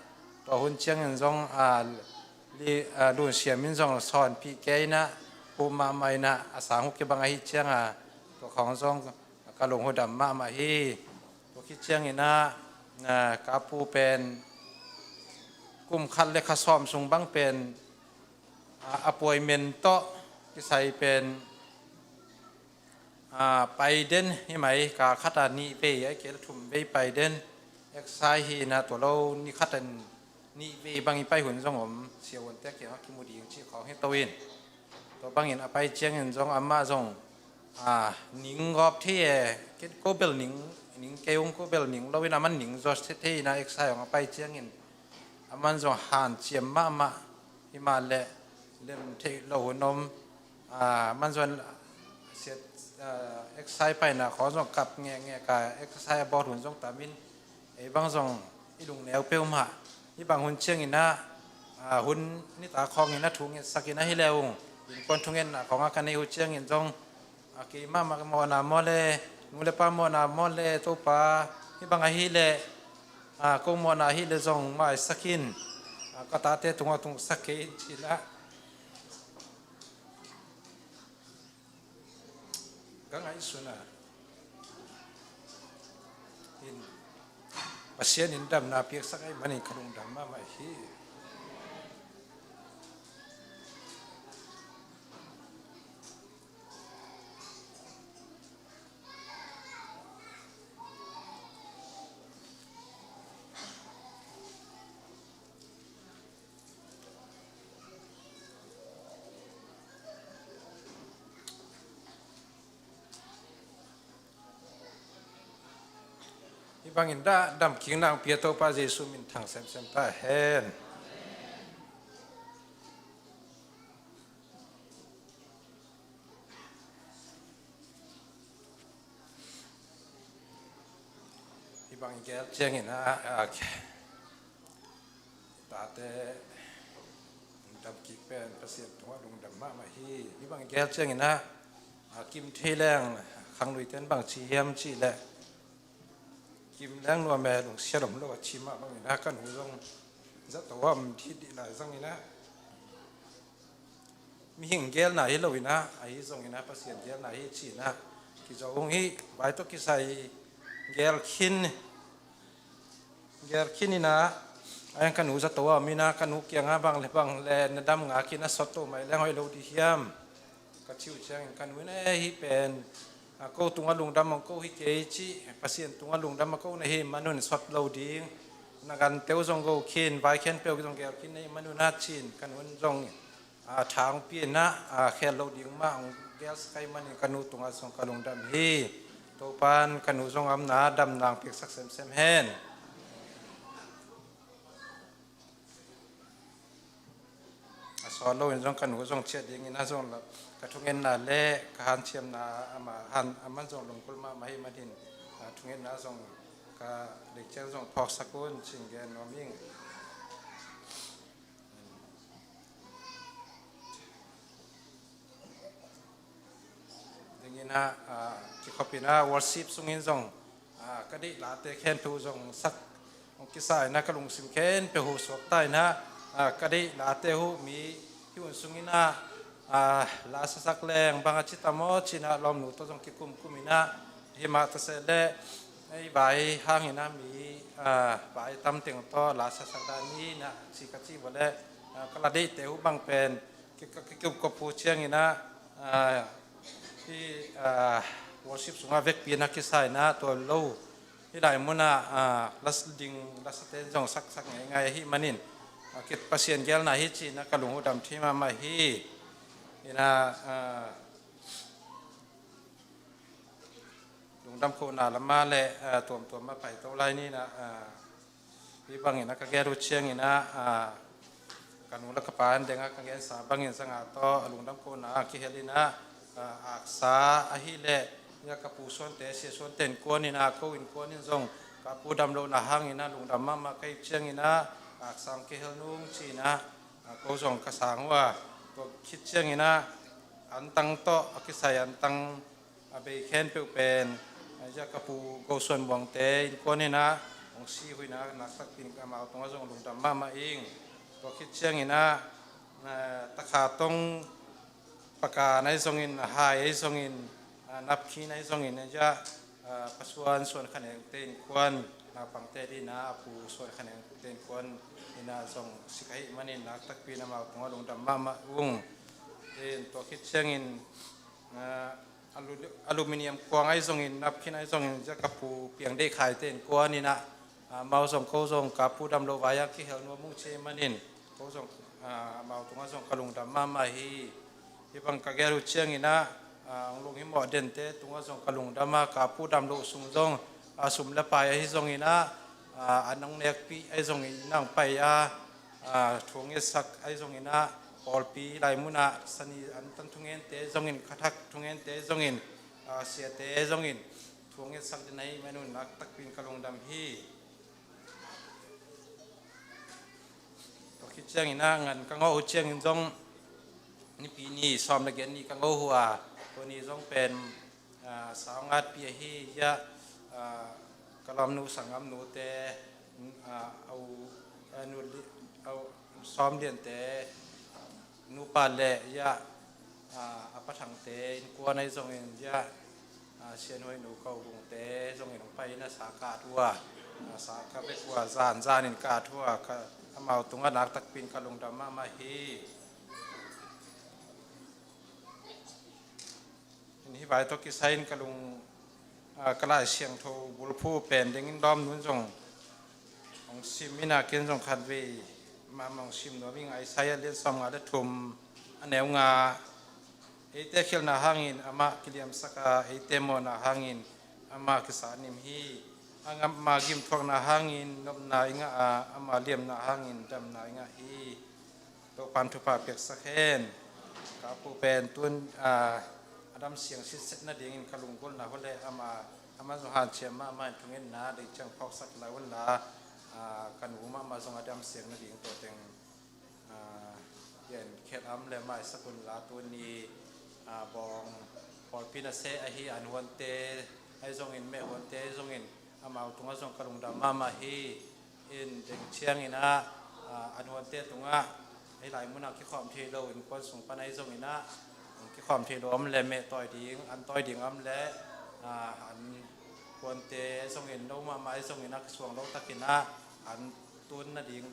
tua hun ciangin zong, ah, Li-, ah, Lun Siam in zong sawnpih kei in ah, hu mahmah in ah, a sang uh kibang ahih ciang a, tua khawng zong ka lung uh dam mahmah hi. Tua khit ciangin ah, ah, Kapu pen kum khat le kha sawm sung bang pen, ah, appointment tawh kisai pen, ah, pai den hi mai, kal khat ah nih vei, ahih kei leh thum vei pai den. Exercise hi in ah, tua lo ni khat ah nih vei bang i pai hun zong om, siavuante kiangah kimu ding cih khawng hi to in. Tua bangin a pai ciangin zong amah zong, ah, ning gawp thei e, ko bel ning, ning kei ung, ko bel ning lo in, aman ning zaw thei in ah exercise hong a pai ciangin, aman zong hanciam mahmah hi mah leh lem theih loh hun om, ah, aman zong siat, ah, exercise paina khawng zong kap ngekngek a, exercise a bawl hun zong tam in, ei bang zong i lungneu peuhmah. Hih bang hun ciangin ah, ah, hun nitak khawngin ah thu ngetsak in ah hi leh ung, innkuan thungetna khawngah ka neih uh ciangin zong, ah, keimah mah mawhna maw le, nu le pa mawhna maw le, Topa, hih bang ahih leh, ah, ko mawhna ahih leh zong maisak in, ah, ka tate tungah tungsak kei in ci-in ah ka ngaihsun a, in, Pasian in damna piaksak ahih manin ka lungdam mahmah hi. Bangin dah damkikna hong pia Topa Jesu min thang semsem ta hen. Hih bang i gel ciangin ah, ah, tate damkik pen Pasian tungah lungdam mahmah hi. Hih bang i gel ciangin ah, ah, Kim Thei Leng khangluite in bang ci hiam cih leh, Kim Leng nuam e, lungsiat om lo a ci mah bangin ah, ka nu zong zato a om dih dih lai zangin ah, mihing gelna hi lo in ah, ahi zongin ah Pasian gelna hi ci in ah, kizo ung hi. Vai tawh kisai gel khin, gel khin in ah, a hiang ka nu zato a om in ah, ka nu kiangah bang le bang le na dam ngak in ah, sawt to mai leng hoih lo dih hiam, ka cih uh ciangin ka nu in, "Eh, hih pen, ah, ko tungah lungdam hong ko hi kei cih, Pasian tungah lungdam a ko na hi man un sawt lo ding, na gante uh zong go khin, vai khempeuh zong gel khin na hi man un ah," ci in ka nu in zong, ah, tha hong pia in ah, ah, khel lo ding mah hong gelsak ahih manin ka nu tungah zong ka lungdam hi. Topa'n ka nu zong a omna ah damna hong piaksak semsem hen. A sawt lo in zong ka nu zong ciah dingin ah zong la, ka thungetna le ka hanciamna, ama han, aman zong lunggulh mahmah ahih manin, ah, thungetna zong ka lei ciang zong phawksak un ci-in gen nuam ing. Dingin ah, ah, kikhop in ah worship sungin zong, ah, ka deih late khempeuh zong sak hong kisa in ah, ka lungsim khempeuh huh suak ta in ah, ah, ka deih late huh mi hih hun sungin ah, ah, la sasak leng bang a ci tam aw ci in ah lawmnu tawh zong kikumkum in ah, himah ta seh leh ei vai hangin ah mi, ah, vai tam teng tawh la sasak dan ni in ah ci ka cih uh leh, ah, ka la deihte huh bang pen ki, ka, ki, ki, ka phu ciangin ah, ah, hih, ah, worship sungah vekpi in ah kisa in ah, tua lo hih lai munah, ah, las ding, lasate in zong saksak ngeingai ahih manin, ah, ki, Pasian gelna hi ci in ah ka lung uh dam thei mahmah hi. In ah, ah, lungdam kohna lamah le, ah, tuamtuam ah paito lai ni in ah, ah, hih bangin ah ka gen uh ciangin ah, ah, ka nu le ka pa an deng ah ka gensa bangin zanga tawh a lungdam kohna ah kihel in ah, ah, aksa ahih leh, ya ka pu suante, sia suante innkuan in ah, ko innkuan in zong ka pu dam lohna hangin ah lungdam mahmah ka hih ciangin ah, aksa hong kihel nung ci in ah, ah, ko zong ka sang uh a, tua khit ciangin ah antang tawh a kisai antang a bei khempeuh pen, ah, ya ka pu Go Suan Buangte innkuan in ah hong si uh in ah, naktakpi in amau tungah zong lungdam mahmah ing. Tua khit ciangin ah, ah, takha tong pakan ahi zongin, a hai ahi zongin, ah, napkin ahi zongin, ya, ah, Pa Suan Suan Khan Engte innkuan, naupangte adingin ah, a pu Suan Khan Engte innkuan in ah zong si ka hih manin naktakpi in amau tungah lungdam mahmah ung. In tua khit ciangin, ah, alu-, aluminium kuang ahi zongin, napkin ahi zongin, ya ka pu Piang Deih Khaite innkuan in ah, ah, amau zong ko zong ka pu dam loh vai ah kihel nuam ung ci ahih manin, ko zong, ah, amau tungah zong ka lungdam mahmah hi. Hih bang ka gel uh ciangin ah, ah, hong lunghimawh dente tungah zong ka lungdam a, ka pu dam loh sung zong, ah, sum le pai ahi zongin ah, ah, an hong nekpih ahi zongin ah hong pai a, ah, thu hong ngetsak ahi zongin ah, pawlpi lai munah sani antan thungente zongin, khathak thungente zongin, ah, siate zongin thu hong ngetsak den ahih man un naktakpi in ka lungdam hi. Tua khit ciangin ah ngan ka ngawh uh ciangin zong Nipi ni sawm le giat ni ka ngawh uh a, tua ni zong pen, ah, sau ngatpi ahi, ya, ah, ka lawmnu sanggamnute, ah, au, ah, nu li-, au, Sawm Liante nupa le, ya, ah, a Pa Thangte innkuan ahi zongin, ya, ah, Sian Huai nu Ko Bungte zongin hong pai in ah sa ka at uh a, ah, sa ka vek uh a, zan zan in ka at uh a, ka, amau tungah naktakpi in ka lungdam mahmah hi. In hih vai tawh kisai in ka lung, ah, ka Lai Siangtho bulphuh pen dingin lawmnu in zong hong sim in ah, ken zong khatvei mahmah hong sim nuam ing. Isaiah lian sawmnga le thum, a neu nga. Eite khialhna hangin amah kiliamsak a, eite mawhna hangin amah kisatnim hi. Ama gimthuakna hangin nopna i ngah a, ama liamna hangin damna i ngah hi. Topa'n thupha piaksak hen. Ka pu pen tun, ah, a dam siang sitset nadingin ka lunggulhna uh leh ama, ama zong hanciam mahmah in thungetna ding ciang phawksak lai un la, ah, ka nu mahmah zong a dam siang nading tua teng, ah, gen khiat a om leh maisak un la, tuni, ah, bawng pawlpi nasem ahi an huante ahi zongin, meh huante ahi zongin, amau tungah zong ka lungdam mahmah hi. In deng ciangin ah, ah, an huante tungah hih lai munah kikhawm thei lo, innkuan sung pan ahi zongin ah, kikhawm thei lo om leh meh tawi ding, an tawi ding om leh, ah, an huante zongin, no mahmah ahi zongin ah, kisuang lo takin ah an tun nading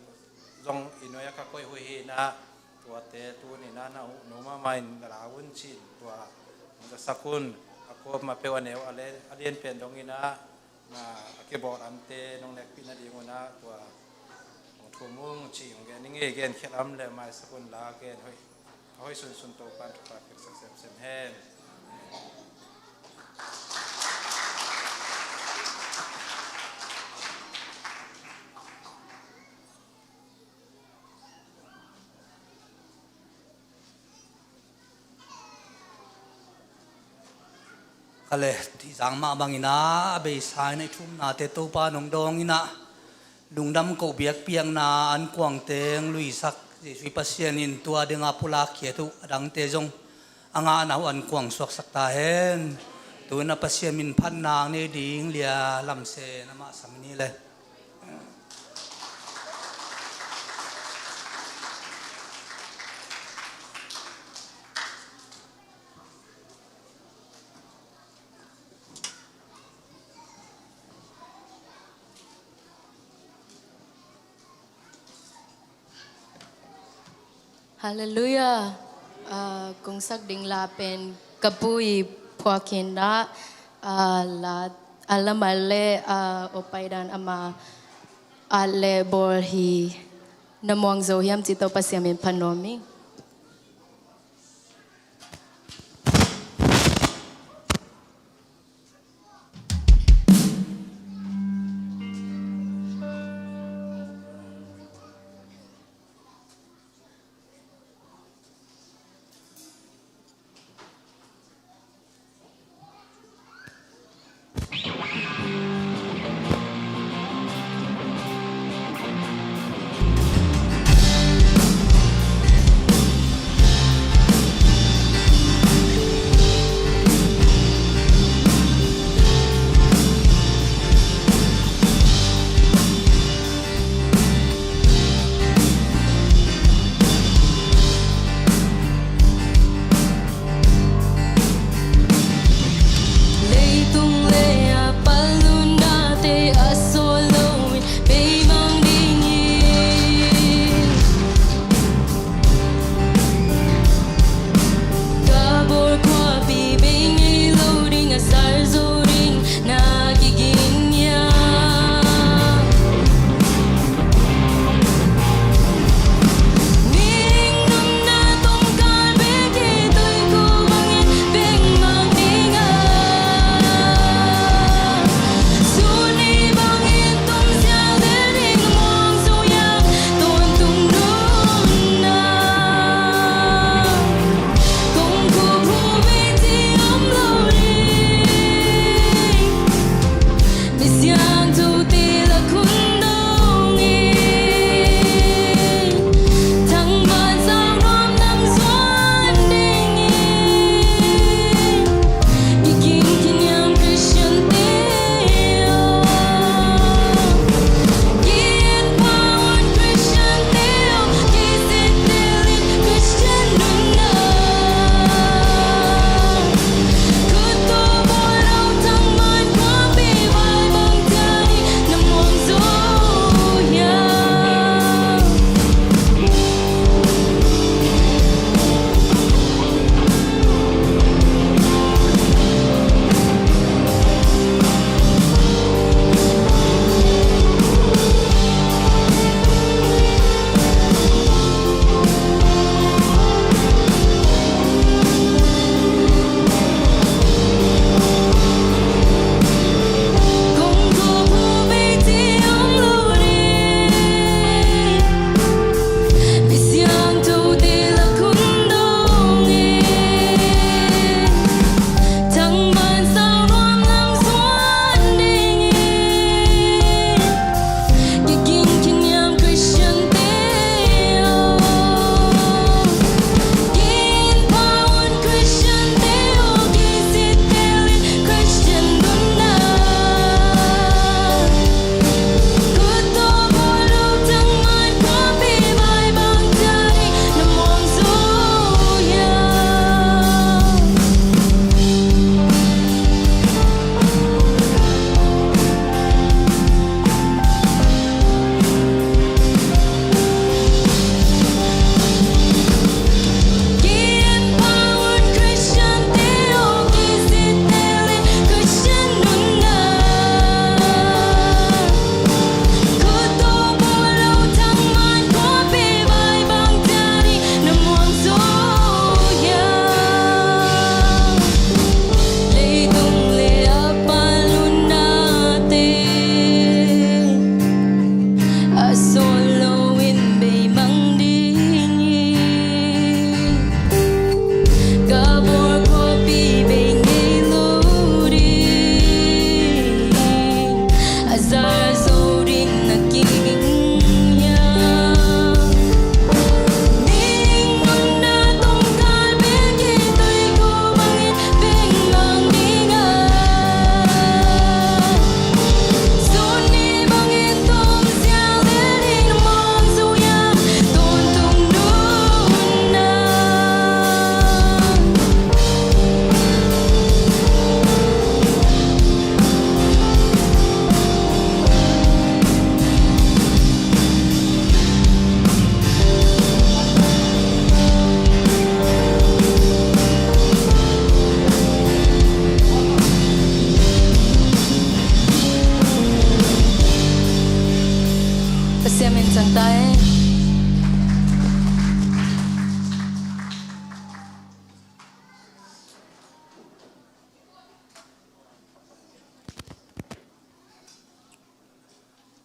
zong i nuai ah ka koih uh hi in ah, tuate tuni in ah no, no mahmah in la un ci-in tua hong zasak un. A kawp mah peuh a neu a lian, a lian pen dongin ah, ah, a kibawl ante nong nekpih nading un ah tua hong thum ung ci-in hong gen ing ei. Gen khiat a om leh maisak un la, gen hoih, a hoih sunsun Topa'n thupha piaksak semsem hen. Ka le, i zang mah bangin ah, a beisa in ah i thumnate Topa'n hong dawng in ah, lungdam koh biakpiakna an kuang teng luisak Jesuh i Pasian in tua dingah pulak khiat uh, a dangte zong a ngahna uh an kuang suaksak ta hen. Tu-in ah Pasian min phatna nei ding Lia Lam Sen amah sam ni le. Halleluiah. Ah, kong sak ding la pen ka pu i phuak hi in ah, ah, la, a la mal le, ah, o paidan ama at le bawl hi. Na muang zo hiam cih tawh Pasian min phat nuam ing.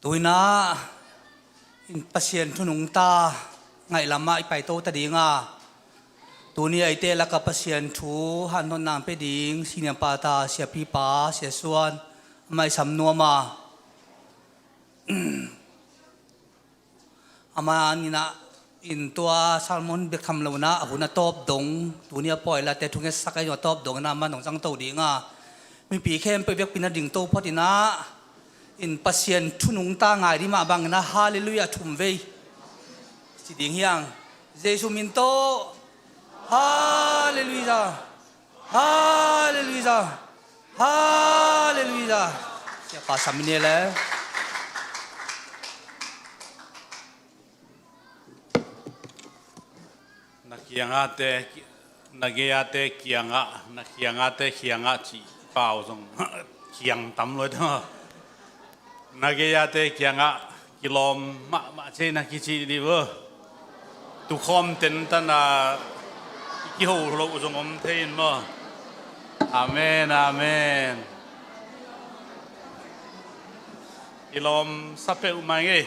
Tuinah in Pasian thu nungta ngaihlamah i paito ta dinga, tuni a eite laka Pasian thu hanthotna pia ding senior pata siapipa Sia Suan, amah i sam nuama. Amah ninah in tua sermon bek tham lo inah a hun a tawp dong, tuni a pawi late thungetsak a in a tawp dong inah amah nong zangto dinga, mipi khempeuh vekpi na dingto phot inah in Pasian thu nungta ngai ding mah bang inah Halleluiah thum vei ci ding hiang. Jesu min tawh Halleluiah. Halleluiah. Halleluiah. Siapa sam in le. Na kiangate, na gei-ate kiangah, na kiangate kiangah cih pau zong kiang tam lo. Na gei-ate kiangah kilawm mahmah cei na kici dih vo. Tukhawm tentana i kiho loh zong om thei in maw? Amen, amen. Kilawm sa peuhmah ngei.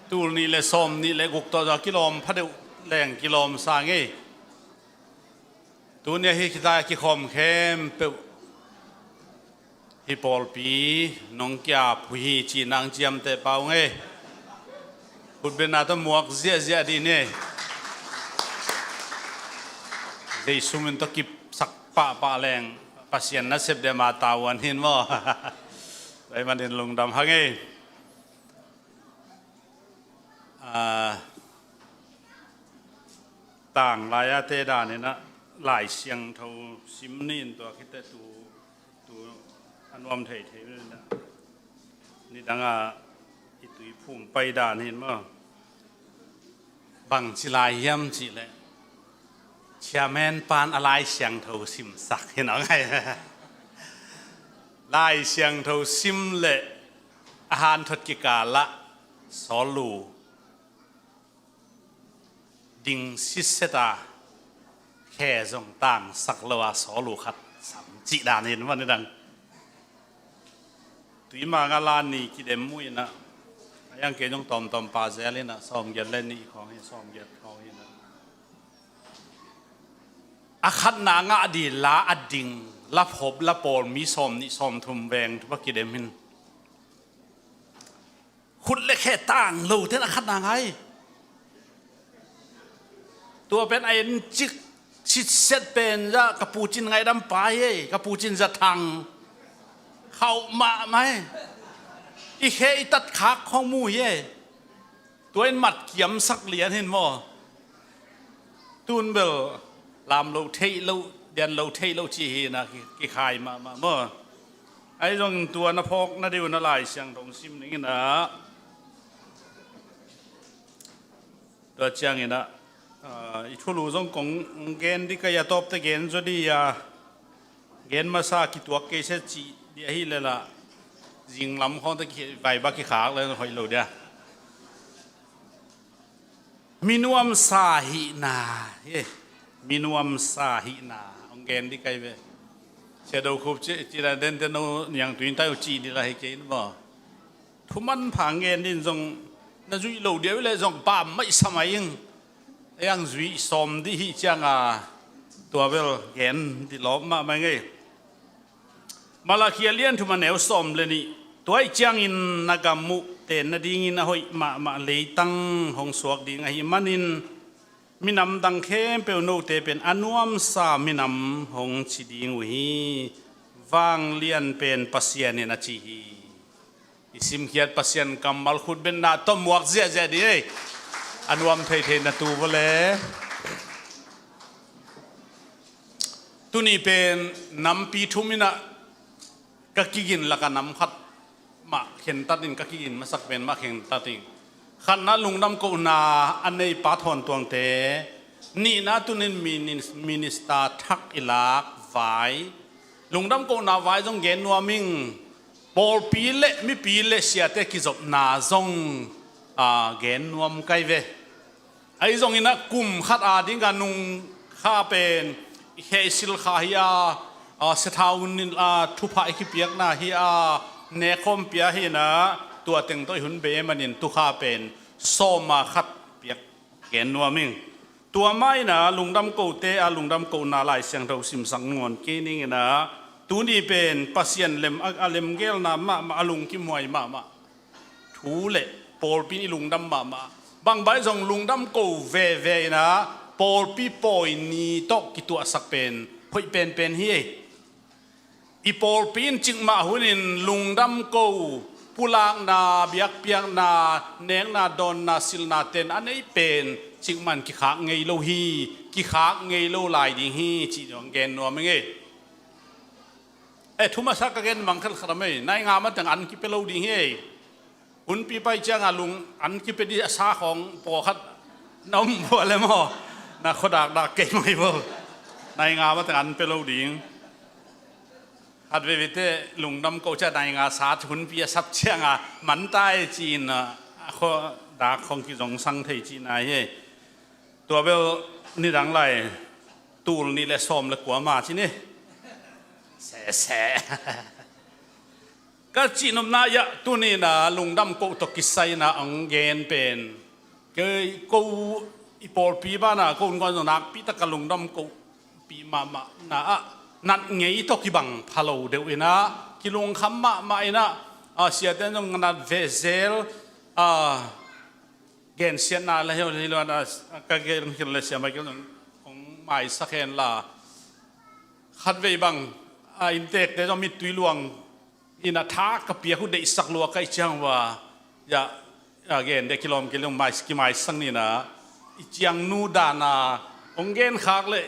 Tul nih le sawm nih le guk tawh zong kilawm phadeuh leng kilawm sa ngei. Tuni a hi khita kikhawm khempeuh hi pawlpi nong kia phu hi ci nang ciamteh pau ngei. Khutbetna tawh muak ziahziah dih ni. Jesu min tawh kipsak pahpah leng Pasian nasep dema tavuan hin maw? Tua hi manin lungdam hang ei. Ah, tang lai-ate dan inah Lai Siangtho sim ni in tua khite tu, tu a nuam theithei inah nidanga i tuiphum pai dan hin maw? Bangci lai hiam cihleh Chairman pan a Lai Siangtho simsak hi nong hai. Lai Siangtho sim le a hanthot kikalah sawlu ding sitset a khe zong tangsak lo a sawlu khat sam cih dan hin maw nidang. Tuimang a la ni kidem uh inah a iang kei zong tawmtawm pa zel inah sawmgiat le nih khawng hi, sawmgiat khawng hi inah a khatna ngah di la a ding la phop la pawl mi sawm nih sawm thum veng thu pa kidem hin. Khut le khe tang lo ten a khatna ngai. Tua pen a en cik sitset pen za ka pucin ngaidam pa hi ei, ka pucin za thang khauh mahmah hi. I khe i tat khak khong mu hi ei. Tua in mat kiamsak lian hin maw? Tun bel lam lo theih lo, dian lo theih lo ci hi na ki, kikhai mahmah maw? Ahi zong tua na phawk na deuh na Lai Siangtho sim ning inah tua ciang inah, ah, i thulu zong kong gen dih ka ya tawpte gen zaw dih a, gen masa kituak kei se cih dih ahi lela zinglam khawngte kivaiba kikhak le hoih lo dia. Minuamsa hihna hi. Minuamsa hihna hong gen dih kai ve. Sia Do Khup ci, ci la dente no niang tuin tai uh ci dih la hi kei in maw? Thuman pha ngen din zong na zuih lo dia uh le zong pam maih sa mai ing. Ei ang zuih sawm dih hi cianga tua bel gen dih lawp mahmah ngei. Malakhi a lian thum a neu sawm le nih. Tua ih ciangin na gam uh ten nadingin a hoih mahmah leitang hong suak ding ahih manin minam dang khempeuh note pen a nuamsa minam hong ci ding uh hi. Vanglian pen Pasian in a ci hi. I simkhiat Pasian kammal khutbetna tawh muak ziahziah dih ei. A nuam theithei na tu vawle. Tuni pen nampi thum inah ka kigin laka nam khat mah khentat in ka kigin masak pen mah khentat in. Khatna lungdam kohna a neipa Thawn Tuangte, nihna tunin minis-, minister thak i lak vai, lungdam kohna vai zong gen nuam ing. Pawlpi le mipi le siate kizopna zong, ah, gen nuam kai ve. Ahi zongin a kum khat a ding a nung kha pen i khe i sil kha hi a, a, sia thau nil a thupha i kipiakna hi a, nek khawm pia hi in ah, tua teng tawh i hun bei ahih manin tu kha pen sawm a khat piak gen nuam ing. Tua mah in ah lungdam kote a lungdam kohna Lai Siangtho simsak nangawn kei ning in ah, tuni pen Pasian lem a, a lemgelna mahmah, a lungkimhuai mahmah thu le pawlpi in i lungdam mahmah. Bangbang zong lungdam ko veve in ah pawlpi pawi ni tawh kituahsak pen hoih penpen hi ei. I pawlpi in cikmah hunin lungdam ko, pulakna, biakpiakna, nekna, dawnna, silna ten a nei pen cikmah in kikhak ngei lo hi, kikhak ngei lo lai ding hi cih zong gen nuam ing ei. Eh, thu masa ka gen mang khat khat a mei, nai nga mateng an kipia lo ding hi ei. Hunpi pai cianga lung an kipia ding a sa khawng pawlkhat na om vua le maw? Na khuadakdak kei mai vo. Nai nga mateng an pia lo ding. Khat veivei teh lungdam ko cia nai nga sa hunpi a sap cianga man tai ci-in a khuadak khawng kizongsang thei cihna hi ei. Tua bel nidang lai tul nih le sawm le kua ma ci ni. Sese. Ka cihnopna ah tuni in ah lungdam ko tawh kisai in ah ang gen pen kei ko i pawlpi banah ko innkuan zong nakpi taka lungdam ko pi mahmah na ah nat ngei tawh kibang pha lo deuh in ah kilungkham mahmah in ah, a, siate zong nat ve zel, a, gensiatna la hi lo in ah, ka gen hi lo le siamah kei zong kong maisak hen la. Khat vei bang, a, inntekte zong mittui luang in ah tha ka piak uh deihsak lua ka hih ciang uh a, ya, ya gen deuh kilawm kilawm mai, kimaisak ni in ah, i ciangnu dan a hong genkhak leh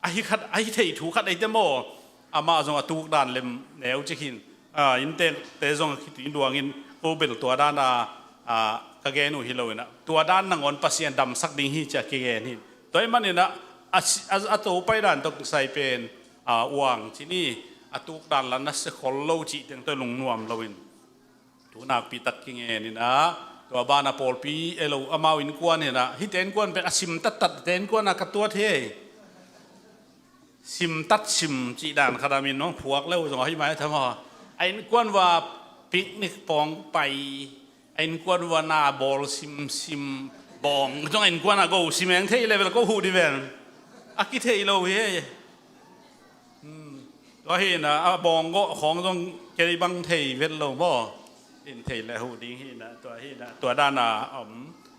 ahi khat, ahi thei thu khat eite maw, amah zong a tukdan lem neu cik hin, a, inntekte zong a khitui luangin ko bel tua dan a, a, ka gen uh hi lo in ah tua dan nangawn Pasian damsak ding hi ci-a kigen hi. Tua ahih manin ah a si-, a, a to pai dan tawh kisai pen, a, uang ci ni, a tukdan la na sia khol lo cih teng tawh lungnuam lo in thu nakpi tak kingen in ah, tua banah pawlpi ei lo amau innkuan in ah, hihte innkuan pen a sim tattat te innkuan ah ka tuat hi. Sim tat sim cih dan khat a min hong phuak le uh zong ahi mai tha maw? A innkuan uh a picnic pawng pai, a innkuan uh a na bawl simsim bawng zong a innkuan ah go sim eng thei level ko huh dih ven. A kithei lo hi. Hmm. Tua hi in ah, a bawng gawh khawng zong kei bang thei vet lo maw? In thei le huh ding hi in ah, tua hi in ah, tua dan a om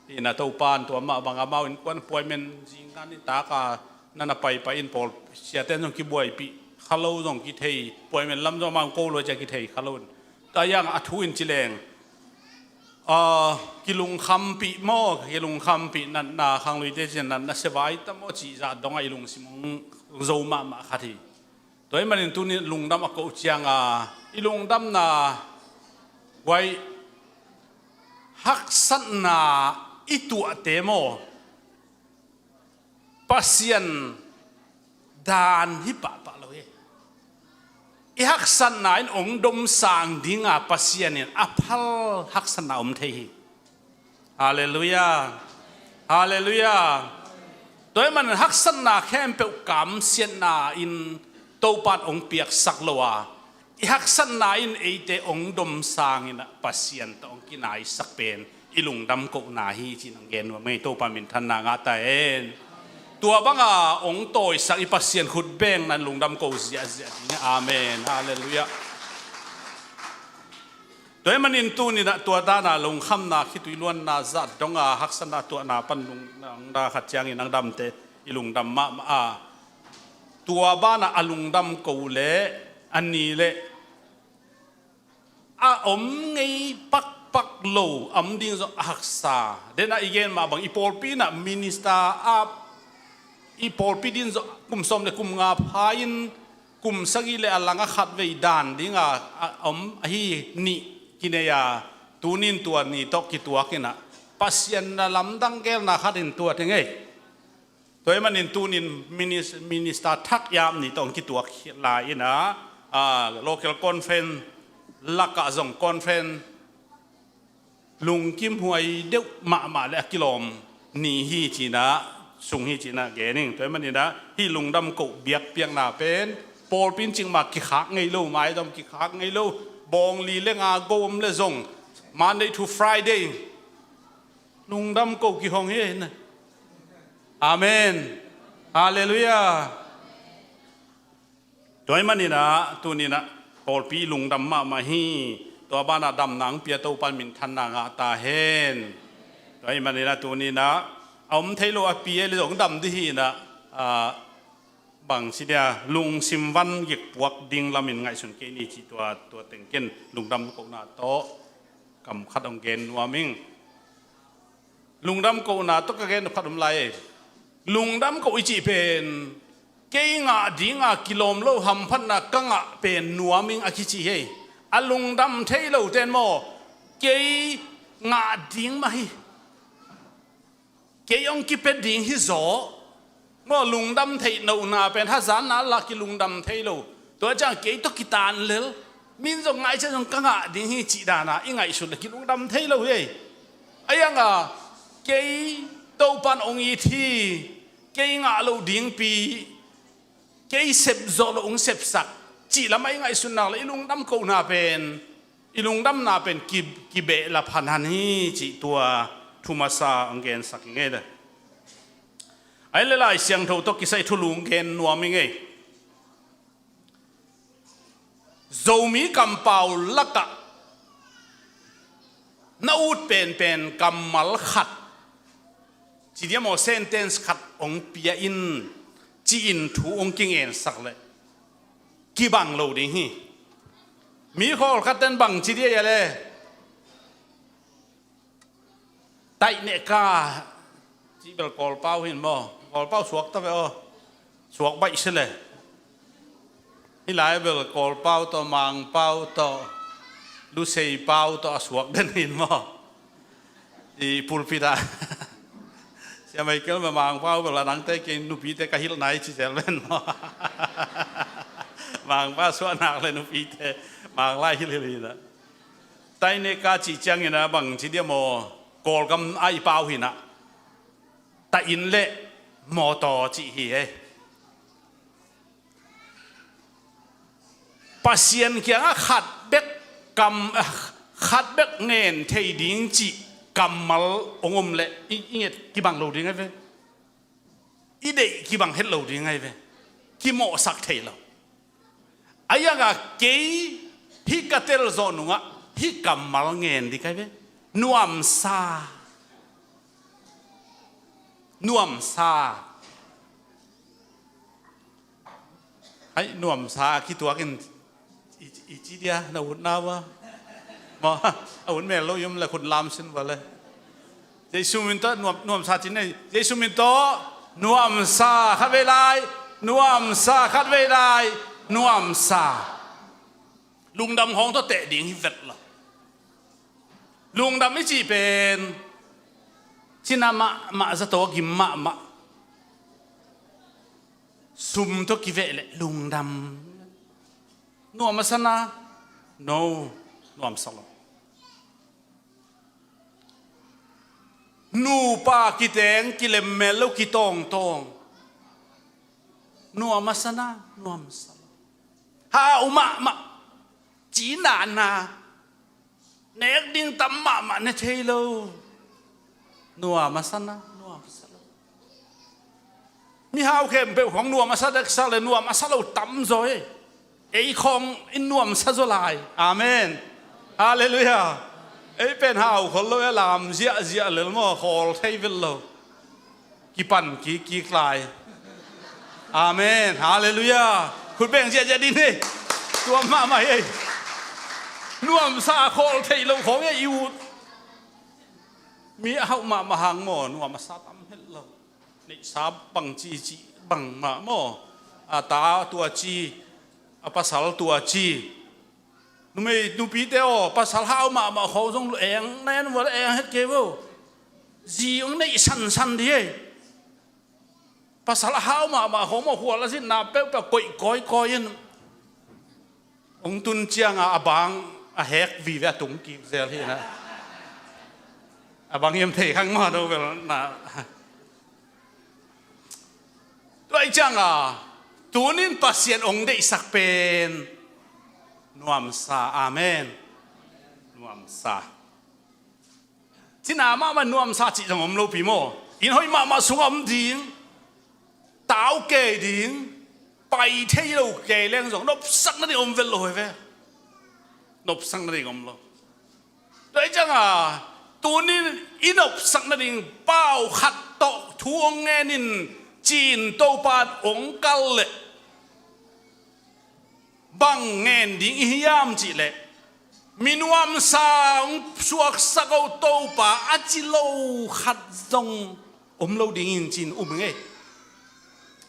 hi in ah, Topan tua mah bang amau innkuan puaimen zing dan i tak a na na paipai in pawl siate zong kibuaipih kha lo zong kithei, puaimen lam zong amau ko lo cia kithei kha lo in. Tua yang a thu in ci leng, a, kilungkhampih maw, kilungkhampih natna, khangluite cih natna sia vai ta maw cih zah dongah i lungsim hong zo mahmah khat hi. Tua ahih manin tuni lungdam a koh cianga i lungdamna guai haksatna i tuahte maw, Pasian dan hi pahpah lo hi. I haksatna in hong domsang dinga Pasian in a phal haksatna om thei hi. Halleluiah. Halleluiah. Tua ahih manin haksatna khempeuh kamsiatna in Topan hong piaksak lo a, i haksatna in eite hong domsang in ah Pasian tawh hong kinaisak pen i lungdam kohna hi ci-in hong gen nuam ing ei. Topa minthanna ngah ta hen. Tua banga hong tawisak i Pasian khut bengna in lungdam ko ziahziah ding. Amen. Halleluiah. Tua ahih manin tuni in ah tua dan a lungkhamna, khitui luanna zah donga haksatna tuahna pan lungdam khat ciangin a damte i lungdam mahmah a, tua banah a lungdam ko le a ni le a om ngei pakpak lo, a om ding zong a haksa. Denah i gen mah bang i pawlpi in ah minister a, i pawlpi ding zong kum sawm le kum nga pha in kum sagih le a langah khat vei dan dinga a om ahi nih kinei a, tunin tua ni tawh kituak in ah Pasian na lamdang gelna khat in tuat hi ing ei. Tua ahih manin tunin minis-, minister thak yap ni tawh kituak lai in ah, a, local conference lakah zong conference lungkimhuai deuh mahmah le a kilawm ni hi ci-in ah, sung hi ci-in ah gen ing. Tua ahih manin ah hih lungdam koh biakpiakna pen pawlpi in cikmah kikhak ngei lo, maizawm kikhak ngei lo, Bawng li le nga go om le zong, Monday to Friday, lungdam ko kihong hi. Amen. Halleluiah. Tua ahih maninah tuninah pawlpi lungdam mahmah hi. Tua banah damna hong pia Topan minthanna ngah ta hen. Tua ahih maninah tuninah a om thei lo a pi a li zong dam dih hinah, ah, bang ci dia, lungsim van gikpuak ding lamin ngaihsun kei ni cih tua, tua teng ken lungdam kohna tawh kam khat hong gen nuam ing. Lungdam kohna tawh ka gen khat om lai. Lungdam koh i cih pen kei ngah dinga kilawm lo hamphatna ka ngah pen nuam ing a kici hi. A lungdam thei lo ten maw, kei ngah ding mah hi. Kei hong kipia ding hi zaw. Maw, lungdam theih lohna pen hazatna la kilungdam thei lo. Tua ciang kei tawh kitan lel, min zong ngai ciang zong ka ngah ding hi cih dana i ngaihsut le kilungdam thei lo hi. A ianga kei Topan hong it hi, kei ngah loh dingpi, kei sep zawh loh hong sepsak cih lamah i ngaihsutnak le i lungdam kohna pen, i lungdamna pen ki, kibehlap hanhan hi cih tua thu masa hong gensak i ngei le. Ahi le Lai Siangtho tawh kisai thulu hong gen nuam i ngei. Zomi kampau lakah na ut penpen kammal khat ci dia maw, sentence khat hong pia in ci-in thu hong kingensak le kibang lo ding hi. Mi khawlkhat ten bang ci dia ia le, taineka cih bel Kawlpau hin maw, Kawlpau suak ta ve aw. Suak baih si le. Hih lai bel Kawlpau tawh, Mangpau tawh, Luseipau tawh a suak den hin maw. I pulpit ah Sia Michael bel Mangpau bel a nangte kei nupite ka hilh nai ci zel ven maw. Mangpa suahnak le nupite Mang lai hilhhilh hinah. Taineka cih ciangin a bang ci dia maw, Kawlgam a i pau hinah, ta inn le mawtaw cih hi ei. Pasian kiangah khat bek kam, khat bek ngen thei ding cih kammal hong om le i, i nget kibang lo ding ahi ve. I deih kibang het lo ding ahi ve. Kimawhsak thei lo. A ianga kei hih ka tel zawh nungah hih kammal ngen ding ahi ve. Nuamsa. Nuamsa. Hai, nuamsa kituakin i, i ci dia na ut na ua. Maw, a ut mel lo i om le khut lam sin ua le. Jesu min tawh nuam, nuamsa ci nei. Jesu min tawh nuamsa khat vei lai. Nuamsa khat vei lai. Nuamsa. Lungdam khawng tawh teh ding hi vet lo. Lungdam i cih pen cina mahmah, zato gim mahmah. Sum tawh kiveh le lungdam. Nuam a sa na? No, nuamsa lo. Nupa kiteng kilemmel lo kitawngtawng. Nuam a sa na? Nuamsa lo. Hau mahmah. Cinana. Nek ding tam mahmah ne thei lo. Nuam a sa na? Nuamsa lo. Mihau khempeuh khawng nuam a sa deksak le nuam a sa lo tam zaw ei. Ei khawng in nuamsa zaw lai. Amen. Halleluiah. Ei pen hau khol lo e, lam ziahziah lel maw, khawl thei vel lo. Kipan kikkik lai. Amen. Halleluiah. Khut beng ziahziah din hi. Tuam mahmah hi ei. Nuamsa khawl theih loh khawng hi ei i ut. Mi a hauh mahmah hang maw, nuam a sa tam het lo. Neihsa bang ci ci bang mah maw. A ta tua ci, a pasal tua ci. Numei nupite aw, pasal hau mahmah khawng zong eng na en ua le eng het kei vo. Zi hong neih sansan dih ei. Pasal a hau mahmah khawng maw, khual a zitna peuhpeuh koih kawikawi in. Hong tun cianga a bang a hek vive a tung kik zel hi na. A bang hiam thei khang maw, do bel na. Tua i cianga tunin Pasian hong deihsak pen Nuamsa. Amen. Nuamsa. Cina mahmah nuamsa cih zong om lopi maw? Inn hoih mahmah sungah om ding, tau kei ding, pai thei lo kei leng zong nopsak nading om vet lo hi ve. Nopsak nading om lo. Tua hi cianga tuni-in i nopsak nading pau khat tawh thu hong ngenin cin Topa in hong kal leh bang ngen ding i hiam cihleh, mi nuamsa hong suaksak aw Topa a ci lo khat zong om lo dingin cin um ngei.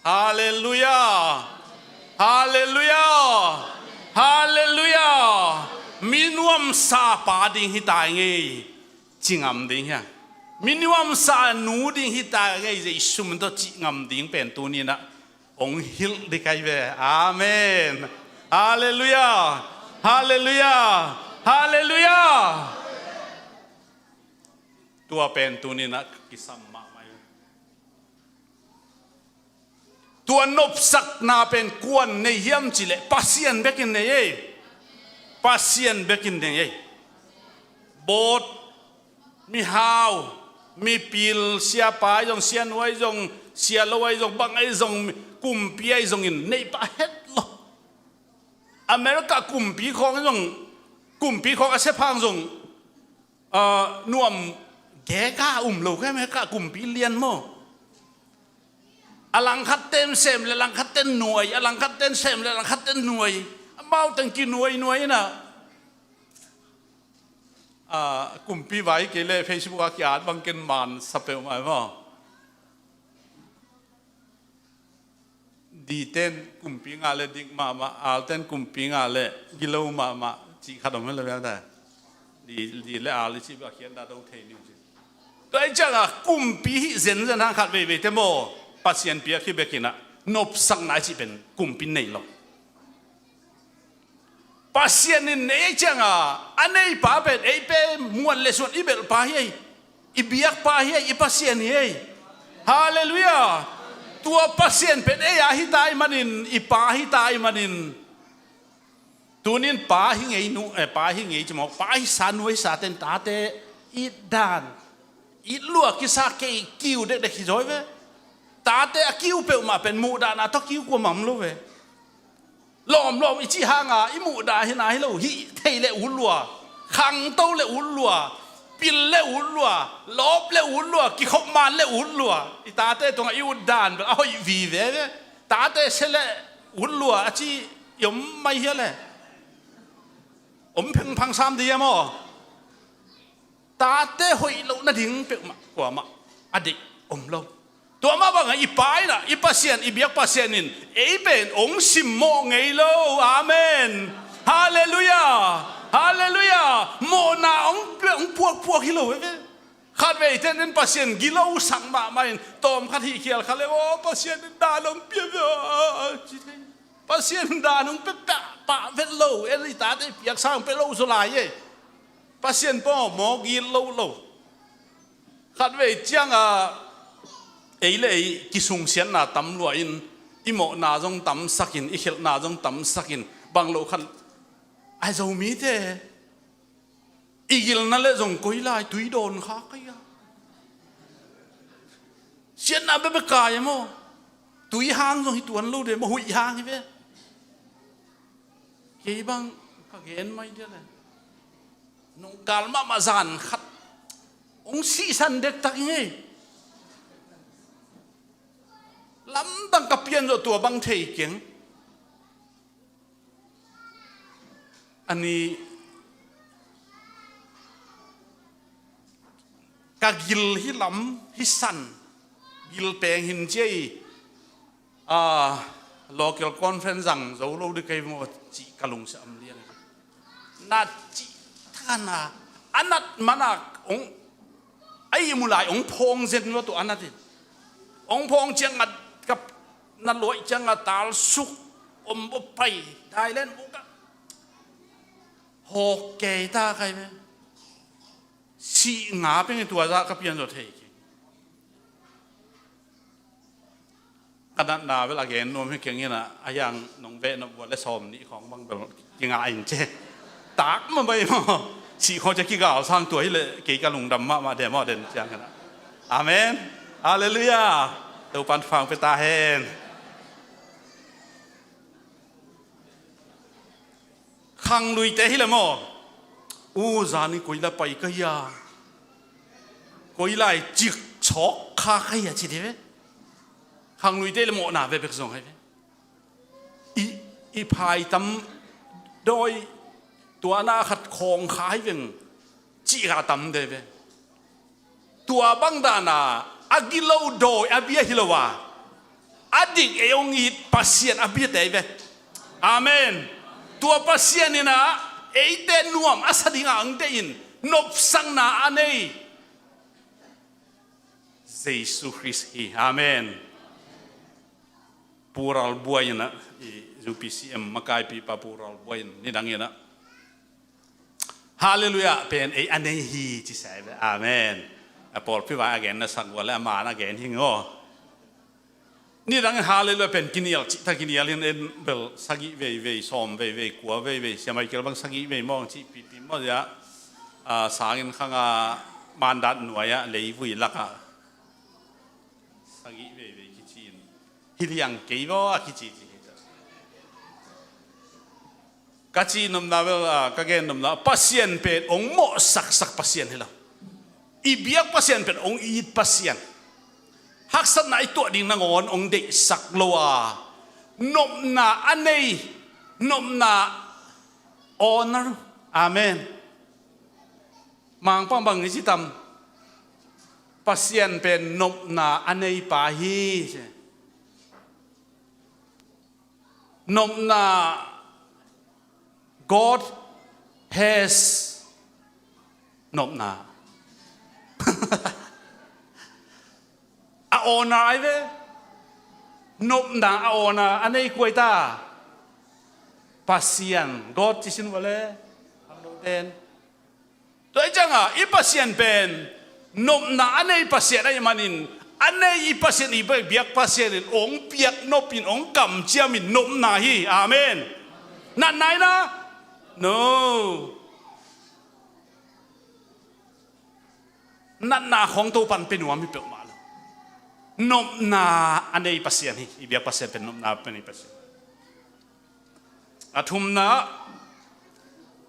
Halleluiah. Halleluiah. Halleluiah. Mi nuamsa pa ding hi ta ngei ci ngam ding hiam? Mi nuamsa nu ding hi ta ngei Jesu min tawh ci ngam ding pen tuni-in ah hong hilh ding hi ve. Amen. Halleluiah. Halleluiah. Halleluiah. Tua pen tuni-in ah kisam mahmah hi. Tua nopsakna pen kuan nei hiam cihleh Pasian bekin nei ei. Pasian bekin nei ei. Bawt, mihau, mipil, siapa ahi zong, sianu ahi zong, sialo ahi zong, bang ahi zong, kumpi ahi zongin neih pah het lo. America kumpi khawng ahi zong, kumpi khawng a sep hang zong, ah, nuam gega um lo kei, America kumpi lian maw? A langkhat ten sem le langkhat ten nuai, a langkhat ten sem le langkhat ten nuai. Amau teng kinuai nuai ina. Ah, kumpi vai kei le Facebook a ki-at bang ken man sa peuhmah maw? Di ten kumpi ngah le dik mahmah, al ten kumpi ngah le gilo mahmah, cih khat om hi lo vial ta. Di, di le al i cih bek a khian dah do thei ni uh cih. Tua hi ciangah kumpi hih zenzen hang khat veivei te maw, Pasian piak hi bekin ah, nopsakna i cih pen kumpi nei lo. Pasian in nei ei ciangah, a neipa pen ei pen muan le suan i belhpa hi ei, i biakpa hi ei, i Pasian hi ei. Halleluiah. Tua Pasian pen ei a hita ahih manin, i pa hita ahih manin, tunin pa hi ngei nu, eh, pa hi ngei ci maw, pa hisa nu hisa ten tate it dan, it lua kisa kei kiu dekdek hi zaw hi ve. Tate a kiu peuhmah pen muhdahna tawh kiu kuamah om lo ve. Lawmlawm i cih hanga i muhdah hi na hi lo, hih thei le ut lua, khangto le ut lua, pil le ut lua, lawp le ut lua, kikhop man le ut lua. I tate tungah i ut dan bel a hoih vive ve. Tate se le ut lua a ci i om mai hia le? Om phengphang sam di hia maw? Tate hoih loh nading peuhmah kuamah a deih om lo. Tua mah bangah i Pa in ah, i Pasian, i biak Pasian in ei pen hong simmawh ngei lo. Amen. Halleluiah. Halleluiah. Mawhna hong, hong puakpuak hi lo ve. Khatvei ten in Pasian gilo sak mahmah in tawmkhat hih khial kha le, aw, Pasian in dan hong pia ve aw, ci thei. Pasian dan hong pia pah, pah vet lo, en i tate piaksa hong pia lo zaw lai e. Pasian pawh mawk it lo lo. Khatvei ciangah ei le ei kisungsiatna tam lua in, i mawhna zong tamsakin, i khelhna zong tamsakin, bang lo khat ai Zomite i gilna le zong koi lai, tui dawn kha kai a. Siatna bekbek kai a maw? Tui hang zong hi tuan lo de maw, huih hang hi ve. Kei bang ka gen mai dia le. Nungkal mahmah zan khat hong sihsan dektak hi ngei. Lamdang ka pian zawh tua bang thei keng. A ni ka gil hi lam hi san, gil peng hin cia i, ah, local conference zang zo lo ding kei maw cih ka lungsim liang. Na cih thana a nat mana hong a ihmu lai hong phawng zen lua tua a nat in. Hong phawng ciangah ka na luaih ciangah talsuk om bawh pai dailen bawh ka hawk kei ta kai ve. Sih nga peng i tua zah ka pian zaw thei kei. Ka natna bel a gen nuam hi keng in ah, a hiang nong veh nop vua le sawm nih khawng bang bel kingah in ce. Tak mah bai maw. Sih khawng ce kigal sang tua hi leh kei ka lungdam mahmah de maw den ciang in ah. Amen. Halleluiah. Topan fang pia ta hen. Khangluite hi le maw? U zani koi la pai ka hi a, koi lai cik chawk kha ka hi a ci di ve. Khangluite hi le mawhna ve bek zong hai ve. I, i phai tam dawi tua na khat khawng kha hai veng cih kha tam de ve. Tua bang dana a gilo dawi a bia hi lo a, a dik ei hong it Pasian a bia tei ve. Amen. Tua Pasian in ah eite nuam a sa dingah hong deih in nopsakna a nei Jesu Khrist hi. Amen. Pu Ral Buai in ah, i U P C M makaipi pa Pu Ral Buai in nidang in ah Halleluiah pen ei a nei hi ci sai ve. Amen. A pawlpi vai a gen na sak vua le a man a gen hi ngaw. Nidang in Halleluiah pen kinial cih ta kinial in en bel sagih veivei sawm veivei kua veivei Sia Michael bang sagih vei mawng cih pipi maw zia. Sangin khanga mandat nuai-ah leivui lakah sagih veivei kici in hi liang kei vaw a kici ci hi. Ka cih nopna bel, ah, ka gen nopna Pasian pen hong mawhsaksak Pasian hi lo. I biak Pasian pen hong it Pasian. Haksatna i tuah ding nangawn hong deihsak lo a, nopna a nei, nopna honor. Amen. Mangpang bang i ci tam? Pasian pen nopna a nei pa hi ci. Nopna, God has nopna. A honor ai ve. Nopna a honor a nei kua hi ta? Pasian. God ci sin vua le. Ang lo ten. Tua hi cianga i Pasian pen nopna a nei Pasian ahih manin, a nei i Pasian, i biak Pasian in hong piak nop in, hong kamciam in nopna hi. Amen. Natna hi na? No. Natna khawng Topan pia nuam hi peuhmah lo. Nopna a nei Pasian hi. I biak Pasian pen nopna a nei Pasian. A thumna,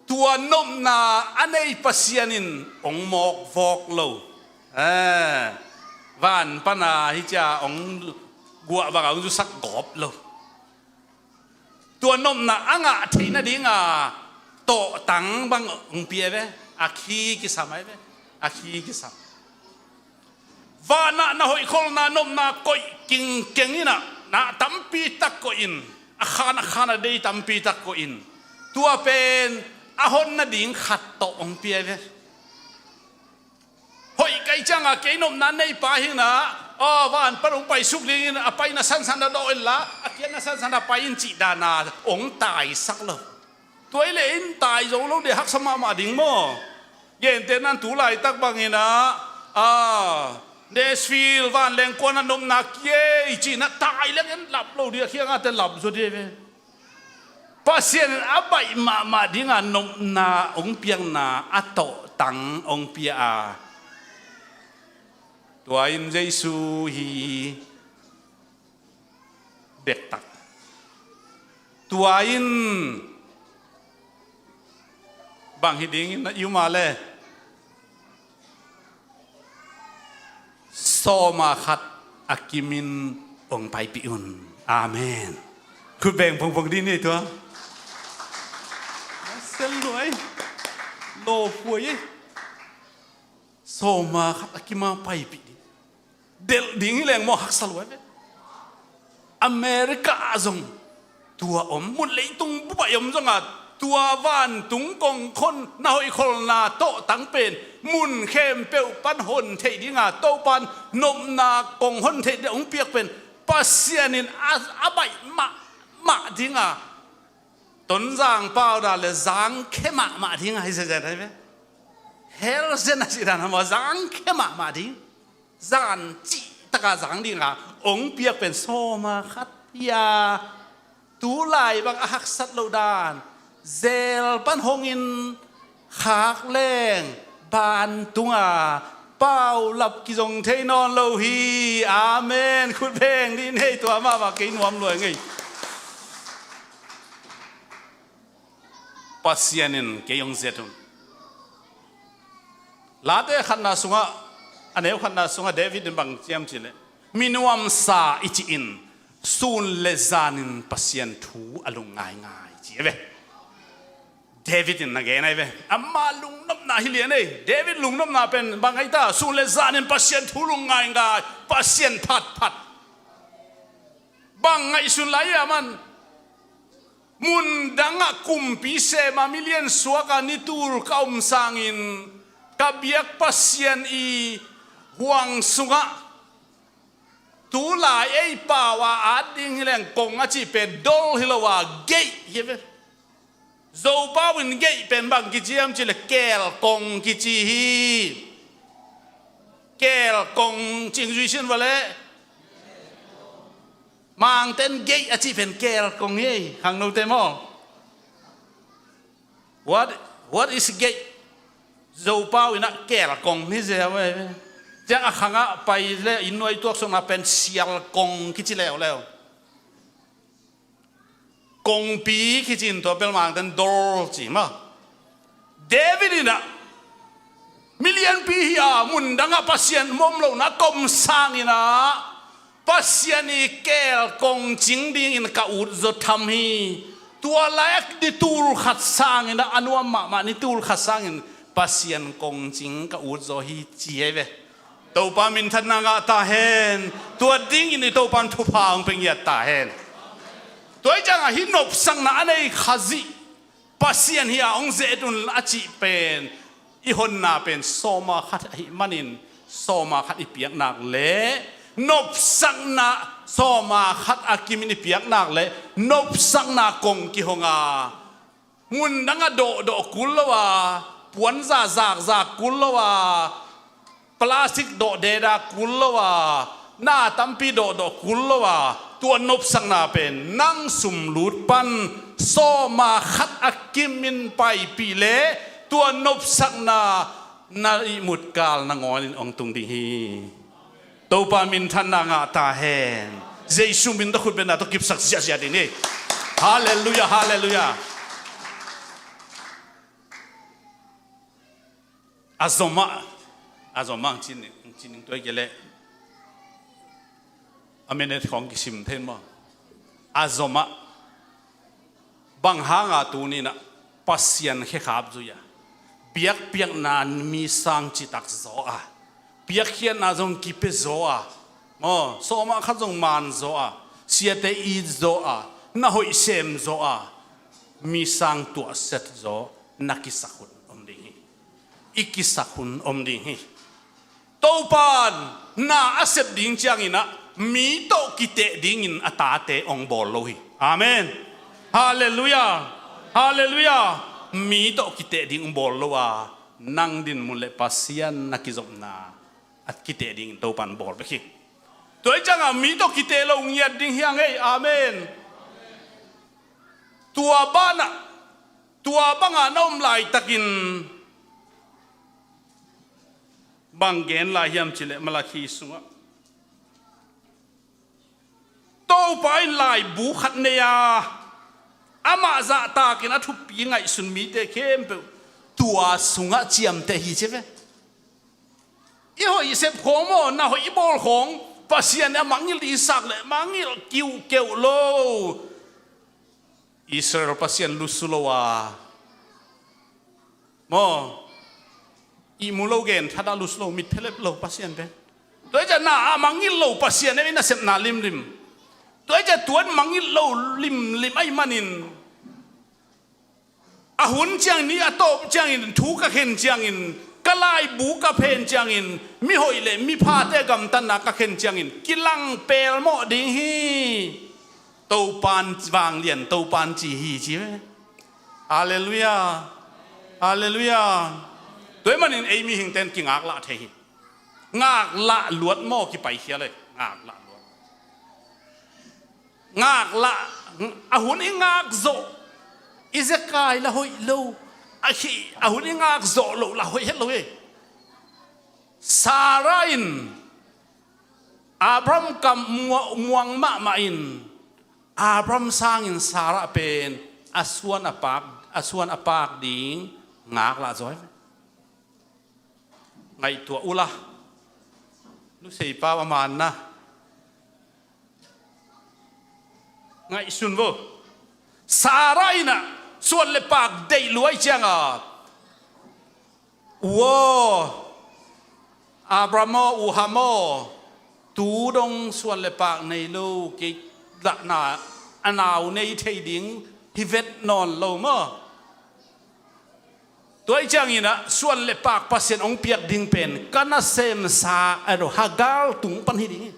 tua nopna a nei Pasian in hong mawkvawk lo. Eh, van pana hi cia hong guah bangah hong zusak gawp lo. Tua nopna a ngah theih nadinga tawhtang bang hong pia ve. A khi kisam ai ve. A khi kisam. Vanah na hoihkholhna nopna koih kingkeng inah, na tampi tak koih in, a khan a khan a dei tampi tak koih in, tua pen a hon nading khat tawh hong pia ve. Hoih kaih cianga kei nopna neipa hi inah, aw, van pan hong paisuk dingin a paina sansan a dawh inla, a kiatna sansan a pai in cih dana hong taisak lo. Tua hi leh in tai zo lo ding, haksa mahmah ding maw? Gentehna in tu laitak bangin ah, ah, Nashville vanleng kuan a nopna kiei ci-in ah tai leng in lap lo ding, a khiangah te lap zaw ding ve. Pasian in a baih mahmah dinga nopna hong piakna a tawhtang hong pia a, tua in Jesu hi. Dektak. Tua in bang hi dingin na i um a le, sawma khat a kimin hong paipih un. Amen. Khut beng pongpong ding ni tua. Sel luai. Lo puai. Sawma khat a kima paipih ding. Delh ding hi leng maw haksa luai ve. America ah zong tua om, mun leitung bup ah i om zongah tua vantung kongkhon na hoihkholhna tawhtang pen mun khempeuh pan hon theih dinga Topan nopna kong hon theih ding hong piak pen Pasian in a, a baih mahmah dinga Tonzang pau dan le zangkhia mahmah ding ahi zenzen ahi ve. Hell zen a cih dan a maw, zangkhia mahmah ding. Zan cih taka zang dinga hong piak pen sawma khat hi a, tulai bang a haksat loh dan, zel pan hongin khak leng ban tunga paulap kizong thei nawn lo hi. Amen. Khut beng dih ni ei, tua mahmah kei nuam lua ing ei. Pasian in kei hong zet un. Late khatna sungah, a neu khatna sungah David in bang ci hiam cih leh, mi nuamsa i cih in sun le zanin Pasian thu a lung ngaingai ci hi ve. David in na gen ahi ve. Ama lungnopna hi lian ei. David lungnopna pen bang ahi ta, sun le zanin Pasian thu lung ngaingai, Pasian phatphat. Bang ngaihsun lai hiam, a man mun dangah kumpi sema milian suaka ni tul ka om sangin ka biak Pasian i huang sungah tulai ei pau a at ding hi leng kong a cih pen dol hi lo a, gate hi ve. Zopau in gate pen bang kici hiam cih leh keelkong kici hi. Keelkong cing zui sin va leh. Mangten gate a cih pen keelkong hi, khangnote maw. What, what is gate? Zopau in a keelkong hi zia ve. Ciang a khangah pai le inn nuai tuaksukna pen sialkong kici leuleu. Kongpi kici in tua bel Mangten dol ci maw. David in a milianpi hi a, mun dangah Pasian mawm lohna kom sangin a, Pasian i keelkong cing dingin ka ut zaw tham hi. Tua lai a ni tul khat sangin a, a nuam mahmah ni tul khat sangin Pasian kong cing ka ut zaw hi ci hi ve. Topa minthanna ngah ta hen. Tua dingin i Topa in thupha hong pia ngiat ta hen. Tua hi ciangah hih nopsakna a nei Khazih Pasian hi a hong zet un a cih pen i honna pen sawma khat ahih manin sawma khat i piak nak leh nopsakna, sawma khat a kimin i piak nak leh nopsakna kong kihong a, mun dangah dawhdawh kul lo a, puanza zakzak kul lo a, plastic dawh deda kul lo a, na tampi dawhdawh kul lo a, tua nopsakna pen nang sumlut pan sawma khat a kimin paipih leh tua nopsakna na ihmut kal nangawnin hong tung ding hi. Topa minthanna ngah ta hen. Jesu min tawh khut bengna tawh kipsak ziahziah ding hi. Halleluiah, halleluiah. A zomah, a zomah ang cin ning, ang cin ning tuai kei leh. A minute khawng kisim thei maw. A zomah. Bang hanga tuni-in ah Pasian khekhap zui a, biakpiakna mi sang citak zaw a, piakkhiatna zong kipia zaw a, maw, sawma khat zong man zaw a, siate it zaw a, na hoih sem zaw a, mi sang tuahsiat zaw na kisak hun om ding hi. I kisak hun om ding hi. Topa in na a sep ding ciangin ah mi tawh kiteh dingin a tate hong bawl lo hi. Amen. Halleluiah. Halleluiah. Mi tawh kiteh ding hong bawl lo a, nang dinmun le Pasian na kizopna a kiteh dingin Topa in bawl bek hi. Tua hi ciangah mi tawh kiteh lo ngiat ding hi hang ei. Amen. Tua banah, tua bangah na om laitakin bang gen lai hiam cih leh Malakhi sungah Topa in laibu khat nei a, amah zahtakin a thupi ngaihsun mite khempeuh tua sungah ciamteh hi ci ve. I hoih sep khawng maw, na hoih i bawl khawng, Pasian in a mangngilh ding i sak leh mangngilh kiuhkeuh lo. Israel Pasian lusu lo a, maw, ihmu lo, genthat a lusu lo, mit phelep lo Pasian pen. Tua hi ciah na a mangngilh lo Pasian ei, nasepna limlim. Tua hi ciah tuan mangngilh lo limlim ahih manin a hun ciang, ni a tawp ciangin, thu ka khen ciangin, ka laibu ka phen ciangin, mihoih le miphate gamtatna ka khen ciangin kilang pelmawh ding hi. Topa in vanglian, Topa in ci hi ci ve. Halleluiah. Halleluiah. Tua ahih manin ei mihingte in kingaklah thei hi. Ngaklah luat maw, kipaikhia lei. Ngaklah lua. Ngaklah, a hun i ngakzawh, i zekai la hoih lo, a khih, a hun i ngakzawh loh la hoih het lo hi. Sarah in Abraham kam mua-, muang mahmah in, Abraham sangin Sarah pen a suan a pak, a suan a pak ding ngaklah zaw hi. Ngaihtuah ula, nuseipau a manna ngaihsun vo. Sarah in ah suan le pak deih luai cianga, u aw, Abraham aw, u Ham aw, tu dong suan le pak nei lo, kei lahna a nau nei thei ding hi vet nawn lo maw? Tua ih ciangin ah suan le pak Pasian hong piak ding pen ka nasemsa, a lo, Hagar tung pan hi ding hi.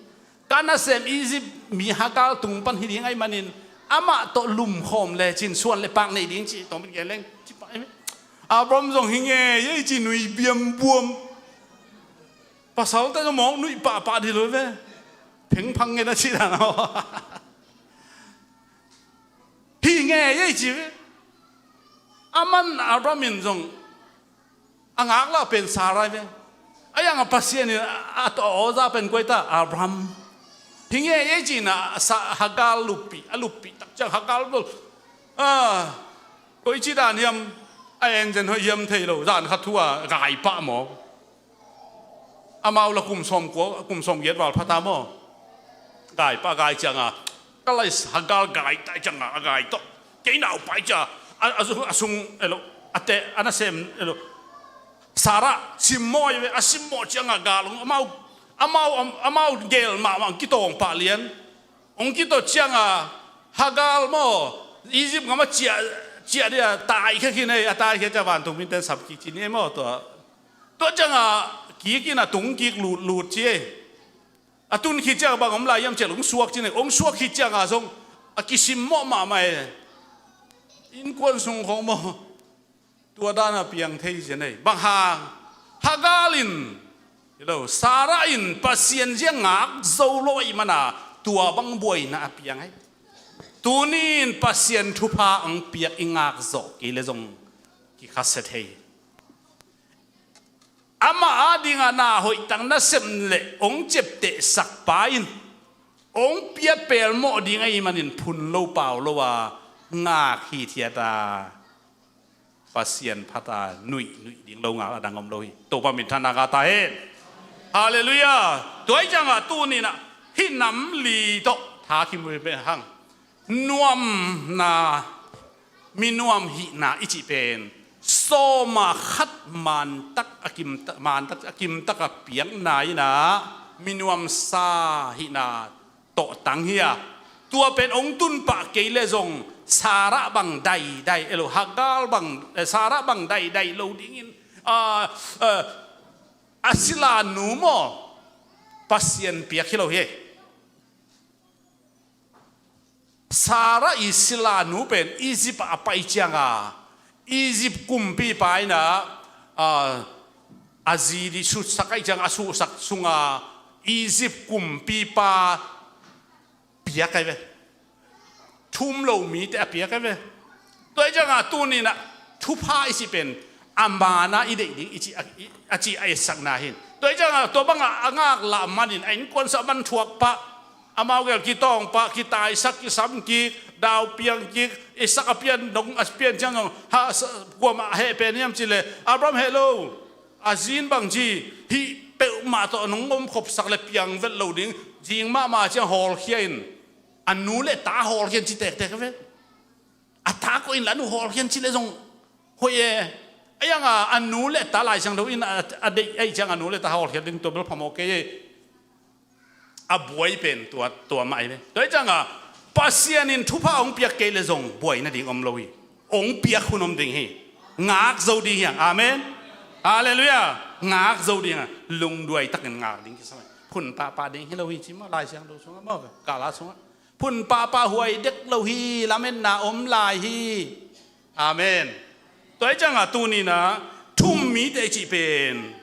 Ka nasem Egypt mi Hagar tung pan hi ding ahih manin amah tawh lumkhawm lecin suan le pak nei ding ci, tawmin gen leng ci pah hi. Abraham zong hi ngei ei ci, nui biambuam. Pasalte zong mawk nuih pahpah dih lo ve. Phengphang ngen a cih dan aw. Hi ngei ei ci ve. Aman Abraham in zong a ngaklah pen Sarai ve. A yang a Pasian in a, a, a awza pen koi ta, Abraham. Hi ngei ei ci-in a, sa-, Hagar luppih, a luppih tak ciang Hagar lo. A, koi ci dan hiam, a engine hoih hiam thei lo, zan khat thu a gai pah maw. Amau la kum sawm kua, kum sawm giat val phata maw. Gai pah, gai cianga, ka lai Hagar gai tai cianga, a gai tawh. Kei nau pai cia, a, a, a sung, elo, a te, a nasem, elo. Sarah, simmawh i ve, a simmawh cianga gal, amau, amau, am-, amau gel mahmah, kitawng pah lian. Hong kitawh cianga, Hagar maw, Egypt ngam a ciah, ciah dia, taikhia khin ei, a taikhia cia vantung mite in sap kik ci ni ei maw tua. Tua cianga, kik in a tung kik lut, lut ci ei. A tun khit cianga bang om lai hiam ciah, hong suak ci nei, hong suak khit cianga zong, a kisimmawh mahmah ei. Innkuan sung khawng maw. Tua dan a piang thei zia nei. Bang hang, Hagar in, hi lo, Sarah in Pasian zia ngak zo lo ahih mana, tua bang buaina a piang hi. Tuni in Pasian thupha hong piak i ngak zawh kei le zong kikhasia thei. Amah adingah na hoih tak nasem le hong ciaptehsak pa in hong pia pelmawh ding ahih manin phun lo pau lo a ngak hithiat a, Pasian phat a nuih, nuih ding lo ngak a dang om lo hi. Topa minthanna ngah ta hen. Halleluiah. Tua ih ciangah tuni-in ah hih nam li tawh thakim uh hi pen hang. Nuamna, minuam hihna i cih pen sawma khat mantak a kimta-, mantak a kimtak a piakna in ah minuamsa hihna tawhtang hi a, tua pen hong tunpah kei le zong Sarah bang daidai, elo, Hagar bang, eh, Sarah bang daidai lo dingin, ah, eh, a sila nu maw, Pasian piak hi lo hi. Sarah i sila nu pen Egypt ah a pai cianga, Egypt kumpipa in ah, ah, a zi dih sutsak ahih cianga, a suhsak sunga Egypt kumpipa piak ahi ve. Thum lo mite a piak ahi ve. Tua ih cianga tuni-in ah thupha i cih pen a mana i deih ding i cih a, i, a cih a etsakna hi. Tua ih cianga tua banga a ngaklah manin a innkuan sung a man thuak pah, amau gel kitawng pah, kitaisak, kisam kik, dau piang kik, Isaac a pian dong, a pian ciang dong, ha, sa-, kuamah heh pen hiam cih leh, Abraham heh lo. A zi in bang ci, hih peuhmah tawh nong omkhopsak le piang vet lo ding, zing mahmah ciang hawlkhia in, a nu le ta hawlkhia in ci tektek ve. A ta koih in la nu hawlkhia in ci le zong hoih e. A ianga a nu le ta Lai Siangtho in a, a deih ahih ciang a nu le ta hawlkhia ding tua bel phamawh kei e. A buai pen tua, tua mah ahi ve. Tua ih cianga Pasian in thupha hong piak kei le zong buai nading om lo hi. Hong piak hun om ding hi. Ngak zo ding hi hang. Amen. Halleluiah. Ngak zo ding hi hang. Lungduai takin ngak ding kisam hi. Phun pahpah ding hi lo hi ci maw, Lai Siangtho sungah maw, kala sungah. Phun pahpah huai dek lo hi, lametna om lai hi. Amen. Tua ih cianga tuni-in ah thum mite i cih pen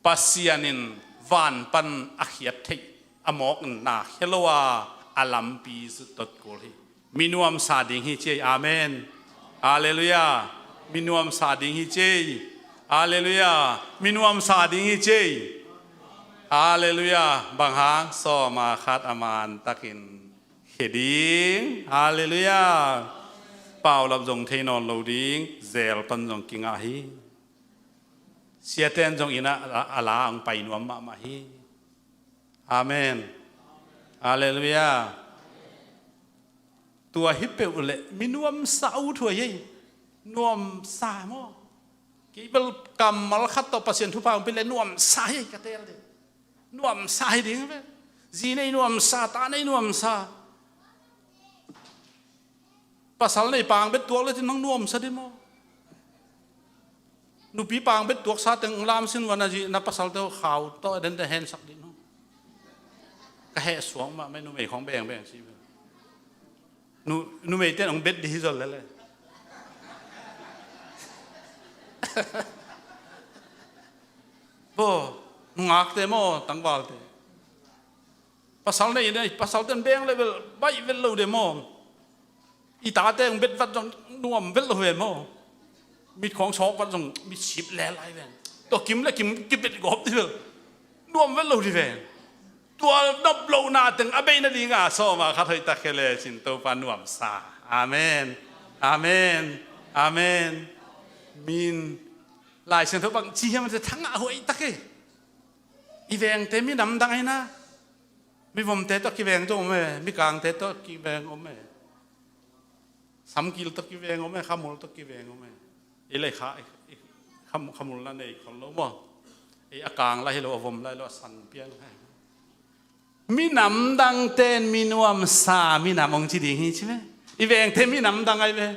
Pasian in van pan a khiat theih a mawk in na khia lo a, a lampi zut tot kul hi. Mi nuamsa ding hi ci ei. Amen. Halleluiah. Mi nuamsa ding hi ci ei. Halleluiah. Mi nuamsa ding hi ci ei. Halleluiah. Bang hang? Sawm a khat a man takin khia ding. Halleluiah. Paulap zong thei nawn lo ding, zel pan zong kingah hi. Siaten zong inn ah a la hong pai nuam mahmah hi. Amen. Halleluiah. Tua hi peuh leh mi nuamsa uh thu ahi hi. Nuamsa maw? Kei bel kammal khat tawh Pasian thupha hong pia leh nuamsa hi ka teel ding. Nuamsa hi ding ve. Zi nei nuamsa, ta nei nuamsa. Pasal nei pang bet tuak le tin nang nuamsa ding maw? Nupi pang bet tuaksa teng lam sin wan a zi na pasalte khau tawh den te hensak ding maw? Ka heh suak mahmah, numei khong bengbeng ci. Nu, numei ten hong bet dih hi zol lele. Bo, nungakte maw, tangvalte. Pasal nei, nei, pasal ten beng le vel, baih vel lo de maw. I tate hong bet vat zong nuam vel lo ve maw. Mit khong sawk vat zong mit sip le lai ven. Tua kim le kim kibet gawp dih vel. Nuam vel lo dih ven. Tua nop lohna teng a bei nadinga sawm a khat hoih tak khia lecin Topa nuamsa. Amen. Amen. Amen. Min Lai Siangtho bang ci hiam te thangah hoih tak e. I vengte mi namdang ahi na. Mi vomte tawh kiveng zong om e. Mi kangte tawh kiveng om e. Samkil tawh kiveng om e, khamul tawh kiveng om e. I lai kha, i, i, kham-, khamul na nei khol lo maw. I a kang lai hi lo, a vom lai lo, a san piang lai. Minam dangten mi nuamsa minam hong ci ding hi ci ve. I vengte minam dang ahi ve.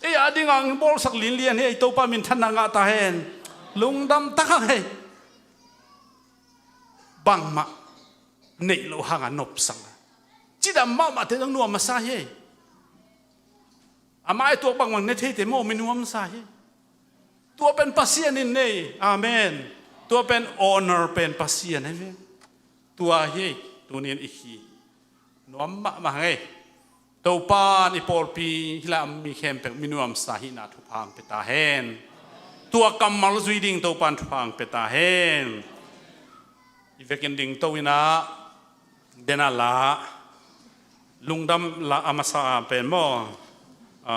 Ei a ding ang bawlsak linlian hi, ei Topa minthanna ngah ta hen. Lungdam tak hang hei. Bangmah neih loh hanga nopsang a, cidam mahmahte zong nuam a sa hi. Amah i tuak bangbang ne theite maw, mi nuamsa hi. Tua pen Pasian in nei. Amen. Tua pen honor pen Pasian hi ve. Tua hi. Tunin i khi nuam mahmah ngei. Topa in i pawlpi hila mi khempeuh mi nuamsa hihna thupha hong pia ta hen. Tua kammal zui ding Topa in thupha hong pia ta hen. I vekin ding to inah dena la, lungdam la a masa pen maw, a,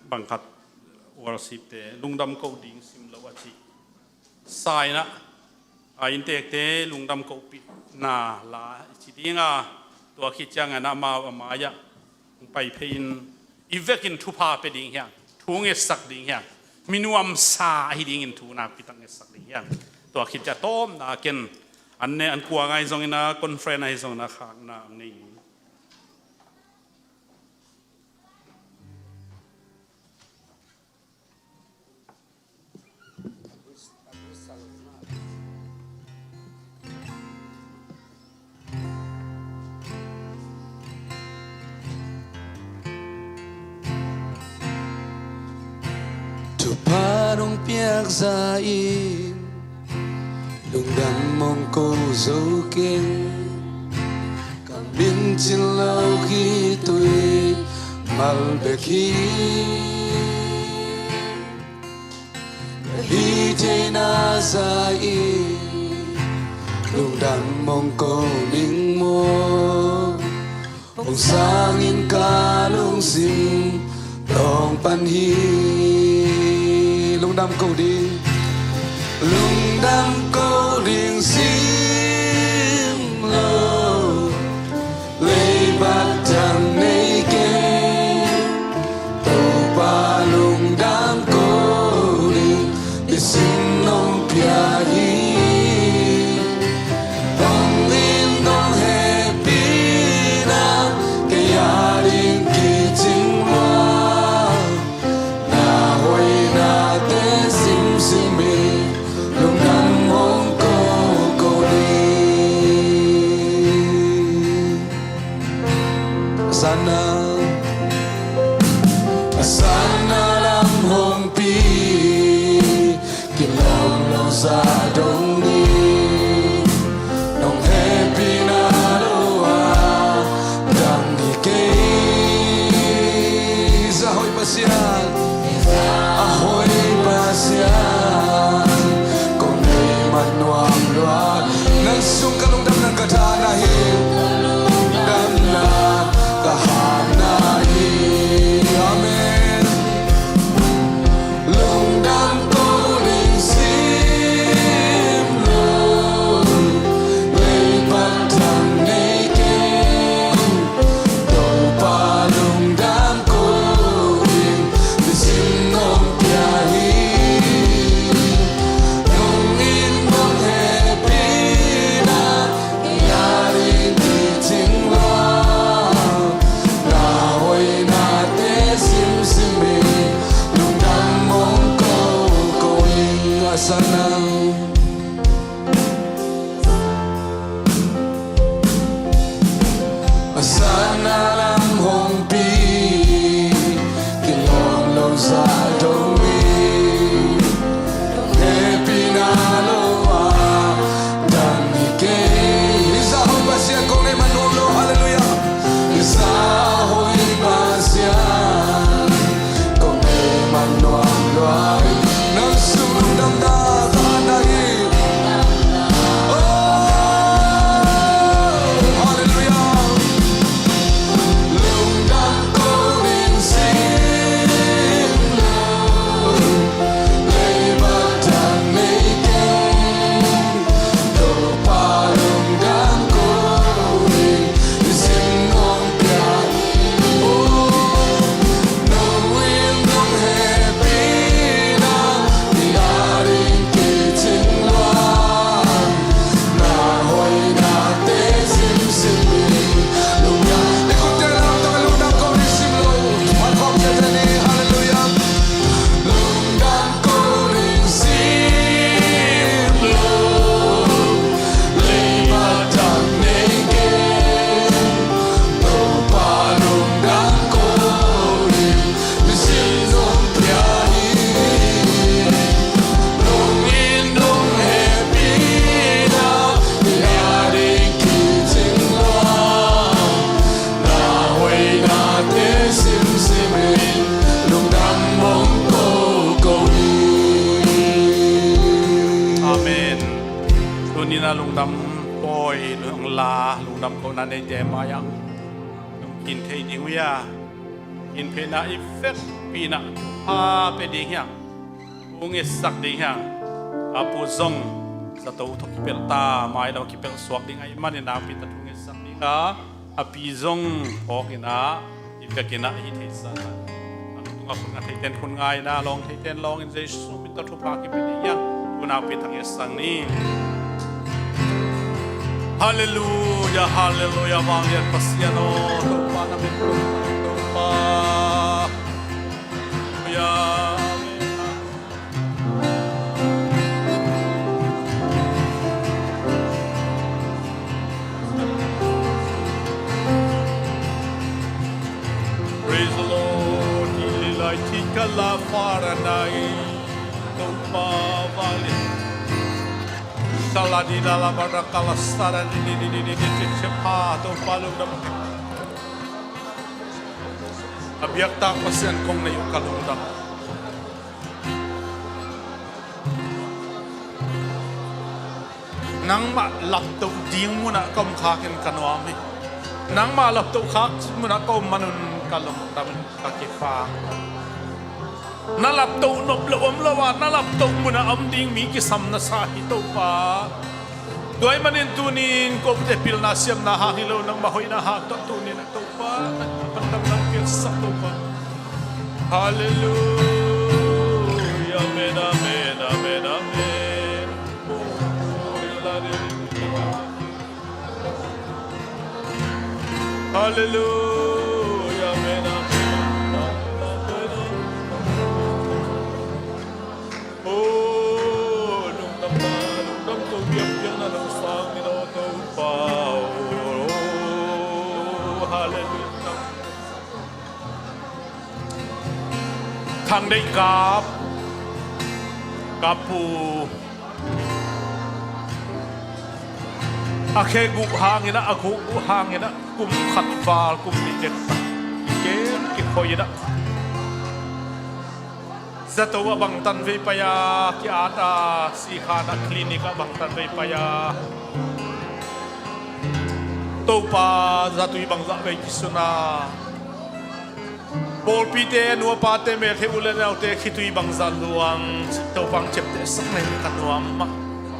bangkhat worship te lungdam ko ding sim lo a ci. Sa inah a inntekte lungdam kohpihna la i ci dinga, tua khit ciangin amau a mai-ah hong pai phei in, i vekin thupha pia ding hiang, thu ngetsak ding hiang, mi nuamsa ahi dingin thu nakpi tak ngetsak ding hiang. Tua khit ciang tawmna ken an ne an kua ngai zongin a conference ahi zongin a khakna ang nei. Thupha nong piak za in lungdam mong ko zo keng. Ka min cin lo khitui mal bek hi. Ka hi theina za in lungdam mong ko ning maw. Hong sangin ka lungsim tawng pan hi. Lungdam ko ding. Lungdam ko ding sim lo. Leibat dang nei kei. Topa lungdam ko ding. I sin nong pia hi. Hong in nong hehpihna kei a ding kicing lua. Na hoihnate simsim in lungdam hong ko ko ding. Sana, sana lam hong pi. Kilawm lo za dong ni. Nong hehpihna Simsim in lungdam hong ko ko ni. Amen. Tuni-in ah lungdam pawi, lungdam la, lungdam kohna neite mai-ah lungkhin thei ding uh hi a, khinpihna i vekpi-in ah thupha pia ding hi a, thu ngetsak ding hi a, a pu zong zato tawh kipelh ta, mailam kipelh suak ding ahih manin nakpi-in ah thu ngetsak ding a, a pi zong phawkin ah i vekin ah hih theihsa a, a tungah khut nga theiten khut nga in ah, lawng theiten lawng in, Jesu min tawh thupha kipia ding hi a, thu nakpi-in ah thu ngetsak ni. Halleluia, halleluia, vanglian Pasian aw, Topa na min Topa. Halleluia. Praise the Lord. Ililai tikala faranai. Topa vale. Saladinala barakala sara di di di di di di di sepa Topa lungdam. A biaktak Pasian kong nei uh ka lungdam. Nangmah laptoh ding munah ka om khakin ka nuam hi. Nangmah laptoh khak munah ka om manun ka lungdam in ka kipha. Na laptoh nop lo om lo a, na laptoh munah om ding mi kisam na sa hi Topa. Tua ahih manin tuni-in kote pilna siamna hang hi lo, nangmah hoihna hang tawh tuni-in Topa, nangmah nang piaksak Topa. Halleluia, amen, amen, amen, amen. Halleluia, amen, amen, amen, amen. Oh, lungdam na, lungdam ko biakpiakna lo sang in aw Topa, oh, halleluia. Khangdeih kap, kap pu. A khe guh hangin ah, a guh guh hangin ah, kum khat val, kum nih dek tak kikem kikhoi in ah. Zato ah bangtan vei pai a, ki-at a, sikhan ah clinic ah bangtan vei pai a. Topa zatui bangzah vei kisun a. Pawlpite, nuapate, meltheih u le naute khitui bangzah luang, Topa hong ciaptehsak na hi ka nuam mah.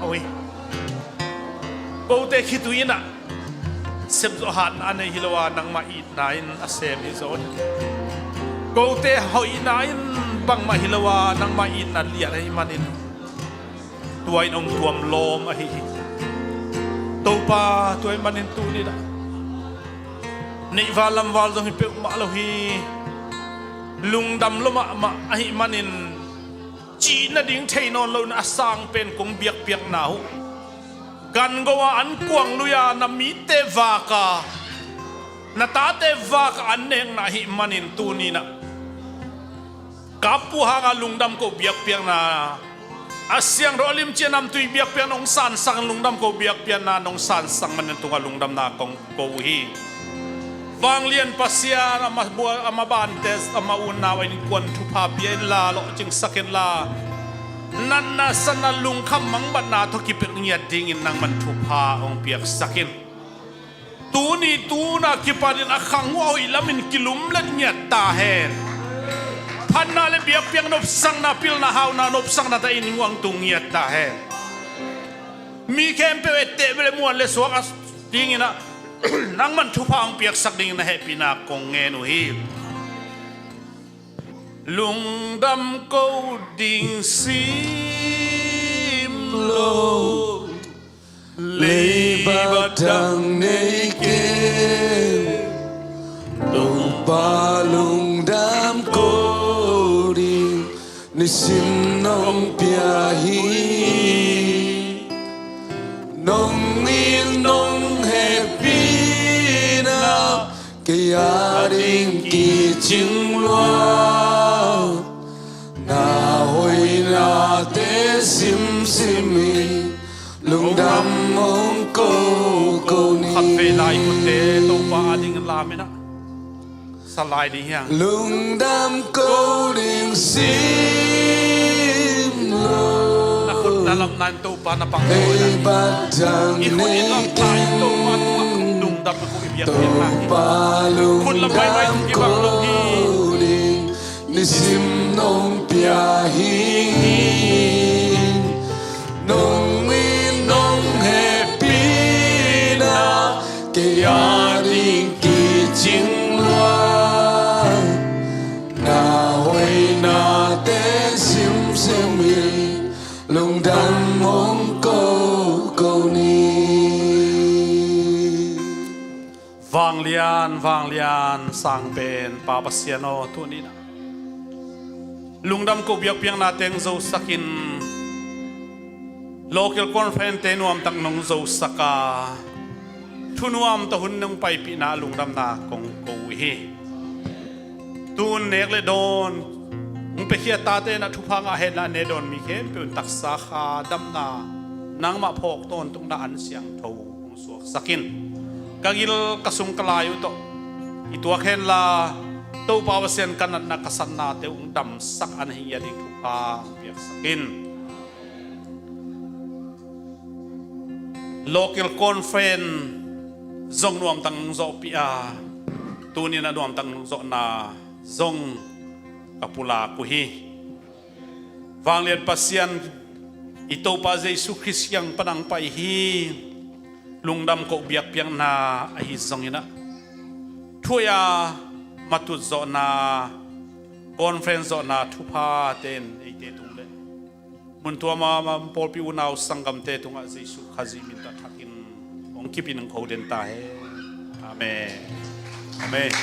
Oi. Kote khitui in ah sepzawh hatna a nei hi lo a, nangmah itna in a sem hi zaw hi. Kote hoihna in bangmah hi lo a, nangmah itna lian ahih manin tua in hong tuam lawm ahi hi. Topa, tua ahih manin tuni-in ah neihval lamval zong hi peuhmah lo hi. Lungdam lua mahmah ahih manin cih nading thei nawn loin a sang pen kong biakpiakna uh, gango a an kuang lui-a na mite vak a, na tate vak a an nekna ahih manin tuni-in ah kap pu hanga lungdam ko biakpiakna, a siangtho a limci a namtui biakpiakna hong sansak in lungdam ko biakpiakna nong sansak manin tungah lungdamna kong ko uh hi. Vanglian Pasian, ama bua, ama bante, ama unau a innkuan thupha pia inla, lawhcingsak inla, natna satna lungkham mangbatna tawh kipelh ngiat dingin nangman thupha hong piaksak in. Tuni tuna kipanin a khang uh a hoih lamin kilumlet ngiat ta hen. Phatna le biakpiak nopsakna, pilna hauna nopsakna ta in nguang tung ngiat ta hen. Mi khempeuh etteh le muan le suak a dingin ah nangman thupha hong piaksak dingin na hehpihna kong ngen uh hi. Lungdam ko ding sim lo, leiba dang nei kei. Topa lungdam ko ding nisim nong pia hi. Nong it nong hehpihna kei a ding kicing lua. Na hoihnate simsim in lungdam hong ko ko ni. Khatvei lai hutte Topa a ding lam in ah Salai ding hiang. Lungdam ko ding sim lo. Na khut na lamna in Topa na pang ko na. Ei bat dang i khut in lamna in Topa tungah lungdam ko i biak biak na hi. Topa khut lam pai pai lungdam ko kibang lo hi. Ding nisim nong pia hi. Nong in nong hehpihna kei a ding kicing lua. Na hoihnate simsim in lungdam hong ko ko ni. Vanglian, vanglian, sangpen Pa Pasian aw, tuni-in ah lungdam ko biakpiakna teng zosakin, local conference te nuamtak nong zosak a, thunuam tawh hun nong paipihna lungdamna kong ko uh hi. Tun nek le dawn hong piakhia tate in ah thupha ngah henla, ne dawn mi khempeuh in taksa kha damna, nangmah phawk tawntungna an siangtho hong suaksak in. Ka gil ka sung ka lai uh tawh i tuak henla, Topa Pasian ka natna ka satnate uh hong damsak an hi a ding thupha hong piaksak in. Local conference zong nuamtak hong zawhpih a, tuni-in ah nuamtak hong zawhna zong ka pulak uh hi. Vanglian Pasian, i Topa Jesu Khrist kiang pan hong pai hi. Lungdam ko biakpiakna ahi zongin ah, thuhoih a matut zawhna, conference zawhna thuphate in eite tung le mun tuam a pawlpi unau sanggamte tungah Jesu Khazih min tawh thakin hong kip in hong ko den ta hen. Amen. Amen.